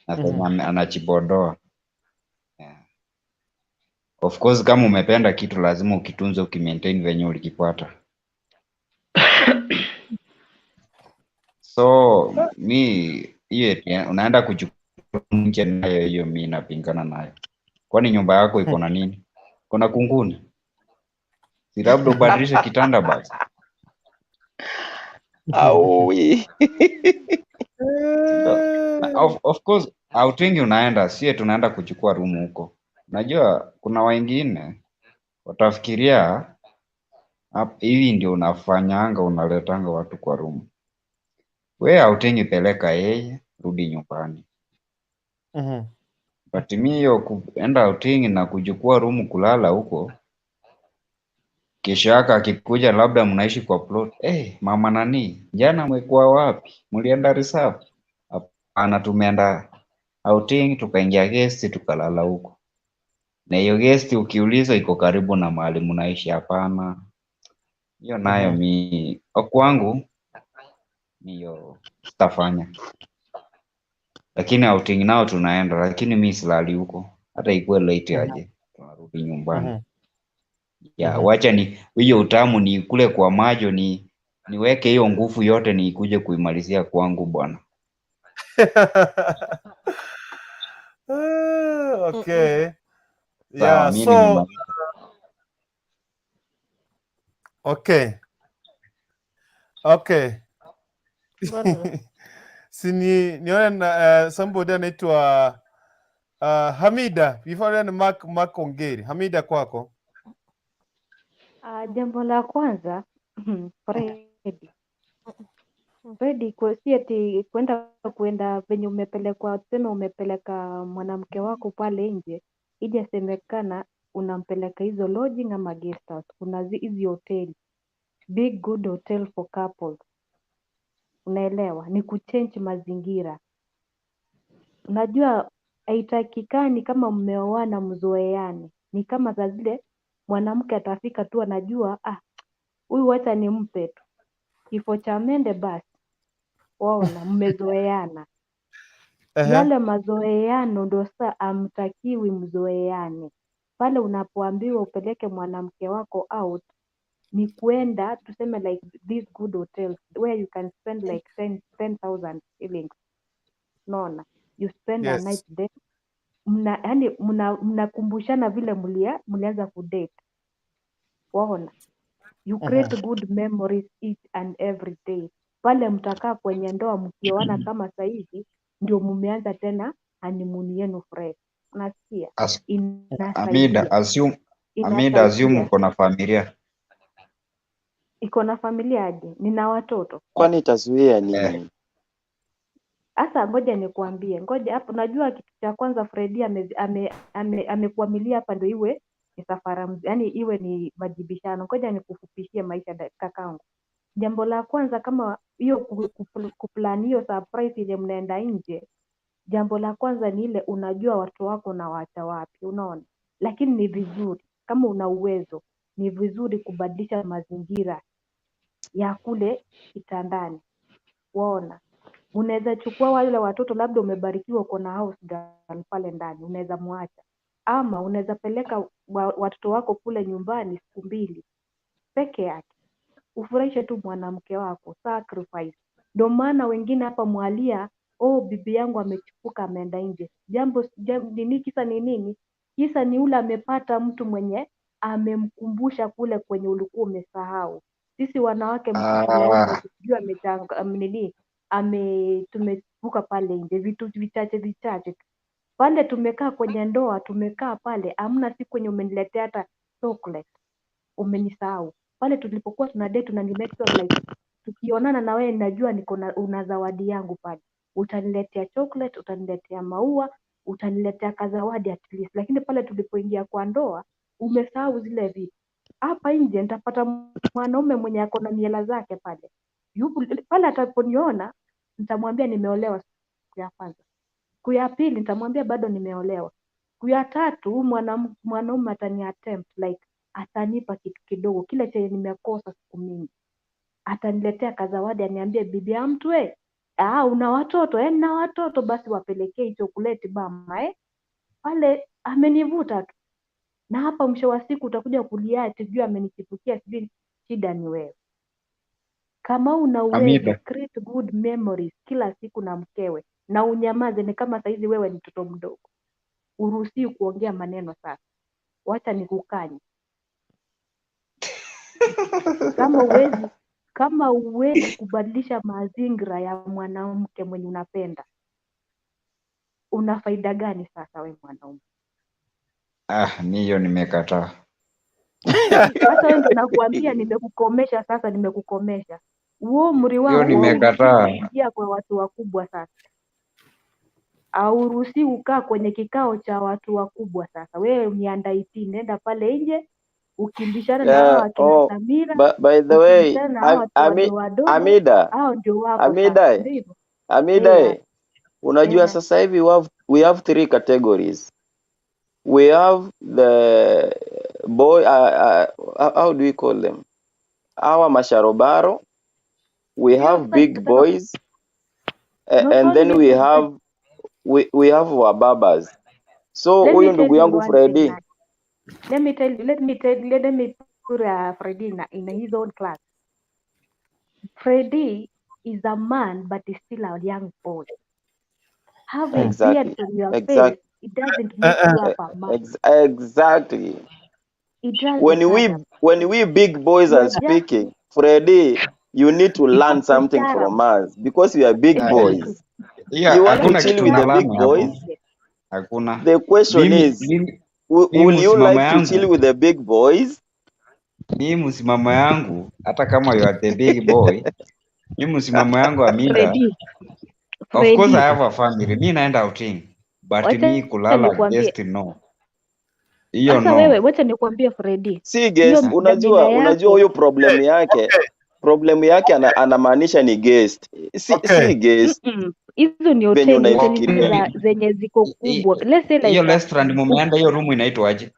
na venye anachibodoa. Yeah. Of course kama umependa kitu lazima ukitunze, ukimaintain venye ulikipata. So mi hiyo unaenda kuchukua nje nayo, hiyo mi napingana nayo. Kwani nyumba yako iko na nini? Kuna kunguni? Si labda ubadilishe kitanda basi. Aui. Of course outing unaenda, sie tunaenda kuchukua room huko. Unajua kuna wengine watafikiria hivi ndio unafanyanga, unaletanga watu kwa room. We outing peleka yeye, rudi nyumbani. But mi hiyo kuenda outing na kuchukua room kulala huko, Kesho yake akikuja, labda mnaishi kwa plot. Mama nani, jana mwekuwa wapi? Mlienda reserve? Hapana, tumeenda outing, tukaingia guest, tukalala huko. Na hiyo guest ukiuliza iko karibu na mahali mnaishi, hapana. Hiyo nayo mi kwangu hiyo sitafanya. Lakini outing nao tunaenda, lakini mi silali huko, hata ikuwe late aje, tunarudi nyumbani. Ya, wacha ni hiyo utamu ni kule kwa majo, ni niweke hiyo nguvu yote niikuje kuimalizia kwangu bwana. Okay. Sawa, Yeah, mi so nimemaliza. okay. Okay. Si ni nione na somebody anaitwa Hamida. Before then Mark Ongeri. Hamida, kwako. Jambo la kwanza Freddy, si ati kwenda venye umepelekwa, tuseme umepeleka mwanamke wako pale nje, ijasemekana unampeleka hizo lodging ama guest house. Kuna hizi hoteli, big good hotel for couples. Unaelewa, ni kuchange mazingira. Unajua haitakikani kama mmeoana mzoeane. Ni kama saa zile mwanamke atafika tu anajua huyu wacha nimpe tu kifo cha mende basi. Waona mmezoeana. Yale mazoeano ndio sasa amtakiwi mzoeane. Pale unapoambiwa upeleke mwanamke wako out ni kuenda tuseme like these good hotels where you can spend like 10,000 shillings. Unaona? You spend a night there. Mnakumbushana vile mlianza kudate. Waona? You create good memories each and every day. Pale mtakaa kwenye ndoa mkioana kama saizi ndio mmeanza tena honeymoon yenu fresh. Unasikia? Amida, assume Amida, assume uko na familia. Iko na familia aje? Nina watoto. Kwani itazuia nini? Sasa ngoja nikuambie. Ngoja hapo, najua kitu cha kwanza Freddy amekuamilia hapa ndio iwe ni safara, yani iwe ni majibishano. Ngoja nikufupishie maisha kakangu. Jambo la kwanza kama hiyo kuplan hiyo surprise ile mnaenda nje, jambo la kwanza ni ile unajua watu wako na waacha wapi, unaona? Lakini ni vizuri kama una uwezo, ni vizuri kubadilisha mazingira ya kule kitandani. Waona? Unaweza chukua wale watoto, labda umebarikiwa uko na house girl pale ndani, unaweza muacha. Ama unaweza peleka watoto wako kule nyumbani siku mbili peke yake. Ufurahishe tu mwanamke wako, sacrifice. Ndio maana wengine hapa mwalia, oh bibi yangu amechipuka ameenda nje. Jambo nini kisa ni nini? Kisa ni ule amepata mtu mwenye amemkumbusha kule kwenye ulikuwa umesahau. Sisi wanawake msitulaumu, sijui tumechipuka pale nje, vitu vichache vichache. Pale tumekaa kwenye ndoa, tumekaa pale, hamna siku kwenye umeniletea hata chocolate. Umenisahau. Pale tulipokuwa tuna date na ni make sure like tukionana na wewe najua niko na una zawadi yangu pale. Utaniletea chocolate, utaniletea maua, utaniletea kazawadi at least. Lakini pale tulipoingia kwa ndoa umesahau zile vitu. Hapa nje nitapata mwanaume mwenye ako na miela zake pale. Yupo pale, ataponiona nitamwambia nimeolewa siku ya kwanza. Siku ya pili nitamwambia bado nimeolewa. Siku ya tatu mwanaume atani attempt like atanipa kitu kidogo kile chenye nimekosa siku mingi. Ataniletea kazawadi aniambie bibi ya mtu una watoto nina watoto, basi wapelekee chocolate mama Pale amenivuta tu. Na hapa mwisho wa siku utakuja kulia sijui amenichipukia sijui, shida ni wewe. Kama una uwezo, create good memories kila siku na mkewe na unyamaze. Ni kama saizi wewe ni mtoto mdogo, uruhusiwi kuongea maneno sasa. Wacha nikukanye. Kama uwezi kubadilisha mazingira ya mwanamke mwenye unapenda, una faida gani sasa we mwanaume? Mimi hiyo nimekataa. Sasa wewe ndio nakuambia nimekukomesha sasa, nimekukomesha. Huo umri wako nimekataa. Kuingia kwa watu wakubwa sasa. Hauruhusiwi kukaa kwenye kikao cha watu wakubwa sasa. Wewe ni under 18, nenda pale nje, Ukimbishana na hawa Yeah, akina oh, Samira, by the way, ukibishana na hawa watu wadogo wadogo, Amida, hao ndio wako sasa, Amida, ndio hivyo. Amida, Yeah, unajua yeah. sasa hivi we have three categories. We have the boy, how do we call them? Hawa masharobaro, we Hiyo have sasa big nataka boys, not and then only we have we have wababas. So let me huyu tell ndugu you yangu one thing, Freddy, Nash. Let me tell you, let me tell let me put Freddy in his own class. Freddy is a man, but he's still a young boy. Having beard on your face, it doesn't make you up a man. Exactly. It doesn't When we matter. when we big boys You're are just speaking, Freddy, you need to learn something mshahara. From us because we are big boys. Yeah, You want to hakuna chill kitu with the big unalearn hapo. boys? Hakuna. The question Mimi is, mimi mimi will you msimamo like to chill yangu with the big boys? mi msimamo yangu hata kama you are the big boy, mi msimamo yangu Amida, Freddy, of course Freddy, I have a family. Mi naenda outing, but wacha mi kulala nikwambie guest no. Hiyo sasa. Wewe no. wacha nikwambie Freddy, Si hiyo guest, dhamira unajua yako huyu problem yake anamaanisha ni guest. Si si guest Hizo ni venye hoteli, hoteli zile unaifikiria. za zenye ziko kubwa. Let's say Hiyo like restaurant mumeenda, hiyo room inaitwaje?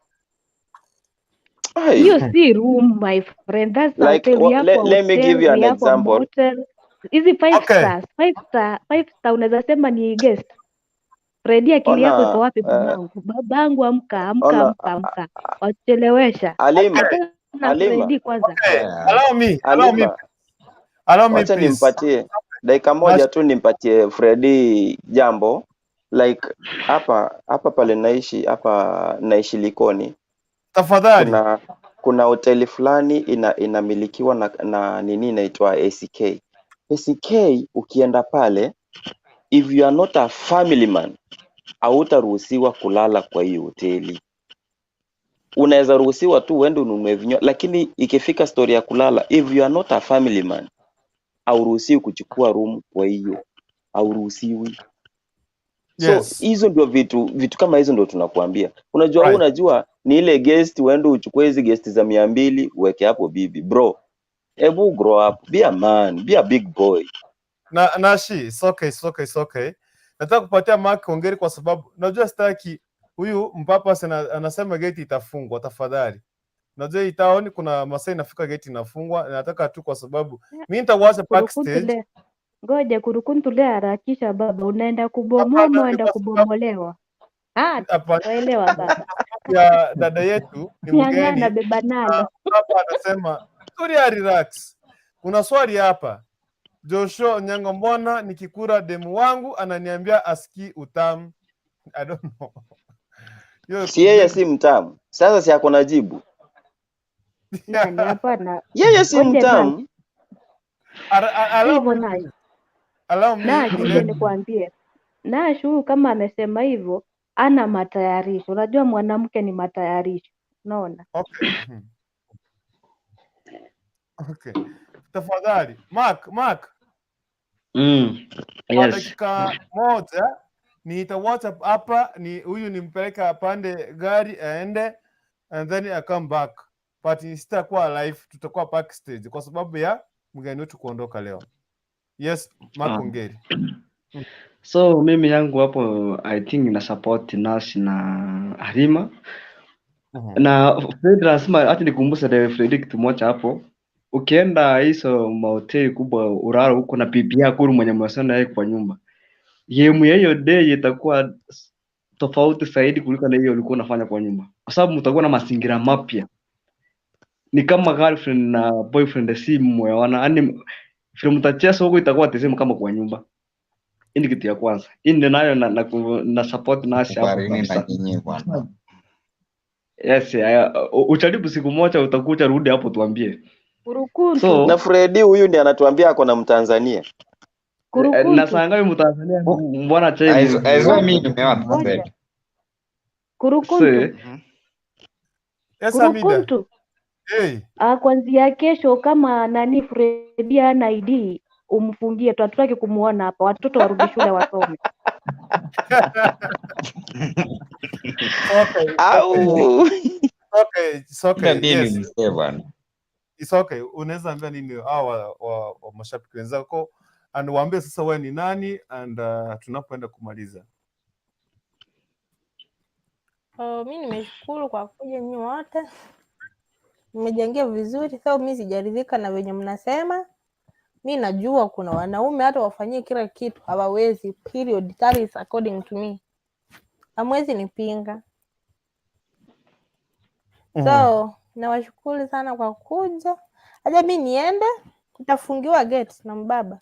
Ai. Hiyo si room, my friend, that's a Like hotel. We have let, a let me hotel, give you we an have a example. motel. Hizi five stars, five star unaweza sema ni guest. Freddy, akili yako iko Ona wapi babangu? Babangu, amka, amka, ona amka, amka. Wachelewesha. Alima, Achana na Alima, Freddy kwanza. Okay. Allow me, allow me, Alima, allow me wacha please. nimpatie dakika moja Nash, tu nimpatie Freddy jambo. Like hapa pale naishi, hapa naishi Likoni, tafadhali. kuna hoteli fulani inamilikiwa na nini inaitwa ACK. ACK ukienda pale, if you are not a family man, hautaruhusiwa kulala kwa hii hoteli. Unaweza ruhusiwa tu uende ununue vinywaji, lakini ikifika story ya kulala, if you are not a family man, hauruhusiwi kuchukua room kwa hiyo, hauruhusiwi. So hizo ndio vitu kama hizo ndio tunakuambia. Unajua wewe unajua ni ile guest uende uchukue hizi guest za 200 uweke hapo bibi. Bro, hebu grow up, be a man, be a big boy. Na Nashi, it's okay, it's okay, it's okay. Nataka kupatia Mark hongeri kwa sababu najua sitaki huyu mpapa anasema geti itafungwa tafadhali. Najua hii town kuna masaa inafika geti inafungwa, nataka tu kwa sababu mimi nitawacha backstage. Kurukuntule, ngoja Kurukuntule, harakisha baba, unaenda kubomoa Hapana, ama ni unaenda kwa sababu kubomolewa? Ah, hapana, waelewa baba. Ya dada yetu ni Nyang'ana, mgeni beba na nalo. hapa anasema Tulia, relax. Kuna swali hapa. Joshua Onyango, mbona nikikura demu wangu ananiambia asikii utamu? I don't know. Hiyo Si yeye si mtamu. Sasa si ako na jibu. Nani? Hapana. Yeye si Ngoja Nash. mtamu. Allow Hivyo me, Nash. allow me Nash, ngoja nilete nikwambie. Nash huyu kama amesema hivyo, ana matayarisho. Unajua mwanamke ni matayarisho. Unaona? Okay. Okay. Tafadhali. Mark, Mark, kwa Yes. dakika moja nitawacha hapa, ni huyu nimpeleka apande gari aende and then I come back. But sitakuwa live, tutakuwa backstage kwa sababu ya mgeni wetu kuondoka leo. Yes, Mark Ongeri. So mimi yangu hapo I think ina support Nash na Halima na Fred. Lazima hata nikumbushe the Fred kitu moja hapo. Ukienda hizo mahoteli kubwa urara huko na bibi yako ule mwenye mwasana naye kwa nyumba, yemu ya hiyo day itakuwa tofauti zaidi kuliko na hiyo ulikuwa unafanya kwa nyumba, kwa sababu mtakuwa na mazingira mapya. Ni kama girlfriend na boyfriend, si mmeoana, yani vile mtacheza huko itakuwa the same kama kwa nyumba. Hii ni kitu ya kwanza. Hii ndio nayo na support Nash hapo Kubarini na kabisa. nyinyi bwana. Yes, ujaribu siku moja, utakuja rudi hapo tuambie. Kurukuntu. So Na Fredi huyu ndiye anatuambia ako na Mtanzania. Na Kurukuntu. saa ngapi Mtanzania mbona chai Aizo mimi nimewa Ngoja. Fred. Kurukuntu. Se Yes, Amida. Kurukuntu. Hey. Ah, kuanzia kesho kama nani Fredi hana ID umfungie tu, hatutaki kumuona hapa. Watoto warudi shule wasome. Okay. Au Okay. okay, it's okay. Ila mimi ni Yes. mzee bwana. It's okay. Unaweza ambia nini hawa wa mashabiki wenzako and waambie sasa wewe ni nani and tunapoenda kumaliza. Oh, mi nimeshukuru kwa kuja nyinyi wote, mmejangia vizuri. So mi sijaridhika na venye mnasema. Mi najua kuna wanaume hata wafanyie kila kitu hawawezi, period. That is according to me, hamwezi nipinga. So nawashukuru sana kwa kuja. Aja mi niende, nitafungiwa gate na mbaba.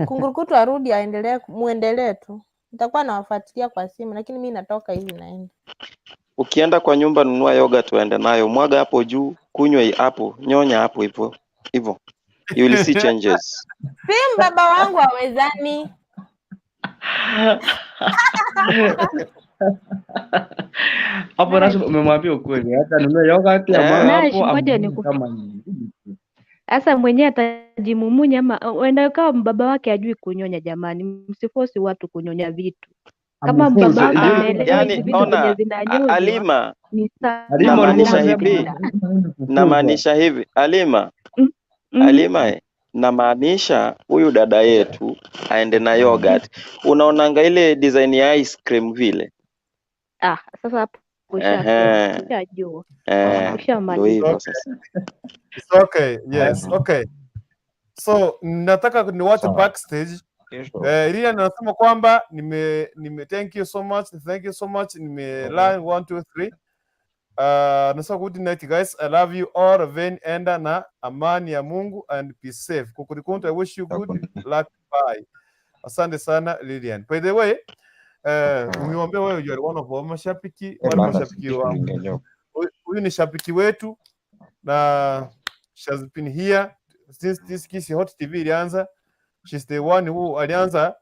Kungurukutu arudi aendelee, muendelee tu, nitakuwa nawafuatilia kwa simu, lakini mi natoka hivi naenda. Ukienda kwa nyumba nunua yogurt uende nayo, mwaga hapo juu, kunywa hapo, nyonya hapo hivyo hivyo. You will see changes. Si mbaba wangu hawezani. Hapo Nash, nasi umemwambia ukweli, hata nunue yogurt ya mwaga Nash, hapo ngoja amunywe niku kama ni sasa mwenyewe atajimumunya ama huenda kama baba wake ajui kunyonya. Jamani, msifosi watu kunyonya vitu. Kama amfunze baba wake ndio. anaelewa hizi Yani vitu venye ona, zinanyonywa Alima, ni sawa, Halima ulikuwa namaanisha umesema hivi, napenda. kufunzwa. namaanisha hivi Alima, Mm. Alima, namaanisha huyu dada yetu aende na yogurt. Unaonanga ile design ya ice cream vile? Ah, sasa hapo ushasema, Ehe, ushajua, eh, ndio ushamaliza. hivyo Okay. sasa. It's okay. Yes. Okay. So nataka niwache Sawa. backstage. Kesho. Lilian anasema kwamba nime thank you so much, thank you so much, nime learn 1 2 3. Nasema good night guys. I love you all. Ven enda na amani ya Mungu and be safe. Kukurikuntu, I wish you good luck. Bye. Asante sana Lilian. By the way, umewaambia wewe you are one of our mashabiki, wale mashabiki wa huyu ni shabiki wetu na she has been here since this Kisii Hot TV ilianza. She's the one who alianza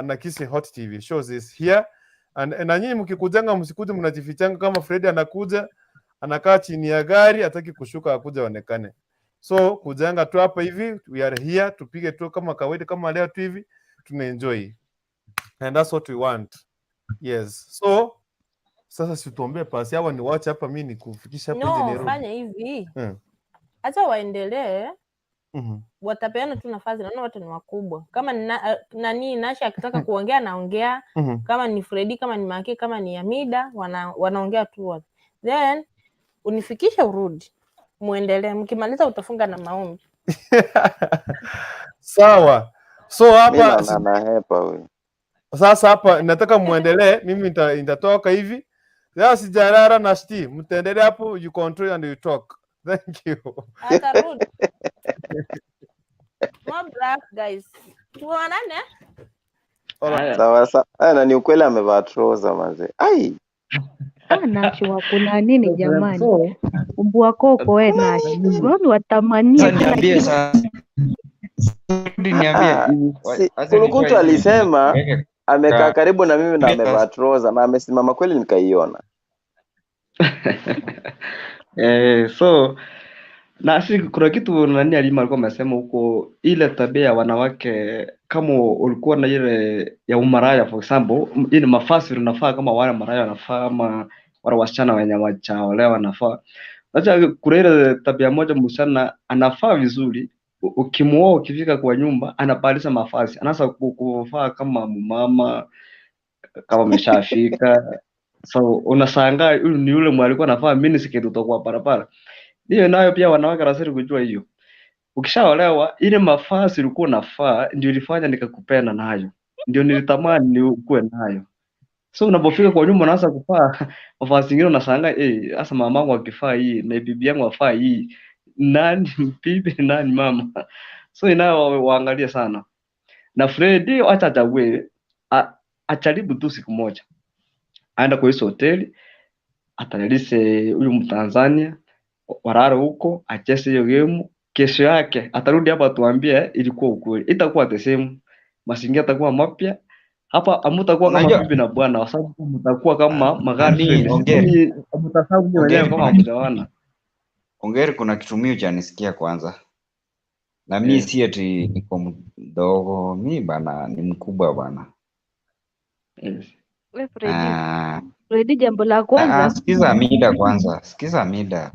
na Kisii Hot TV shows is here and, na nyinyi mkikujanga msikuje mnajifichanga kama Fred anakuja anakaa chini ya gari hataki kushuka akuja aonekane. So kujanga tu hapa hivi, we are here tupige tu kama kawaida kama leo tu hivi tuna enjoy and that's what we want. Yes. So sasa situombee pasi hawa ni wache hapa mimi nikufikisha hapa nje No, Nairobi. fanya hivi, acha waendelee, watapeana tu nafasi. Naona watu ni wakubwa. Kama nani Nasha akitaka kuongea naongea, kama ni Fredi, kama ni Maki, kama ni Amida, wanaongea tu wote, then unifikishe urudi, muendelee. Mkimaliza utafunga na maombi. Sawa. So Mi hapa naona anahepa huyu. sasa hapa nataka muendelee, mimi nitatoka hivi. Sasa sijarara na shti, mtaendelea hapo, you control and you talk. Thank you. Atarudi. More black guys, tuonane. Alright. Sawa sawa. Na ni ukweli amevaa trouser manze. Ai, Ah, Nashi wa kuna nini jamani? So Umbwa koko we Nashi, wewe watamania Sasa kila niambie kitu. sasa. Rudi niambie. ah, si Acha Kulukuntu nitoe hii alisema niweke amekaa ka karibu na mimi na niambie amevaa sasa. trouser na amesimama kweli nikaiona. So na si kuna kitu nani Halima alikuwa amesema huko, ile tabia ya wanawake, kama ulikuwa na ile ya umaraya for example, ile mafasi unafaa kama wale maraya wanafaa ama wale wasichana wenye wachaolewa wanafaa. Sasa kuna ile tabia moja, msichana anafaa vizuri, ukimuoa ukifika kwa nyumba anabadilisha mavazi, anaanza kuvaa kama mumama, kama ameshafika. So unashangaa huyu ni yule mwe alikuwa anavaa miniskirt kutoka kwa barabara. Hiyo nayo pia wanawake lazima kujua hiyo. Ukishaolewa ile mavazi ulikuwa unafaa ndio ilifanya nikakupenda nayo, ndio nilitamani ni ukuwe nayo. So unapofika kwa nyumba unaanza kuvaa mavazi mengine, unashangaa sasa mamangu akivaa hii na bibi yangu afaa hii, nani bibi nani mama? So inayo waangalie sana. Na Fred acha achague, acharibu tu siku moja, aenda kwa hizo hoteli atayarize huyu Mtanzania warare huko, acheze hiyo game. Kesho yake atarudi hapa atuambie ilikuwa ukweli. Itakuwa the same, mazingira atakuwa mapya hapa, hamtakuwa kama Unajua bibi na bwana, kwa sababu mtakuwa kama nani magirlfriends, Ongeri, yaani mtasahau nyinyi wenyewe Ongeri kama kuna hamjaoana. Ongeri kuna kitu mimi hujanisikia kwanza. Na mi si eti niko mdogo, mi bana ni mkubwa bana. Yes. We Fredi, Ah, Fredi, jambo la kwanza Sikiza Amida kwanza, sikiza Amida,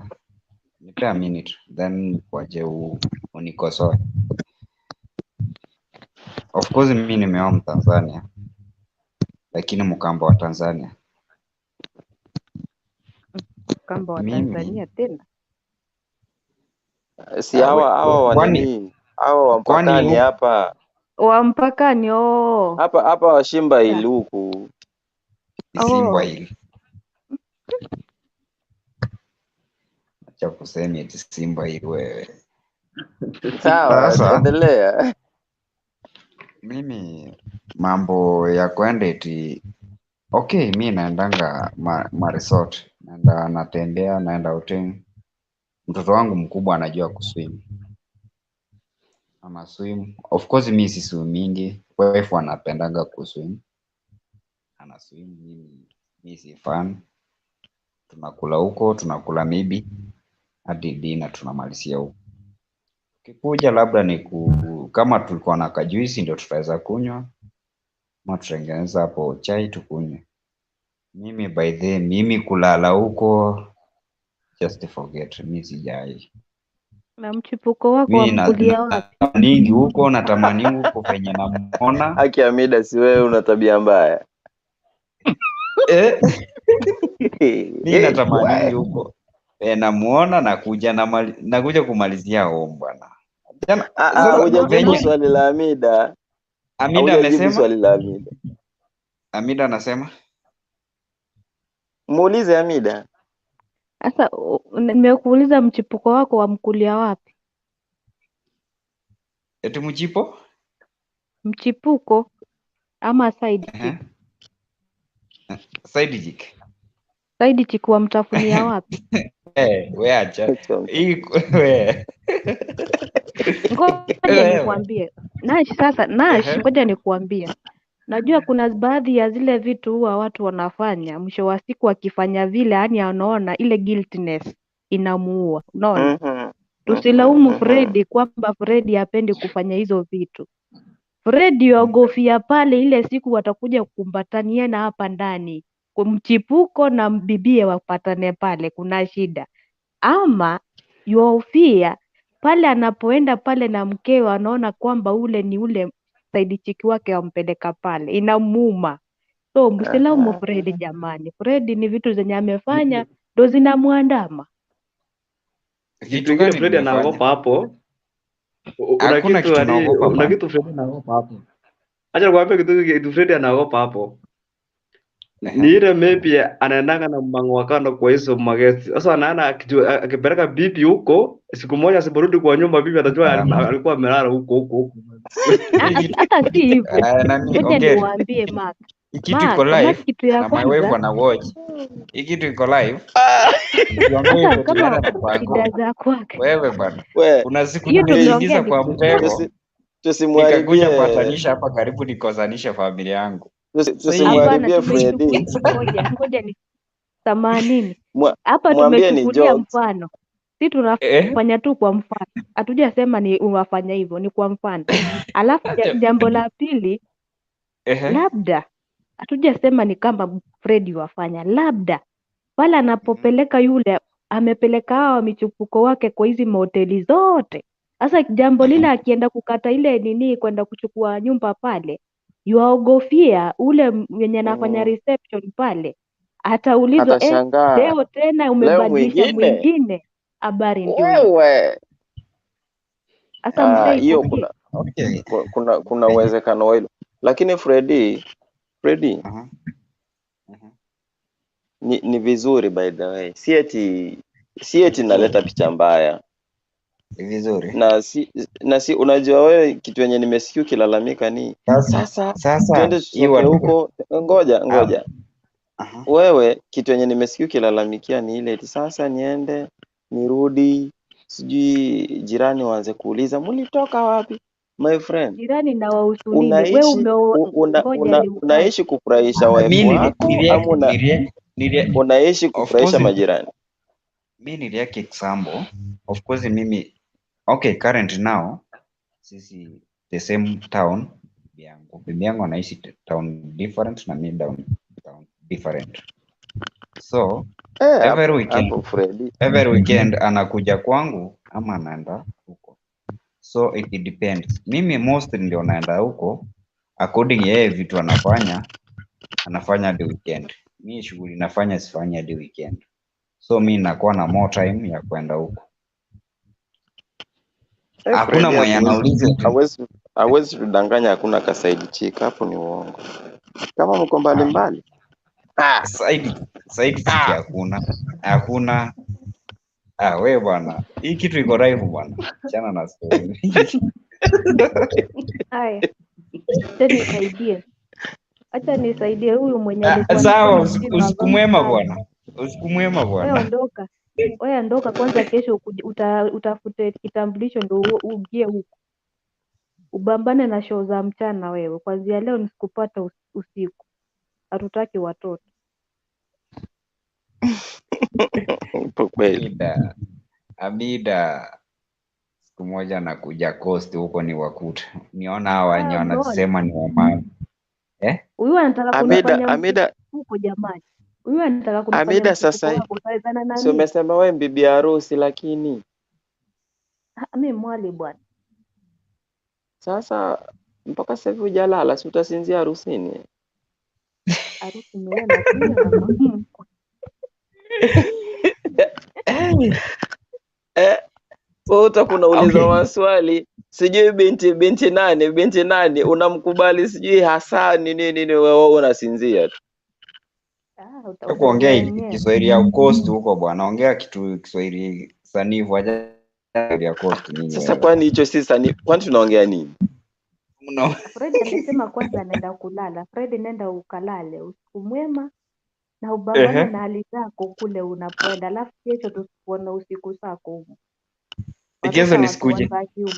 nipe a minute then waje unikosoe. Of course mimi nimeoa Mtanzania, lakini Mkamba wa Tanzania. Mkamba wa Mimi Tanzania tena. Si hawa hawa wa kwani nini? Hawa wa kwani mpakani hapa. Wa mpakani oh. Hapa hapa washimba Yeah. iluku. Simba Oh. hili acha kusema eti Simba hili wewe. Sawa, Sasa endelea. mimi mambo ya kwenda eti okay, mi naendanga ma resort, naenda natembea, naenda outing. Mtoto wangu mkubwa anajua kuswim, ana swim. Of course mi si swimingi, wife anapendanga kuswim, ana swim, mimi mi si fan. Tunakula huko, tunakula maybe hadi dinner tunamalizia huko. Kikuja labda ni kama tulikuwa na kajuisi ndio tutaweza kunywa, ama tutengeneza hapo chai tukunywe. Mimi by the mimi kulala huko just forget, mi sijai. Na mchipuko wako Mi wamkulia wapi? natamaningi huko, natamaningi huko penye namuona Haki Amida, si wewe una tabia mbaya. eh, mi natamaningi huko namuona nakuja nakuja kumalizia home bwana. Jana sasa Hujajibu venye swali la Amida. Amida Hujajibu amesema, swali la Amida. Amida anasema Muulize Amida. Sasa nimekuuliza mchipuko wako wamkulia wapi? eti mchipo Mchipuko ama side chick? Side chick. Side chick wamtafunia wapi? We acha hii we Ngoja wewe nikuambie Nash, sasa Nash, ngoja nikuambie. Najua kuna baadhi ya zile vitu huwa watu wanafanya, mwisho wa siku akifanya vile, yani anaona ile guiltiness inamuua. Unaona, tusilaumu Fredi kwamba Fredi hapendi kufanya hizo vitu. Fredi yogofia pale ile siku watakuja kukumbataniana hapa ndani, mchipuko na mbibie wapatane pale, kuna shida. Ama yuofia pale anapoenda pale na mkewe, anaona kwamba ule ni ule side chick wake wampeleka pale, inamuuma. So msilaumu Fredi jamani, Fredi ni vitu zenye amefanya ndo zinamwandama. Kitu Vitu ingine gani Fred nimefanya? anaogopa hapo. Una Hakuna kitu kitu yani, naogopa una bana. kitu Fred anaogopa hapo. Acha nikwambie kitu Fred anaogopa hapo. Ni ile maybe anaendanga na mmango wa kando kwa hizo magesti. Sasa anaona akipeleka bibi huko, siku moja asiporudi kwa nyumba bibi atajua alikuwa amelala huko huko huko. Hata si hivyo. Nani Ngoja ongeri. niwaambie Mark. Hii kitu iko Mark, Mark, live kitu ya na my wife kwanza ana watch. Hii kitu iko live. Ukiongea hata hivyo kama tunaenda na mpango. shida za kwake Wewe bwana. We, Kuna siku hiyo tumeongea niliingiza ni kwa mtego. nikakuja tusimharibie kuhatanisha hapa karibu nikosanishe familia yangu. Sasa hii hapana, tusimharibie Fredi. tumeichukulia ngoja ngoja ni themanini hapa Mwambie ni tumechukulia jokes. mfano, si tunafanya tu kwa mfano, hatujasema ni unafanya hivyo, ni kwa mfano. Alafu jambo la pili, labda hatujasema ni kama Fredi wafanya, labda pale anapopeleka yule amepeleka hawa michupuko wake kwa hizi mahoteli zote. Sasa jambo lile akienda kukata ile nini kwenda kuchukua nyumba pale, yuaogofia ule mwenye anafanya reception pale ataulizwa, Atashangaa. leo tena Leo umebadilisha mwingine. mwingine, habari ndio hiyo. Wewe. Sasa Hiyo mshaipokea. kuna kuna uwezekano wa hilo. Lakini Fredi, ni vizuri by the way. Si eti naleta picha mbaya. Vizuri. Na si unajua wewe kitu yenye nimesikia ukilalamika ni Sasa sasa twende hii tutoke watu huko, ngoja ngoja. Wewe kitu yenye nimesikia ukilalamikia ni ile eti sasa niende nirudi, sijui jirani waanze kuuliza mlitoka wapi? My friend, Jirani na wahusu nini? Wewe unaishi ngoja ni unaishi kufurahisha Mi wife wako ama unaishi of kufurahisha course majirani? mi niliake example. Of course mimi okay, current now sisi the same town bibi yangu anaishi town different na mi down town different. So Eh, every hapo weekend, hapo Freddy. every weekend anakuja kwangu ama anaenda huko. So it depends. Mimi mostly ndio naenda huko according yeye vitu anafanya, anafanya hadi weekend. Mi shughuli nafanya sifanyi hadi weekend. So mi nakuwa na more time ya kwenda huko. Eh, Hakuna Freddy mwenye hapo anauliza tu. hawezi hawezi tudanganya, hakuna ka side chick hapo, ni uongo. Kama mko mbali Ah, mbali. Ah, side chick ah. hakuna. Hakuna. Ah, we bwana. Hii kitu iko live bwana. Achana na story. Haya, acha nisaidie, acha nisaidie huyu mwenye Ah, alikuwa sawa, anasema sijui usiku mavazi mwema haya. bwana. Usiku mwema Wewe bwana. ondoka, wewe ondoka kwanza, kesho utafute kitambulisho ndio uingie huko, ubambane na show za mchana wewe. Kwanzia leo nisikupata usiku, hatutaki watoto. Upo kweli. Amida, Amida, siku moja nakuja Coast huko ni wakuta. Niona hawa wenye Ah, umeona wanasema ni wamama. Eh? huyu anataka Amida, kunifanya Amida, mchepuko jamani, huyu anataka kunifanya Amida, mchepuko sasa wako, utawezana na si mimi? umesema wewe bibi harusi, lakini Ah, mi mwali bwana. sasa mpaka sasa hivi hujalala, si utasinzia harusini? Harusi ni wewe na kunywa na mamkwe. Eh, wewe utakuna uliza Okay. maswali sijui binti nani binti nani unamkubali sijui Hasani nini nini, wewe unasinzia tu. Ah, Kuongea utajua wenyewe. Kiswahili ya Coast huko bwana. Ongea kitu Kiswahili sanifu, acha ya Coast nyinyi Sasa wewe. kwani hicho si sani? Kwani tunaongea nini? Mna Fred amesema kwanza anaenda kulala. Fred, nenda ukalale, usiku mwema na ubambane Ehe. na hali zako kule unapoenda, alafu kesho tusikuone usiku zako humu. Kesho Watoto nisikuje. hawataki humu,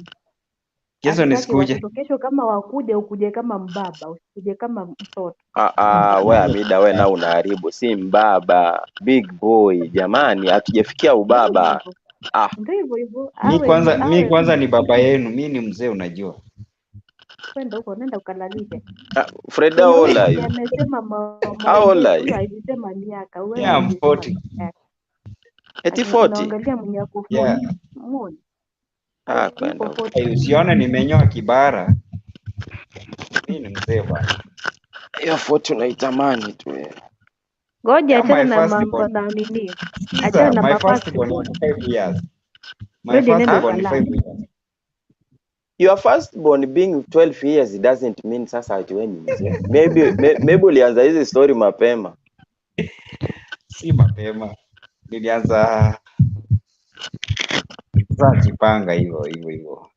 Kesho hatutaki nisikuje. watoto. Kesho kama wakuja, ukuje kama mbaba, usikuje kama mtoto. Ah, ah, we Amida, we na unaharibu, si mbaba, big boy jamani, hatujafikia Ndio hivyo ubaba. hivyo, Ah, ndio hivyo hivyo, Mi awe kwanza mi awe kwanza ni baba yenu, mi ni mzee unajua. kwenda huko, nenda ukalalishe. ah, Fred, Kuna how huyu old are mwenye you? amesema How old maongezi, are huyo you? alisema miaka, wewe Yeah, I'm ulisema 40. miaka yake. Eti Ati 40? unaangalia mwenye ako 40. Yeah. Muone. Ah, Ati yuko kwenda huko. 40. Hey, usione nimenyoa kibara. Mi ni mzee bwana. Hiyo 40 unaitamani tu wewe. Ngoja Yeah, my achana na first mambo born. na nini. Achana Sikiza, na my ma first first born born. is 5 years. My Fred, first nenda Ah? born is ukalale. 5 years. Your first born being 12 years it doesn't mean sasa ati wewe ni mzee. Maybe maybe ulianza hizi story mapema. Si mapema. Nilianza za jipanga hivyo hivyo hivyo.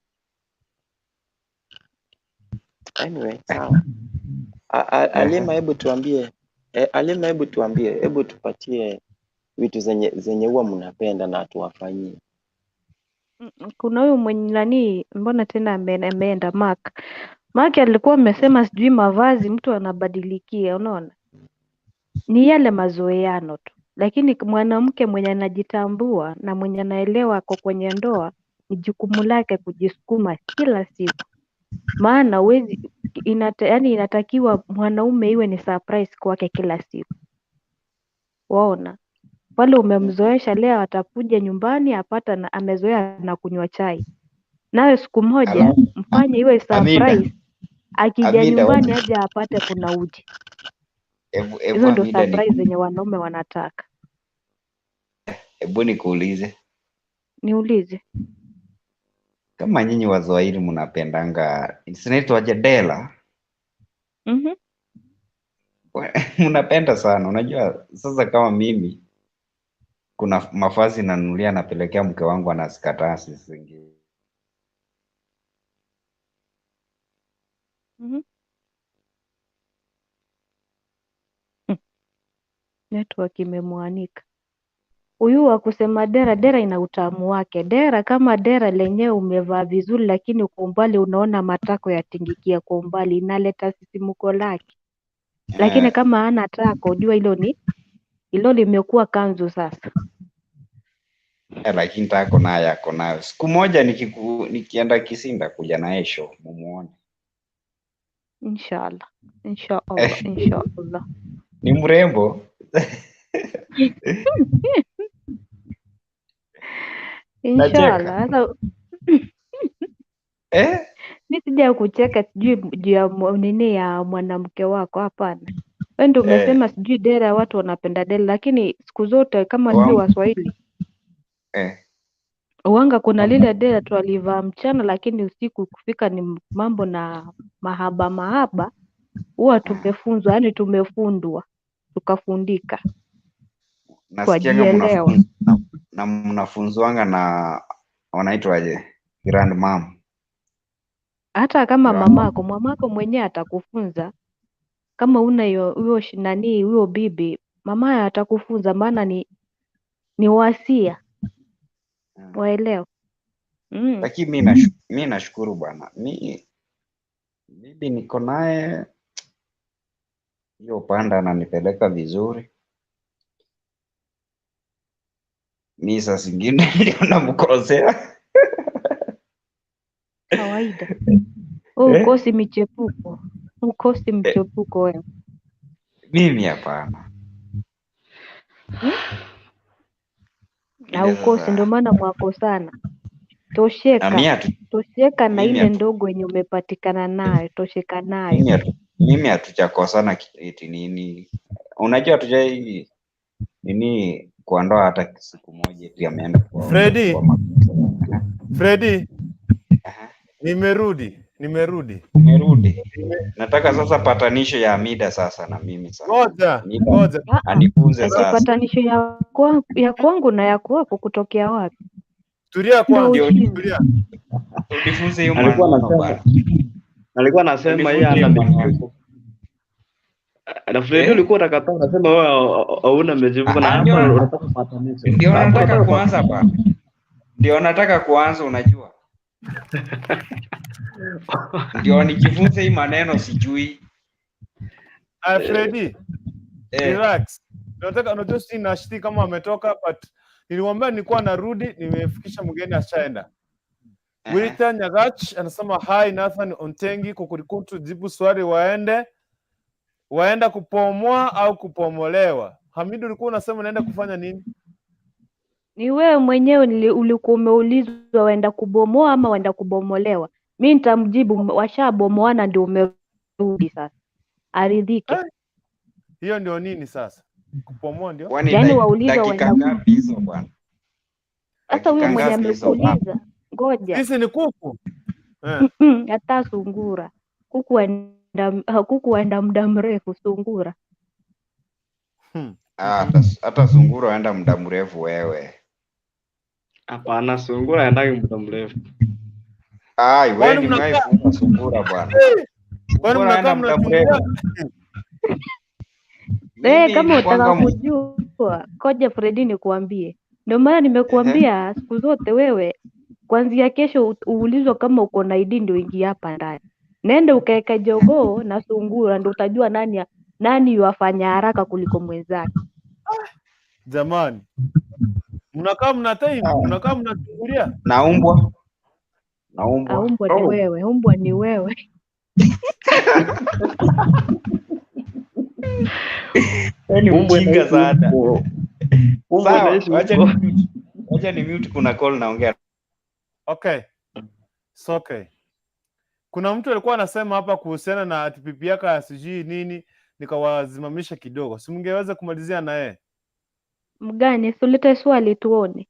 Anyway, sawa. Alima, hebu tuambie. Alima, hebu tuambie, hebu tupatie vitu zenye huwa mnapenda na tuwafanyie. Kuna huyu mwenye nani, mbona tena ameenda Mark. Mark alikuwa amesema sijui mavazi mtu anabadilikia, unaona? Ni yale mazoeano tu. Lakini mwanamke mwenye anajitambua na mwenye anaelewa ako kwenye ndoa, ni jukumu lake kujisukuma kila siku. Maana huwezi yani inatakiwa mwanaume iwe ni surprise kwake kila siku. Waona? Pale umemzoesha leo atakuja nyumbani apata na amezoea na kunywa chai. Nawe siku moja Alafu mfanye iwe Amida, surprise, akija Amida, nyumbani aje apate kuna uji. hebu hebu Hizo ndio Amida ni surprise zenye wanaume wanataka. hebu nikuulize. Niulize. Kama nyinyi Waswahili mnapendanga sinaitwaje dela? Mhm. Mnapenda sana. Unajua sasa kama mimi kuna mavazi nanunulia napelekea mke wangu anazikataa zingine. Mhm. Network imemwanika. Huyu wa kusema dera, dera ina utamu wake. Dera kama dera lenyewe umevaa vizuri, lakini kwa umbali unaona matako yatingikia kwa umbali, inaleta sisimuko lake. Lakini kama hana tako, jua hilo ni hilo limekuwa kanzu sasa. Lakini tako naye ako nayo. Siku moja nikienda Kisii nitakuja naye show mumuone. Inshallah, inshallah, inshallah. Ni mrembo. Nacheka. Inshallah. Sasa Eh? mi sija kucheka sijui juu ya nini ya mwanamke wako, hapana. Wewe ndio Eh, umesema sijui dera, watu wanapenda dera, lakini siku zote kama si wangu Waswahili eh. uwanga kuna lile dera tu alivaa mchana, lakini usiku kufika ni mambo na mahaba mahaba, huwa tumefunzwa, yani tumefundwa tukafundika, Nasikiaga twajielewa. mnafunz na mnafunzwanga na wanaitwaje? Grandmom. Hata kama Grandmom. mamako mamako mwenyewe atakufunza, kama una hiyo huyo nani huyo bibi, mama atakufunza, maana ni wasia, waelewa. Lakini mi nashukuru bwana. Mi bibi niko naye hiyo upande ananipeleka vizuri. Mi saa zingine ndio namkosea. Kawaida. Wewe Eh? ukosi michepuko, ukosi Eh, mchepuko wewe. mimi hapana. Na Ile ukosi, sasa ndio maana mwakosana. na Tosheka, mi hatu tosheka na mimi ile hatu ndogo yenye umepatikana nayo, tosheka nayo. mimi hatujakosana eti nini. Unajua hatujai nini kuandoa hata siku moja eti ameenda kwa Freddy, kwa makosa. Freddy, nimerudi, nimerudi. Umerudi. Nataka sasa patanisho ya Amida sasa na mimi sasa. Ngoja, Amida ngoja. Ah, ah. anifunze Ati sasa. patanisho ya kwangu na ya kwako kutokea wapi? Tulia Ndo kwanza, Ndio ushindi. tulia. unifunze hiyo Alikuwa maneno anasema bwana. alikuwa anasema yeye Unifunze hiyo ana maneno. michepuko. Na Fredi Eh? ulikuwa unakataa unasema wewe hauna michepuko na Ah, hapa ndio unataka patanisho. ndio Hapa nataka unataka kuanza bwana. Ndio nataka kuanza unajua. Ndio nijifunze hii maneno sijui. Freddy, Eh, relax. Nataka unajua si nashti kama ametoka but nilimwambia nilikuwa narudi, nimefikisha mgeni ashaenda. Wilton Nyagach anasema hi Nathan Ontengi kukurikutu, jibu swali waenda kupomoa au kupomolewa. Hamidu, ulikuwa unasema unaenda kufanya nini? Ni wewe mwenyewe ulikuwa umeulizwa waenda kubomoa ama waenda kubomolewa. Mi nitamjibu washabomoana ndio umerudi sasa. Aridhike. Eh, hiyo ndio nini sasa? Kupomoa ndio? Kwani Yaani waulizwa dakika waenda ngapi hizo bwana? sasa huyo Dakika mwenye ngapi hizo bwana? amekuuliza, ngoja. Sisi ni kuku. Eh. Hata sungura. Kuku waenda muda mrefu sungura. Ah, hata sungura waenda muda mrefu wewe. Hapana, sungura haendagi muda mrefu. Ai, wewe Kwani ni mnakaa mnaifunga sungura bwana. kwani Sungura mnakaa waenda muda mnachungulia? mrefu. Eh, Mimi kama utaka nilikuwanga kujua, koja Fredi nikuambie. Ndio maana nimekuambia siku zote wewe, kuanzia kesho uulizwe kama uko na ID ndio ingia hapa ndani. Nenda ukaeka jogoo na sungura ndio utajua nani yuafanya haraka kuliko mwenzake. Jamani, mnakaa mna time, mnakaa mnachungulia. na umbwa na Ah, umbwa. umbwa ni wewe, umbwa ni wewe. Wewe ni Umbwa mjinga inaishi sana. huko. Umbwa Sawa, inaishi wacha huko. ni mute. Wacha ni mute, kuna call naongea. Okay. It's okay. Kuna mtu alikuwa anasema hapa kuhusiana na ati pipi yake sijui nini, nikawasimamisha kidogo. Si mngeweza kumalizia na yeye? Mgani, si ulete swali tuone.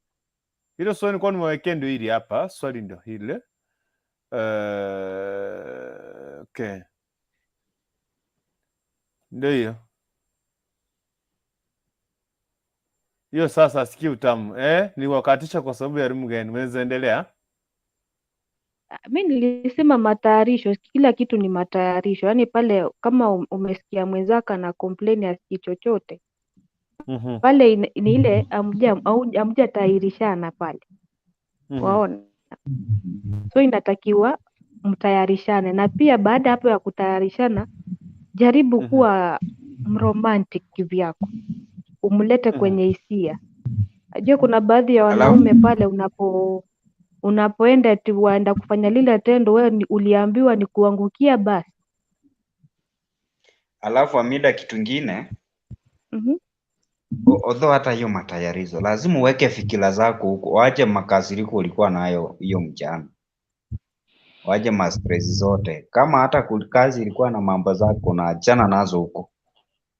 Hilo swali nilikuwa nimewekea ndio hili hapa, swali ndio hili. Okay. Ndio hiyo. Hiyo sasa sikii utamu. Eh, niwakatisha kwa sababu ya elimu gani? Unaweza endelea? Mi nilisema matayarisho, kila kitu ni matayarisho. Yaani pale kama umesikia mwenzako ana complain asikii chochote, pale ni ile hamjatayarishana pale. Waona? So inatakiwa mtayarishane, na pia baada hapo ya kutayarishana, jaribu kuwa mromantic kivyako, umlete kwenye hisia. Najua kuna baadhi ya wanaume pale unapoenda eti waenda kufanya lile tendo, wewe uliambiwa ni kuangukia basi. Alafu Amida, kitu kingine Although hata hiyo matayarizo lazima uweke fikira zako huko, wache makasiriko ulikuwa nayo hiyo mchana, wache ma stress zote. Kama hata kazi ilikuwa na mambo zako, na achana nazo huko,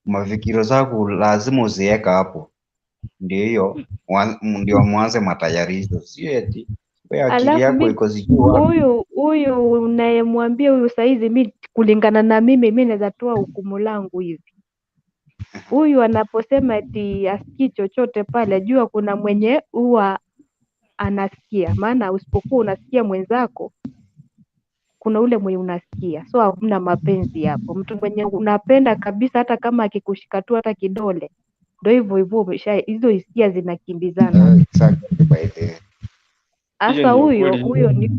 mafikiro zako lazima uziweka hapo, ndio hiyo ndio mwanze matayarizo, sio eti wewe akili Alafu yako mi iko sijui wapi. huyu unayemwambia huyu saizi, mi kulingana na mimi, mi naweza toa hukumu langu hivi. Huyu anaposema eti asikii chochote pale, jua kuna mwenye huwa anasikia, maana usipokuwa unasikia mwenzako, kuna ule mwenye unasikia, so hamna mapenzi hapo. Mtu mwenye unapenda kabisa, hata kama akikushika tu hata kidole, ndo hivyo hivyo, hizo hisia zinakimbizana. Exactly, by the Hiyo Hasa ni huyo ukweli. huyo ni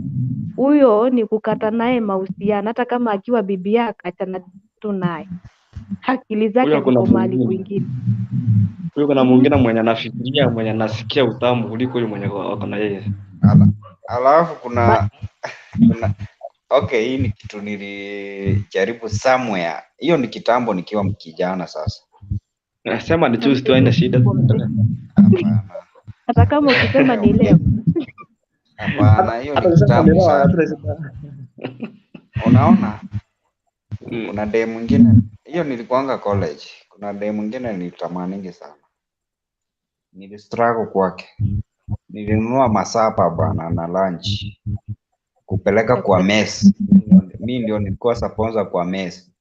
huyo ni kukata naye mahusiano, hata kama akiwa bibi yake, achana tu naye, akili zake Huyo kuna ziko mahali mwingine, kwingine. huyo kuna mwingine mwenye anafikiria, mwenye anasikia utamu kuliko huyo mwenye wako na yeye. Alafu kuna kuna okay, hii ni kitu nilijaribu somewhere. Hiyo ni kitambo nikiwa kijana sasa. Nasema ni choose tu, haina shida. Hapana. Hata kama ukisema ni leo. Hapana, hiyo Hata ni ukisema ni kitambo leo, sana. hatuna shida. Unaona? Kuna day mwingine, hiyo nilikuanga college. Kuna day mwingine nilitamaningi sana. Nilistruggle kwake. Nilinunua masapa bana na lunch kupeleka kwa mess. Mi ndio nilikuwa sponsor kwa mess.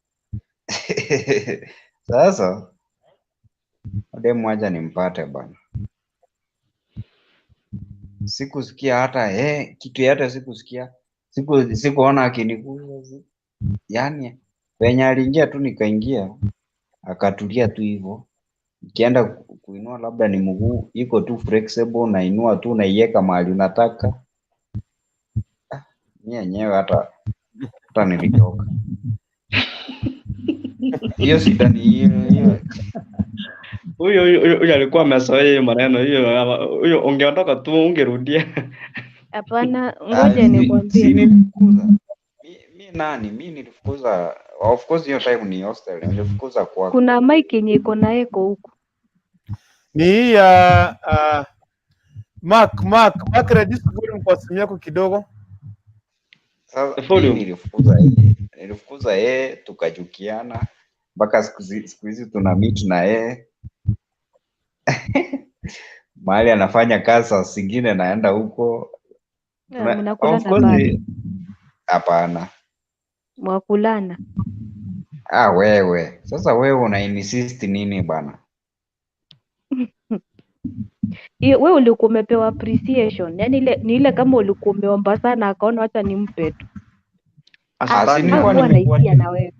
Sasa dem wacha nimpate bana. Sikusikia hata kitu yote sikusikia. Sikuona akinigusa. Yaani venye aliingia tu nikaingia, akatulia tu hivyo. Nikienda kuinua labda ni mguu iko tu flexible, nainua tu naiweka mahali unataka. Mi yenyewe hata nilitoka. Hiyo shida ni hiyo hiyo. Huyo alikuwa amezoea hiyo maneno hiyo, huyo ungeondoka tu ungerudia. Hapana, ngoja nikwambie. Si nilifukuza. Mi nani? Mi nilifukuza. Of course hiyo time ni hostel, nilifukuza kwako. Kuna mic yenye iko na echo huku. Ni hii ya Mark, reduce volume kwa simu yako kidogo. Sasa mi Volume. nilifukuza yeye, nilifukuza yeye tukachukiana mpaka siku hizi tuna meet na yeye mahali anafanya kazi, saa zingine naenda huko. Mnakulana Of course bado. hapana. Mwakulana. Ah, wewe sasa, wewe una insist nini bana? Hiyo wewe ulikuwa umepewa appreciation. Yaani ile ni ile kama ulikuwa umeomba sana akaona wacha nimpe tu. Ah, si Asante. nilikuwa Hakuwa na nimekuwa hisia na wewe.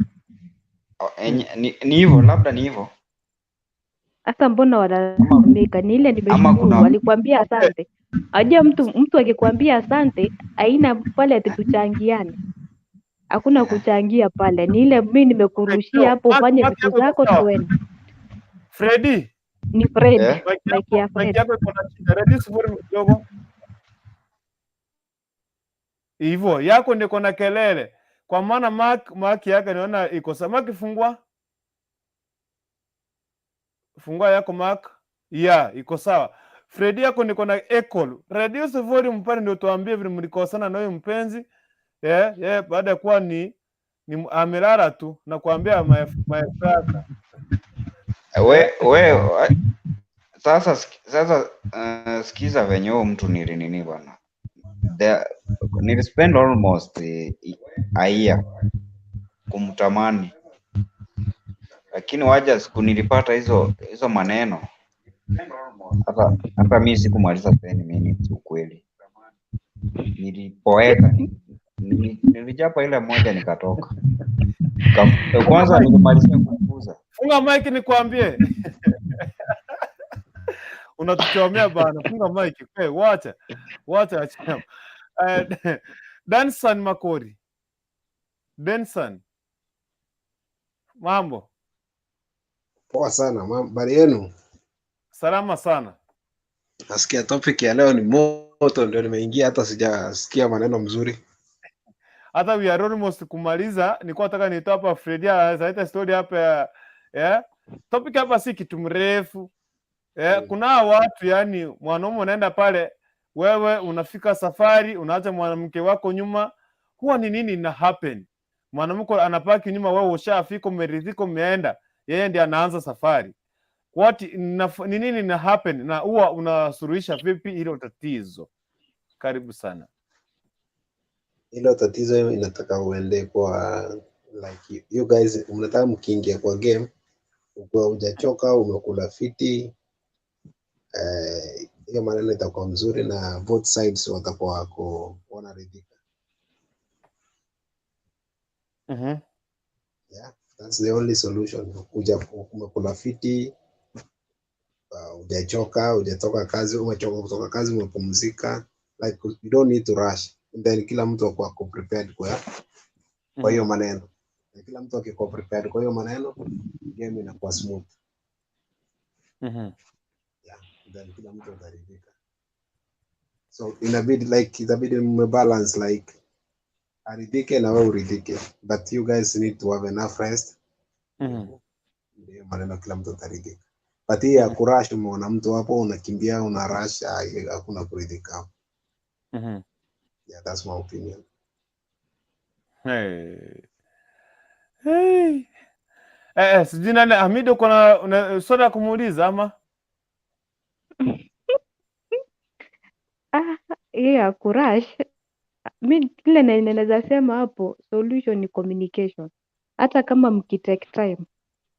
ni hivyo, labda ni hivyo. Sasa mbona walalamika? Ni ile Ama nimeshukuru, alikwambia asante. Ajua mtu akikwambia asante haina pale ati tuchangiane. Hakuna kuchangia pale. Ni ile mimi nimekurushia hapo Mark, ufanye Mark vitu yako iko zako sawa. tuende. Freddy, Ni Fred, Eh? mic mic ya yako mic Fred. yako iko na shida. Reduce volume kidogo. Hivyo yako ndio iko na kelele. Kwa maana Mark yake naona iko sawa. Mark fungua. Fungua yako Mark. Yeah, iko sawa. Freddy yako niko na echo. Reduce volume pale ndio tuambie vile mlikosana na huyo mpenzi. Yeah, baada ya kuwa ni amelala tu na kuambia my brother. We sasa sasa sikiza venye huyo mtu nili nini bana. Nilispend almost a year kumtamani, lakini waja siku nilipata hizo maneno, hata mi sikumaliza 10 minutes ukweli. Nilipoeka, nilichapa ile moja nikatoka. Kwanza nilimalizia kumfukuza. Funga mic nikwambie. Unatuchomea bana, funga mic. Hey, wacha. Wacha acha. Danson Makori. Danson. Mambo. Poa sana, habari yenu? Salama sana. Nasikia topic ya leo ni moto, ndio nimeingia, hata sijasikia maneno mzuri. Hata we are almost kumaliza, nilikuwa nataka nitoe hapa Freddy aleta story hapa ya yeah. Topic hapa si kitu mrefu. Kuna watu yani, mwanaume unaenda pale, wewe unafika safari, unaacha mwanamke wako nyuma, huwa ni nini ina happen? Mwanamke anapaki nyuma, wewe ushafika, umeridhika, umeenda, yeye ndiye anaanza safari. What ni nini ina happen na huwa unasuluhisha vipi hilo tatizo? Karibu sana. Hilo tatizo inataka uende kwa, like, you guys mnataka mkiingia kwa game ukiwa hujachoka, umekula fiti, hiyo maneno itakuwa mzuri na both sides watakuwa wako wanaridhika. Yeah, that's the only solution. Kuja umekula fiti, hujachoka, hujatoka kazi, umechoka kutoka kazi, umepumzika, like you don't need to rush. And then kila mtu ako prepared kwa hiyo maneno. Na kila mtu akikuwa prepared kwa hiyo maneno, game inakuwa smooth. Yeah, then kila mtu ataridhika. So inabidi, like, itabidi mmebalance, like aridhike na wewe uridhike, but you guys need to have enough rest. Ndio maneno kila mtu ataridhika. But hii ya kurush, umeona mtu hapo unakimbia, una rush, ah, hakuna kuridhika hapo. Yeah, that's my opinion. Hey. Hey. Sijui nani Hamido, kuna una swali ya kumuuliza ama? Ah, yeah, kurush. Mi kile naweza sema hapo solution ni communication. Hata kama mkitake time,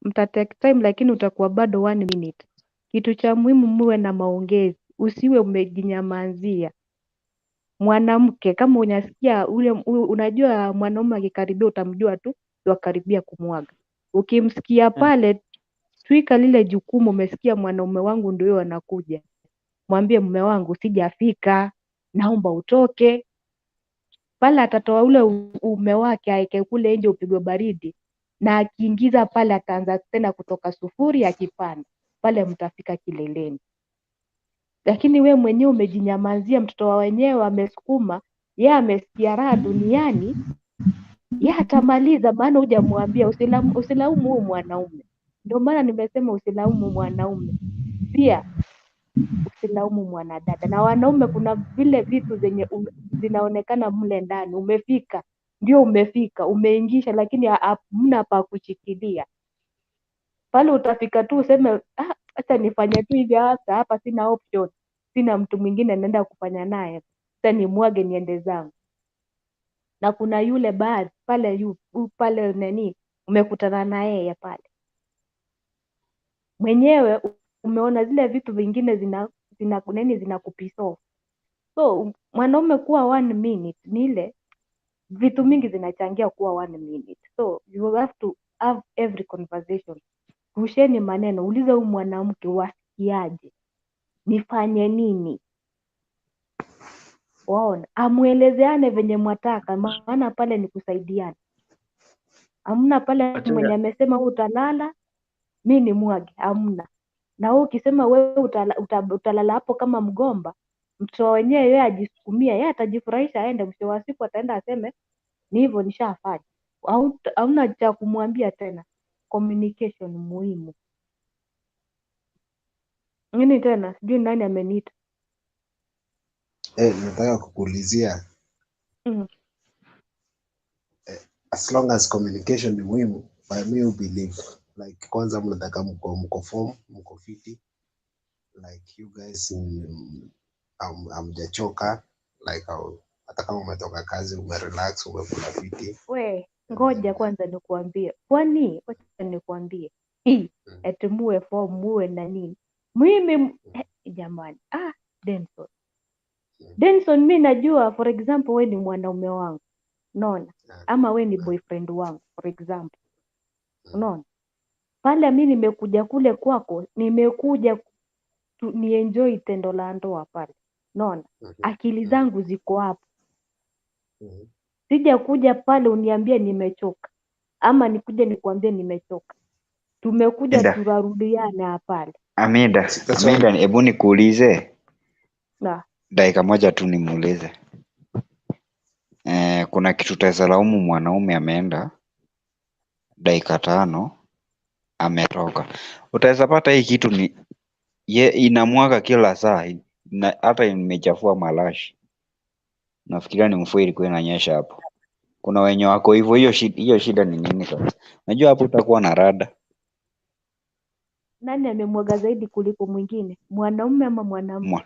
mta take time lakini utakuwa bado one minute. Kitu cha muhimu muwe na maongezi, usiwe umejinyamazia. Mwanamke kama unasikia ule unajua mwanaume akikaribia utamjua tu wakaribia kumwaga. Ukimsikia pale, twika lile jukumu, umesikia mwanaume wangu ndio huyo anakuja. Mwambie mume wangu sijafika, naomba utoke. Pale atatoa ule uume wake aeke kule nje upigwe baridi, na akiingiza pale ataanza tena kutoka sufuri akipanda pale, mtafika kileleni. Lakini we mwenyewe umejinyamazia, mtoto wa wenyewe amesukuma, ye amesikia raha duniani, ye atamaliza, maana hujamwambia. Usilaumu huyu mwanaume. Ndio maana nimesema usilaumu mwanaume, pia usilaumu mwanadada. Na wanaume kuna vile vitu zenye zinaonekana mle ndani, umefika ndio umefika, umeingisha, lakini hamna pa kushikilia pale. Utafika tu useme ah, acha nifanye tu hivi hasa hapa, sina option, sina mtu mwingine naenda kufanya naye, sasa nimwage niende zangu. Na kuna yule baadhi pale pale nani umekutana na yeye pale mwenyewe, umeona zile vitu vingine zina nini zinakupiss off. So mwanaume kuwa one minute ni ile vitu mingi zinachangia kuwa one minute, so you have to have every conversation. Rusheni maneno, ulize huyu mwanamke wasikiaje, nifanye nini, waona, amuelezeane venye mwataka, maana pale ni kusaidiana. Hamna pale mwenye amesema wewe utalala mi ni mwage, hamna. Na wewe ukisema wewe utalala hapo kama mgomba, mtoto wenyewe yeye ajisukumia, yeye atajifurahisha aende, mwisho wa siku ataenda aseme ni hivyo nishafanya. Hauna cha kumwambia tena. Communication muhimu. Nini tena? Sijui nani ameniita. Nataka kukuulizia, as long as communication ni muhimu, by me believe, like kwanza mnataka mko form, mko fiti, like you guys hamjachoka, like hata kama umetoka kazi umerelax, umekula fiti. We, And ngoja then kwanza nikuambie. Kwani wacha nikuambie. Hii eti muwe form muwe na nini. Mimi jamani, ah, Denson. Denson, mi najua for example we ni mwanaume wangu. Unaona? Ama we ni boyfriend wangu for example. Unaona? Pale mi nimekuja kule kwako, nimekuja ni enjoy tendo la ndoa pale. Unaona? Akili zangu ziko hapo. Sija kuja pale uniambie nimechoka ama nikuje nikuambie nimechoka. Tumekuja Amida, turarudiana pale. Amida, That's why Amida, hebu nikuulize Na dakika moja tu nimuulize. Kuna kitu utaweza laumu mwanaume ameenda dakika 5 ametoka. Utaweza pata hii kitu ni Ye inamwaga kila saa na hata imechafua malashi. Nafikiria ni mvua ilikuwa inanyesha hapo. Kuna wenye wako hivyo, hiyo shida ni nini sasa? Najua hapo utakuwa na rada. Nani amemwaga zaidi kuliko mwingine, mwanaume ama mwanamke?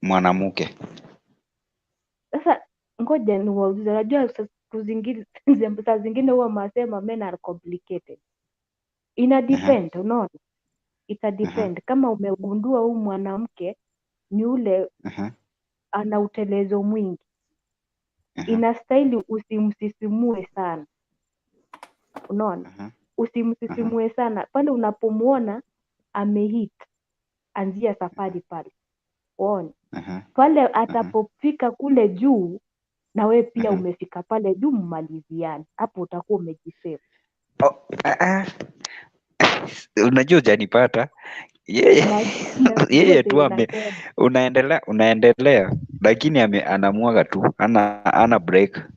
Mwanamke. Sasa ngoja niwaulize, unajua siku zingine saa zingine huwa masema men are complicated. Ina depend, unaona? Ita depend. Kama umegundua huyu mwanamke ni ule ana utelezo mwingi, inastahili usimsisimue sana, unaona? Usimsisimue sana pale unapomuona amehit, anzia safari pale, unaona? Pale atapofika kule juu na we pia umefika pale juu, mmaliziane hapo, utakuwa umejisave. Unajua hujanipata. Yeye tu unaendelea lakini anamwaga tu, ana break.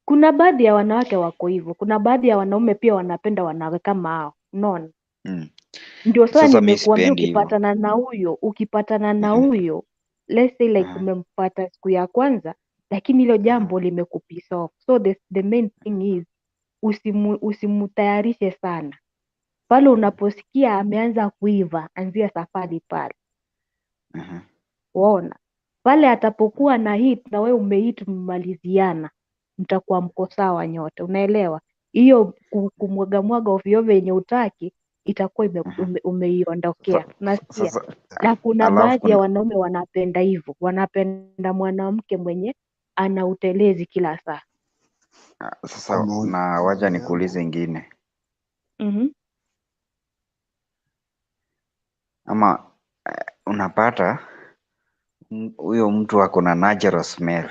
Kuna baadhi ya wanawake wako hivyo, kuna baadhi ya wanaume pia wanapenda wanawake kama hao, unaona? Ndio sasa nimekuambia ukipatana na huyo, let's say like umempata siku ya kwanza, lakini hilo jambo limekupiss off. So the main thing is usimutayarishe sana. Pale unaposikia ameanza kuiva, anzia safari pale. Waona? Pale atapokuwa na hit na wewe umehit, mmaliziana, mtakuwa mko sawa nyote, unaelewa? Hiyo kumwaga mwaga ovyo ovyo yenye utaki itakuwa umeiondokea. Unasikia? Na kuna baadhi ya wanaume wanapenda hivyo, wanapenda mwanamke mwenye ana utelezi kila saa. Sasa na wacha nikuulize ingine. Ama unapata huyo mtu ako na natural smell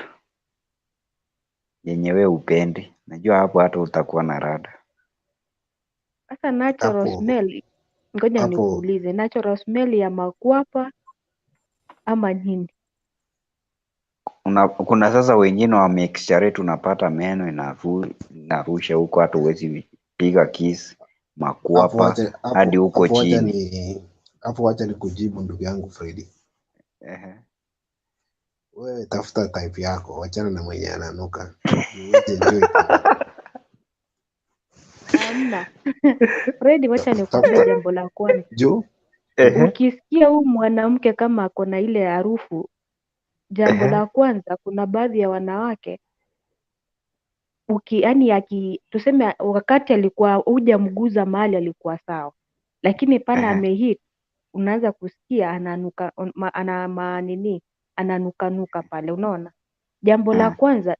yenye wewe upendi. Najua hapo hata utakuwa na rada. Sasa natural smell, ngoja nikuulize, natural smell ya makwapa ama nini? Kuna sasa wengine wa mixture, unapata meno inarusha huko, hata huwezi piga kiss, makwapa hadi huko chini. Hapo wacha nikujibu ndugu yangu Freddy. Wewe tafuta type yako, wachana na mwenye ananuka. Hamna. Freddy, wacha nikuambie jambo la kwanza. Ukisikia huyu mwanamke kama ako na ile harufu, jambo la kwanza, kuna baadhi ya wanawake tuseme wakati alikuwa hujamguza mahali alikuwa sawa, lakini pale amehit, unaanza kusikia ananuka, ananukanuka pale, unaona? Jambo la kwanza,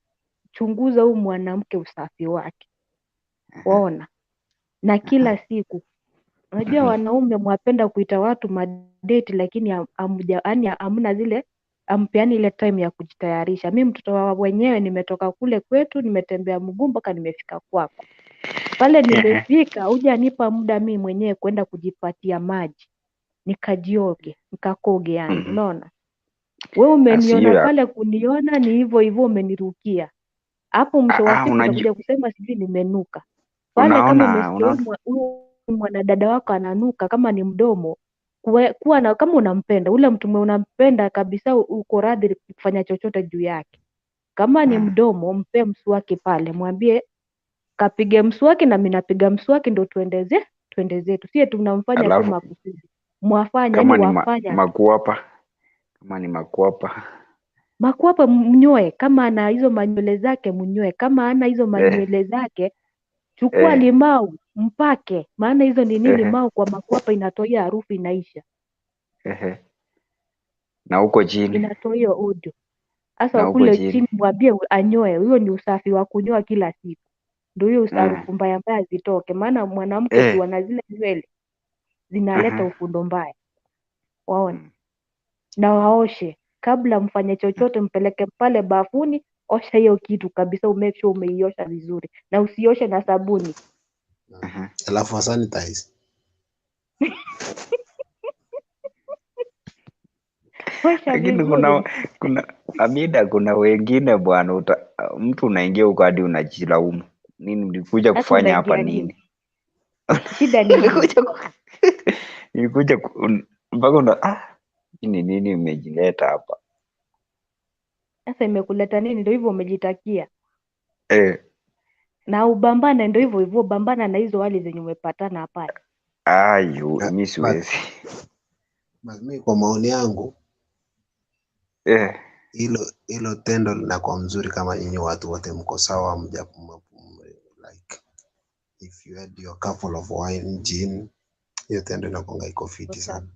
chunguza huyu mwanamke usafi wake, waona? Na kila siku, unajua wanaume mwapenda kuita watu madate, lakini hamna zile, ampeani ile time ya kujitayarisha. Mimi mtoto wa wenyewe nimetoka kule kwetu, nimetembea mguu mpaka nimefika kwako. Pale nimefika, hujanipa muda mimi mwenyewe kwenda kujipatia maji, nikajioge, nikakoge yani, unaona? Wewe umeniona pale, kuniona ni hivyo hivyo, umenirukia. Hapo mwisho wa siku utakuja kusema sijui nimenuka. Pale kama umesikia huyu mwanadada wako ananuka, kama ni mdomo, kuwa na, kama unampenda ule mtu unampenda kabisa, uko radhi kufanya chochote juu yake. Kama ni mdomo, mpe mswaki pale, mwambie kapige mswaki na mimi napiga mswaki, ndio tuende zetu. Sie tunamfanya tu makusudi. Mwafanya kama ni ni wafanya makuapa, kama ni makuapa mnyoe. Kama ana hizo manywele zake mnyoe, kama ana hizo manywele zake chukua limau mpake, maana hizo ni nini, limau kwa makuapa inatoa harufu, inaisha. Na huko chini inatoa hiyo odo. Sasa kule chini mwambie anyoe, huyo ni usafi wa kunyoa kila siku, ndio hiyo harufu mbaya mbaya zitoke, maana mwanamke akiwa na zile nywele zinaleta ufundo mbaya, waone. Na waoshe kabla mfanye chochote, mpeleke pale bafuni, osha hiyo kitu kabisa, umake sure umeiosha vizuri, na usioshe na sabuni. Alafu sanitize. Lakini kuna Amida, kuna wengine bwana, mtu unaingia huko hadi unajilaumu, nini nilikuja kufanya hapa nini? Shida ni Nilikuja mpaka una hii ni nini imejileta hapa? Sasa imekuleta nini? Ndio hivyo umejitakia. Eh, Na ubambane, ndio hivyo hivyo, bambana na hizo hali zenye umepatana pale. Ayu, mi But, siwezi. but mi kwa maoni yangu Eh, hilo tendo linakuwa mzuri kama nyinyi watu wote mko sawa, mja like if you had your couple of wine gin, hiyo tendo inakuanga iko fiti sana.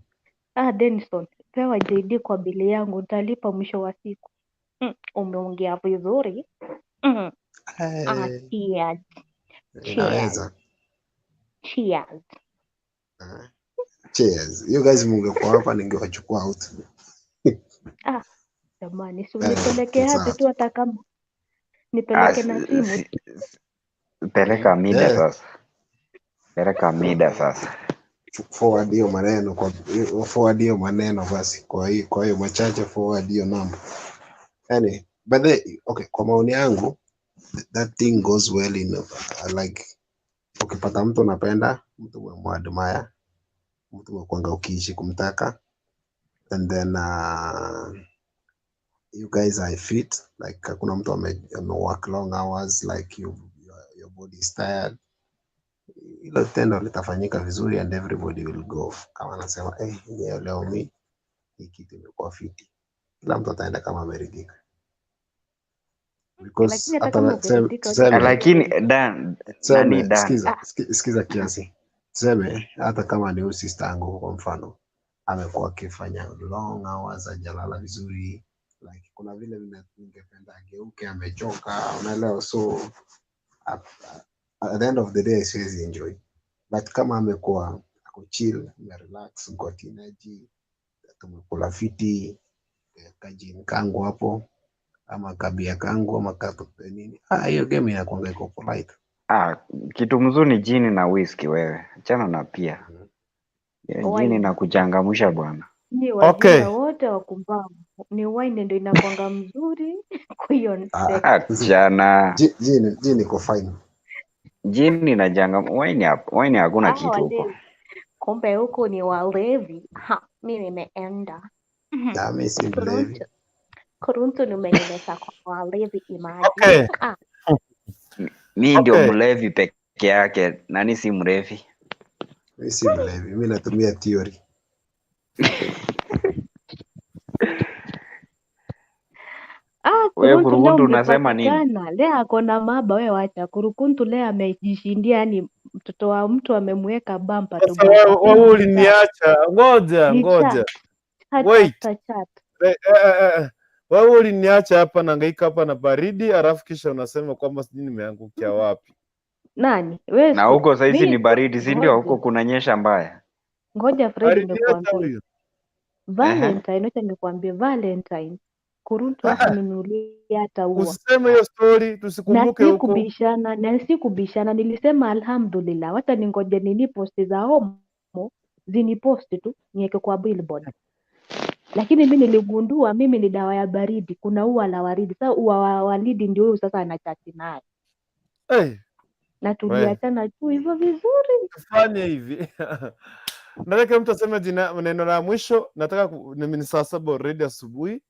Ah, Denison, pewa JD kwa bili yangu, nitalipa mwisho wa siku. Umeongea vizuri. Ah, Eh, cheers. Cheers. inaweza. Cheers. Cheers. You guys mungekuwa hapa ningewachukua out. Ah, jamani, si Eh, unipeleke sawa. hati tu hata kama nipeleke na simu. Peleka mida Eh, sasa. Peleka mida sasa. Forward hiyo maneno kwa forward hiyo maneno basi, kwa hiyo machache forward hiyo namba. Anyway, but the, okay, kwa maoni yangu that thing goes well in like ukipata mtu unapenda, mtu umemwadmire, mtu umekwanga ukiishi kumtaka, and then you guys are fit, like hakuna mtu ame work long hours, like your body is tired. Hilo tendo litafanyika vizuri and everybody will go kama anasema yenyewe leo mi hii kitu imekuwa fiti, kila mtu ataenda kama ameridhika, because Lakini hata hata kama hujaridhika, wacha tuseme Lakini Dan, nani tuseme Dan? sikiza, sikiza kiasi, tuseme hata kama ni huyu sister yangu kwa mfano, amekuwa akifanya long hours, hajalala vizuri, like kuna vile ningependa ageuke, amechoka, unaelewa? So at the end of the day siwezi enjoy, but kama amekuwa ako chill, amerelax, got energy, tumekula fiti, kajin kangu hapo ama kabia kangu ama kato nini, hiyo game inakuanga iko polite. Ah, kitu mzuri ni jini na whisky wewe. Achana na pia. Ya, jini Wine. na kuchangamsha bwana. Ni Okay. wajinga wote wakumbavu. Ni wine ndio inakuanga mzuri kwa hiyo sekta. Achana. Jini iko fine. Jini na changam wine hapo. Wine hakuna Ah, kitu huko. walevi. Kumbe huku ni walevi. Ha, mi nimeenda. Na mimi si mlevi. Kuruntu. Kuruntu nimenileta kwa walevi, imagine. Okay. Ah, Mi ndio Okay. mlevi peke yake. Nani si mlevi? Mimi si mlevi, mimi natumia theory. Ah, Wewe Kuruntu leo Kurukuntu unasema nini? mmepatikana. Leo ako na maba, wewe wacha. Kurukuntu leo amejishindia, yani mtoto wa mtu amemweka bampa to Sasa bampa. wewe Sema ni chat. uliniacha, ngoja Ni chat. ngoja, Chat wait. after chat. Wewe uliniacha hapa nahangaika hapa na baridi, alafu kisha unasema kwamba sijui nimeangukia wapi. Nani? Wewe Na huko saizi mi ni baridi, si ndio? Huko ngoja. kunanyesha mbaya. Ngoja Fred Aliniacha nikwambie. huyu. Valentine, wacha nikwambie Valentine. Kuruntu hakununulia hata ua. Usiseme hiyo story, Na tusikumbuke huko. sikubishana, na sikubishana, nilisema alhamdulillah, wacha ningoje nini posti za homo ziniposti tu niweke kwa billboard. Lakini mi niligundua mimi ni dawa ya baridi, kuna ua la waridi. Sasa ua wa waridi ndio huyu sasa anachati naye, Hey, na we tuliachana tu hivyo vizuri. tufanye hivi. Nataka mtu aseme jina neno la mwisho. Nataka ni saa 7 already asubuhi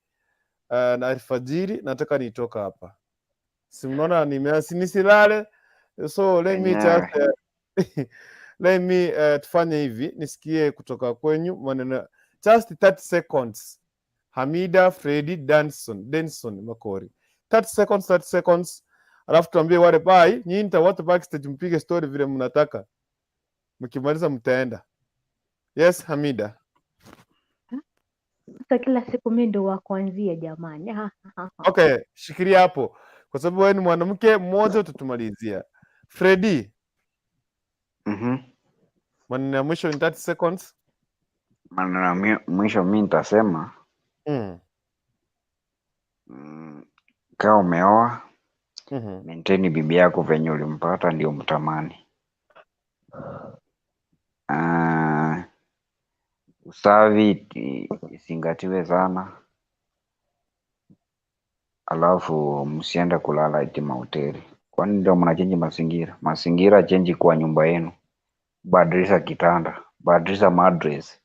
na alfajiri, nataka nitoka hapa. Si mnaona nimeasi nisilale. So let me Enyewe. just let me tufanye hivi, nisikie kutoka kwenyu maneno just 30 seconds. Hamida, Freddy, Danson Makori. 30 seconds, 30 seconds. Alafu tuambie wale bye, nyinyi nitawata backstage mpige story vile mnataka. Mkimaliza mtaenda. Yes, Hamida. Sasa kila siku mi ndo wa kuanzia jamani. Ha, ha, ha. Okay, shikilia hapo kwa sababu wewe ni mwanamke mmoja, utatumalizia. Freddy, maneno ya mwisho in 30 seconds. Maneno ya mwisho mi nitasema kaa umeoa, maintain bibi yako venye ulimpata ndio mtamani. Usafi izingatiwe sana, alafu msiende kulala eti mahoteli, kwani ndio mnachenji mazingira. Mazingira chenji kwa nyumba yenu, badilisha kitanda, Badilisha mattress.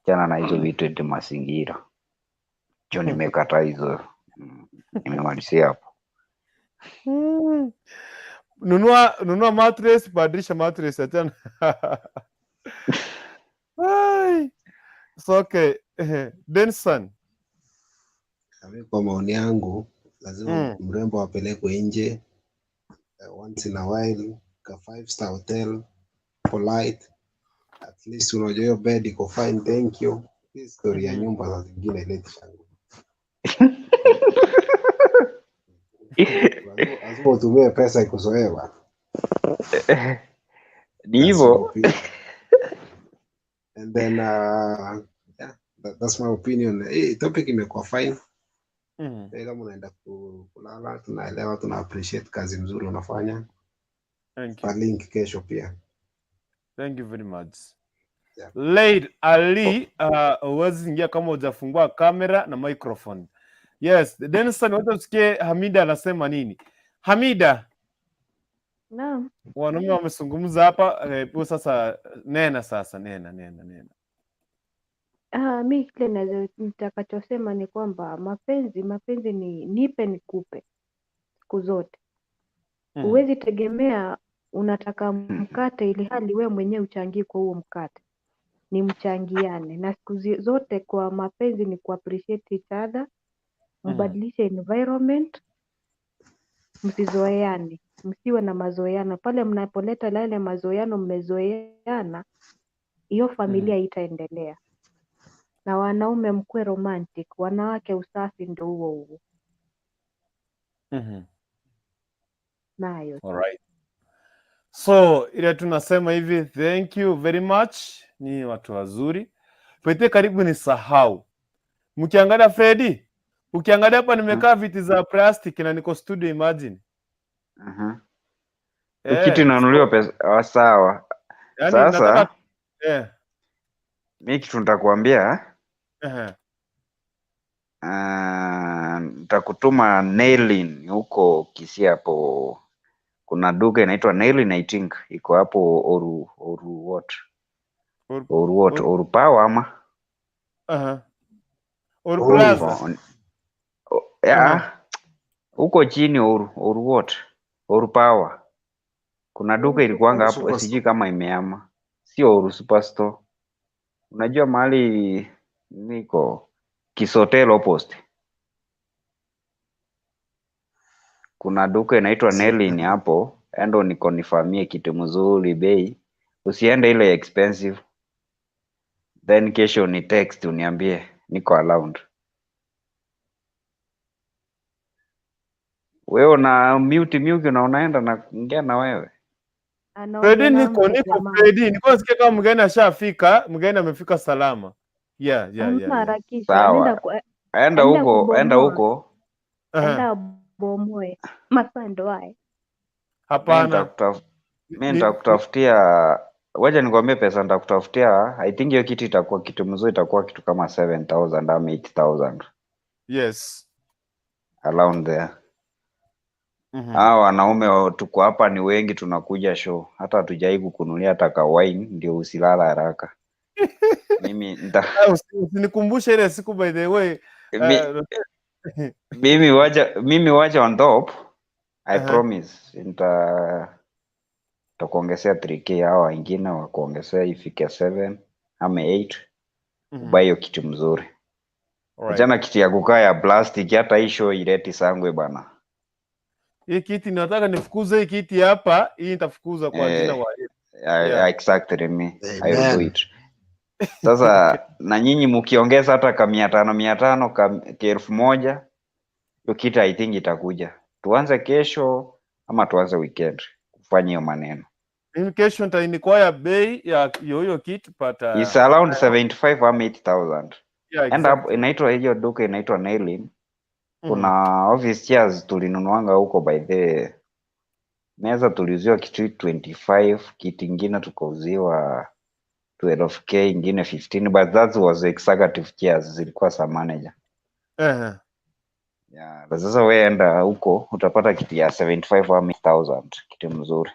Chana na hizo vitu eti mazingira. Jo, nimekataa hizo. Nimemalizia hapo. Nunua mattress, badilisha mattress achana. Ai. It's okay. Denson. Mimi kwa maoni yangu lazima mrembo apelekwe nje once in a while, ka 5 star hotel, polite, at least unajua hiyo bed iko fine, thank you. Hii story ya nyumba za zingine ileti shangwe. Lazima utumie pesa ikuzoee bana. Ni That's my hivyo. opinion. And then yeah, that's my opinion. Hey, topic imekuwa fine. Kama unaenda kulala, tunaelewa, tuna appreciate kazi mzuri unafanya. Thank you. Link kesho pia. Thank you very much. Yeah. Laid Ali, huwezi ingia kama hujafungua kamera na microphone. Yes, Denson, wacha tusikie Hamida anasema nini. Hamida, Naam. wanaume wamezungumza hapa, sasa nena sasa, nena nena nena. Ah, mi kile nitakachosema ni kwamba mapenzi ni nipe nikupe siku zote. Huwezi tegemea unataka mkate ili hali we mwenyewe uchangii kwa huo mkate. Ni mchangiane, na siku zote kwa mapenzi ni ku appreciate each other, mbadilishe environment, msizoeane, msiwe na mazoeano. Pale mnapoleta yale mazoeano, mmezoeana, hiyo familia itaendelea. Na wanaume mkuwe romantic, wanawake usafi ndo huo huo nayo. Alright. So ile tunasema hivi, thank you very much, ni watu wazuri. Pete karibu ni sahau. Mkiangalia Freddy, ukiangalia hapa nimekaa viti za plastic na niko studio, imagine. Kitu inanunuliwa pesa. Ah, sawa. Yani Sasa nataka mi kitu nitakwambia, nitakutuma Nailin huko Kisii hapo. Kuna duka inaitwa Nailin, I think iko hapo Oru what? Oru what? Oru Power ama Oru Oru. Plaza. Ya, huko chini Oru what? Oru Power. Kuna duka ilikuwanga Oru hapo, Superstore. sijui kama imeama. Sio Oru Superstore. Unajua mahali niko Kisotel opposite. Kuna duka inaitwa Nelin hapo, endo nikonifamie kitu mzuri bei. Usiende ile expensive. Then kesho ni text uniambie niko around. Wewe una mute mute na unaenda na kuongea na wewe. Anaongea Fredi, na niko mke niko jamaa. Fredi, nilikuwa nasikia kama mgeni ashafika, mgeni amefika salama. Yeah. Hamna harakisha, anaenda Sawa. Enda enda huko, enda kubomoa, huko. enda abomoe. Masaa ndo haya. Mimi Hapana. nitakutafutia, wacha nikwambie pesa nitakutafutia. I think hiyo kitu itakuwa kitu mzuri, itakuwa kitu kama 7000 ama 8000 around there. Hawa wanaume tuko hapa ni wengi, tunakuja show, hata hatujai kukunulia hata ka wine ndio usilala haraka. Mimi nita Ah, usinikumbushe ile siku, by the way. Mimi wacha on top. I promise nitakuongezea 3K, hawa wengine wakuongezea ifike 7 ama 8, ubuy hiyo kitu mzuri. Achana kiti ya kukaa ya plastic, hata hii show ileti sangwe bana. Hii kiti nataka nifukuze hii kiti hapa, hii nitafukuza kwa jina wa Yesu. Exactly, me I will do Amen. it. Sasa na nyinyi mkiongeza hata ka 500 500 ka 1000, hiyo kitu I think itakuja. Tuanze kesho ama tuanze weekend kufanya hiyo maneno. Mimi kesho nitainikwaya bei ya hiyo hiyo kitu but It's around 75 ama 8000. Yeah, Enda hapo, inaitwa hiyo duka inaitwa Nailin. Kuna office chairs tulinunuanga huko, by the meza tuliuziwa kitu 25, kiti ingine tukauziwa 12K, ingine 15, but that was executive chairs, zilikuwa za manager. Yeah, but sasa we enda huko utapata kiti ya 75 ama 8000, kitu mzuri.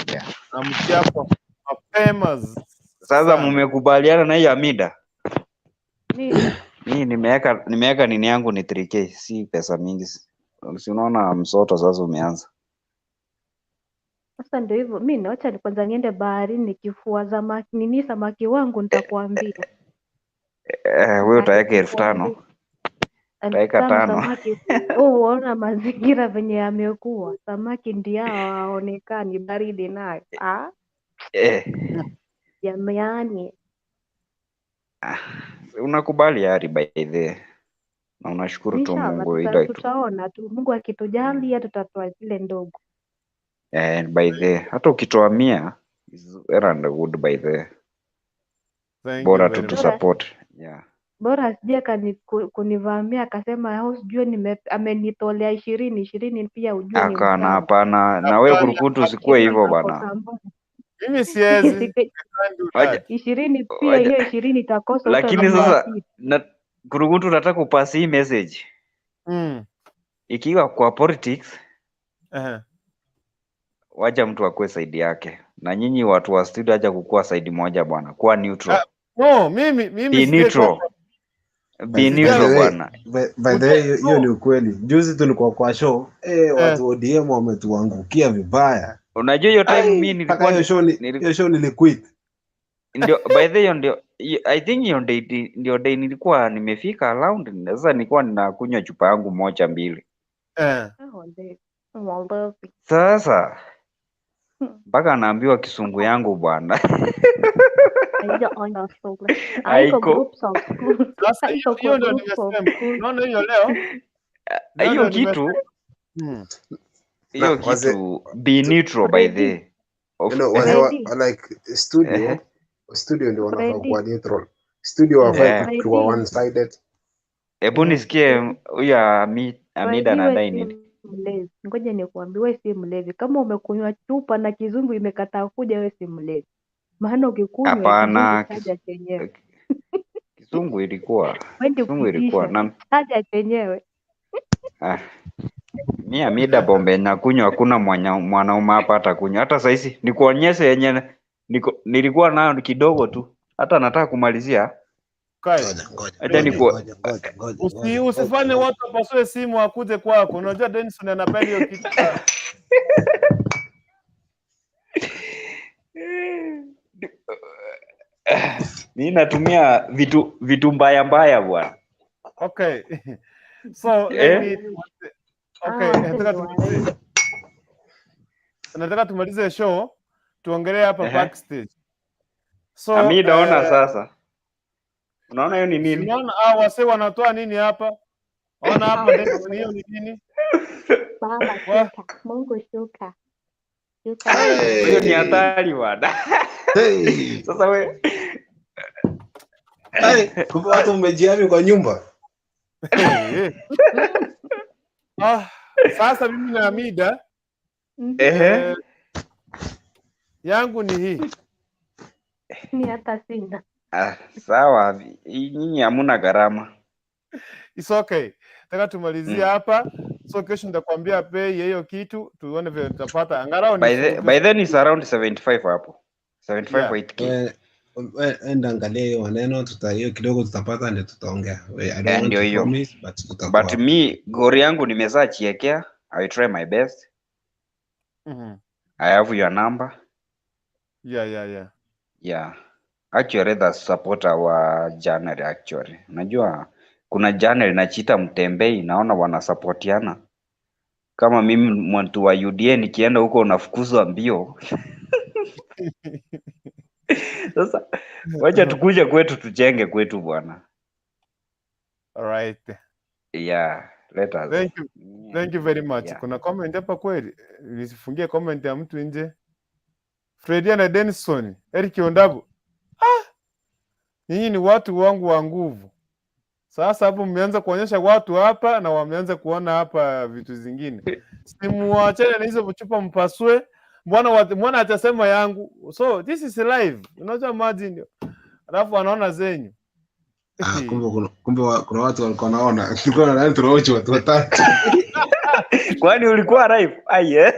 Yeah. Amkia hapo mapema. Famous Sasa sana. mumekubaliana na hiyo Amida? Nini? Mimi nimeweka nini yangu ni 3K, si pesa mingi. Si unaona msoto sasa umeanza. Sasa ndio hivyo, mi nawacha ni kwanza niende baharini nikifua samaki nini samaki wangu nitakuambia. Wewe utaweka 5,000, Nitakuambia elfu utaweka tano 5. samaki. Uona mazingira venye yamekuwa, samaki ndio hawaonekani, baridi nayo. Ah, jamani. Ah, unakubali yari by the na unashukuru tu Inshallah Mungu ila tu. tutaona tu, Mungu akitujalia tutatoa zile ndogo. By the hata ukitoa 100 is well and good by the Thank you bora tu very tu much. Bora support. Yeah. bora asije kunivamia akasema au sijue amenitolea 20 20 pia ujue ni Hapana, mchanga. hapana. Na wewe Hapana, kurukutu usikuwe Hiyo hivyo ni bana. makosa mbaya. mimi siwezi. I can't do Waja that. 20 pia waja hiyo 20 itakosa, lakini utanunua sasa kitu. na kurukutu nataka upasi hii message. Ikiwa kwa politics wacha mtu akue side yake. Na nyinyi watu wa studio acha kukua side moja bwana. Kuwa neutral. No, mimi Be neutral. Be By the neutral way, bwana. by the way, hiyo ni ukweli. Juzi tulikuwa kwa show, watu ODM wametuangukia vibaya. Unajua hiyo time mimi Mpaka nilikuwa hiyo show hiyo show niliquit. Ndio, by the way, ndio I think hiyo day ndio day nilikuwa nimefika around, sasa nilikuwa ninakunywa chupa yangu moja mbili. Sasa mpaka anaambiwa kisungu yangu bwana. Haiko Haiko. groups of school. Sasa Haiko hiyo kwa ndio groups of nimesema. school. Unaona hiyo leo? Leo Hiyo ndio kitu nimesema. hiyo Na wazee kitu be neutral by the you know, wazee wa, Freddy. like studio ndio wanafaa Freddy. kuwa neutral. Studio hawafai kuwa Freddy. one sided. Hebu nisikie huyu Amida Freddy, we anadai si nini? mlevi. Ngoja nikuambie, we si mlevi. Kama umekunywa chupa na kizungu imekataa kuja, we si mlevi. Maana ukikunywa kizungu Hapana, chaja chenyewe. kizungu ilikuwa Wendi kizungu ilikuwa kupitisha na chaja chenyewe. Mi Amida pombe nakunywa, hakuna mwanaume hapa atakunywa. Hata sahizi nikuonyeshe yenye nilikuwa nayo kidogo tu, hata nataka kumalizia. Kai. Acha niku Usifanye watu wapasue simu akuje kwako. Unajua Denison anapenda hiyo kitu sana. mi natumia vitu mbaya mbaya bwana. Okay. So let me okay, nataka tumalize show tuongelee hapa backstage. So Amida, ona sasa. Unaona hiyo ni nini? Unaona wase wanatoa nini hapa? Ona hapa Denison, hiyo ni nini? Baba shuka, Mungu shuka. Shuka. Hiyo ni hatari bwana. Sasa we kumbe watu mmejiami kwa nyumba. Sasa mimi na Amida yangu ni hii. Ni hata sina. Sawa, nyinyi hamuna gharama. It's okay. Nataka tumalizie hapa. So kesho nitakwambia pay ya hiyo kitu tuone vile tutapata. Angalau ni By then is around 75 hapo. 75 8K. Enda angalia hiyo maneno, hiyo kidogo tutapata ndio tutaongea. I don't want Ndio to hiyo. promise, but tutakuwa. But mi gori yangu nimezaa chiekea. I will try my best. I have your number. Yeah. Yeah. Actually that's support our journal actually. Unajua kuna journal inachiita Mtembei, naona wanasupportiana. Kama mimi mtu wa UDA nikienda huko unafukuzwa mbio. Sasa wacha tukuje kwetu tujenge kwetu bwana. All right. Yeah, let us. Thank you. Thank you very much. Yeah. Kuna comment hapa kweli? Nisifungie comment ya mtu nje. Fredia na Denison, Eric Ondabu. Nyinyi ni watu wangu wa nguvu. Sasa hapo mmeanza kuonyesha watu hapa na wameanza kuona hapa vitu zingine. Simuachane na hizo chupa mpasue. Mbona atasema yangu. So this is live. Unajua maji ndio. Alafu anaona zenyu. Kumbe kuna watu walikuwa wanaona. Tulikuwa na tunaochi watu watatu. Kwani ulikuwa live? Ai eh.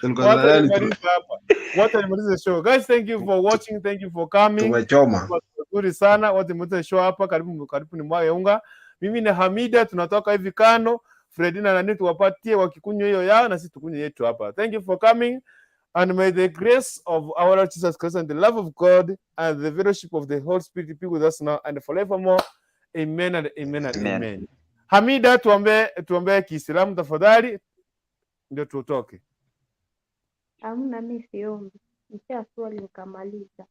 Tulikuwa Wacha tunadhani nimalize hapa. Wacha nimalize show. Guys, thank you for watching, thank you for coming. tumechoma. Nzuri sana. Wacha nimalize show hapa, karibu karibu ni mwage unga. Mimi na Hamida tunatoka hivi kano. Fredina na nani tuwapatie wakikunywa hiyo yao na sisi tukunywe yetu hapa. Thank you for coming. And may the grace of our Lord Jesus Christ and the love of God and the fellowship of the Holy Spirit be with us now and forevermore. Amen and amen and Amen. amen. Hamida, tuombe tuombe Kiislamu tafadhali, ndio tutoke. Hamna, mi siombi, nishaswali nikamaliza.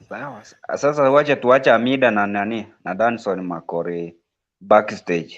Sawa. Sasa wacha tuache Amida na nani na Danson Makori backstage.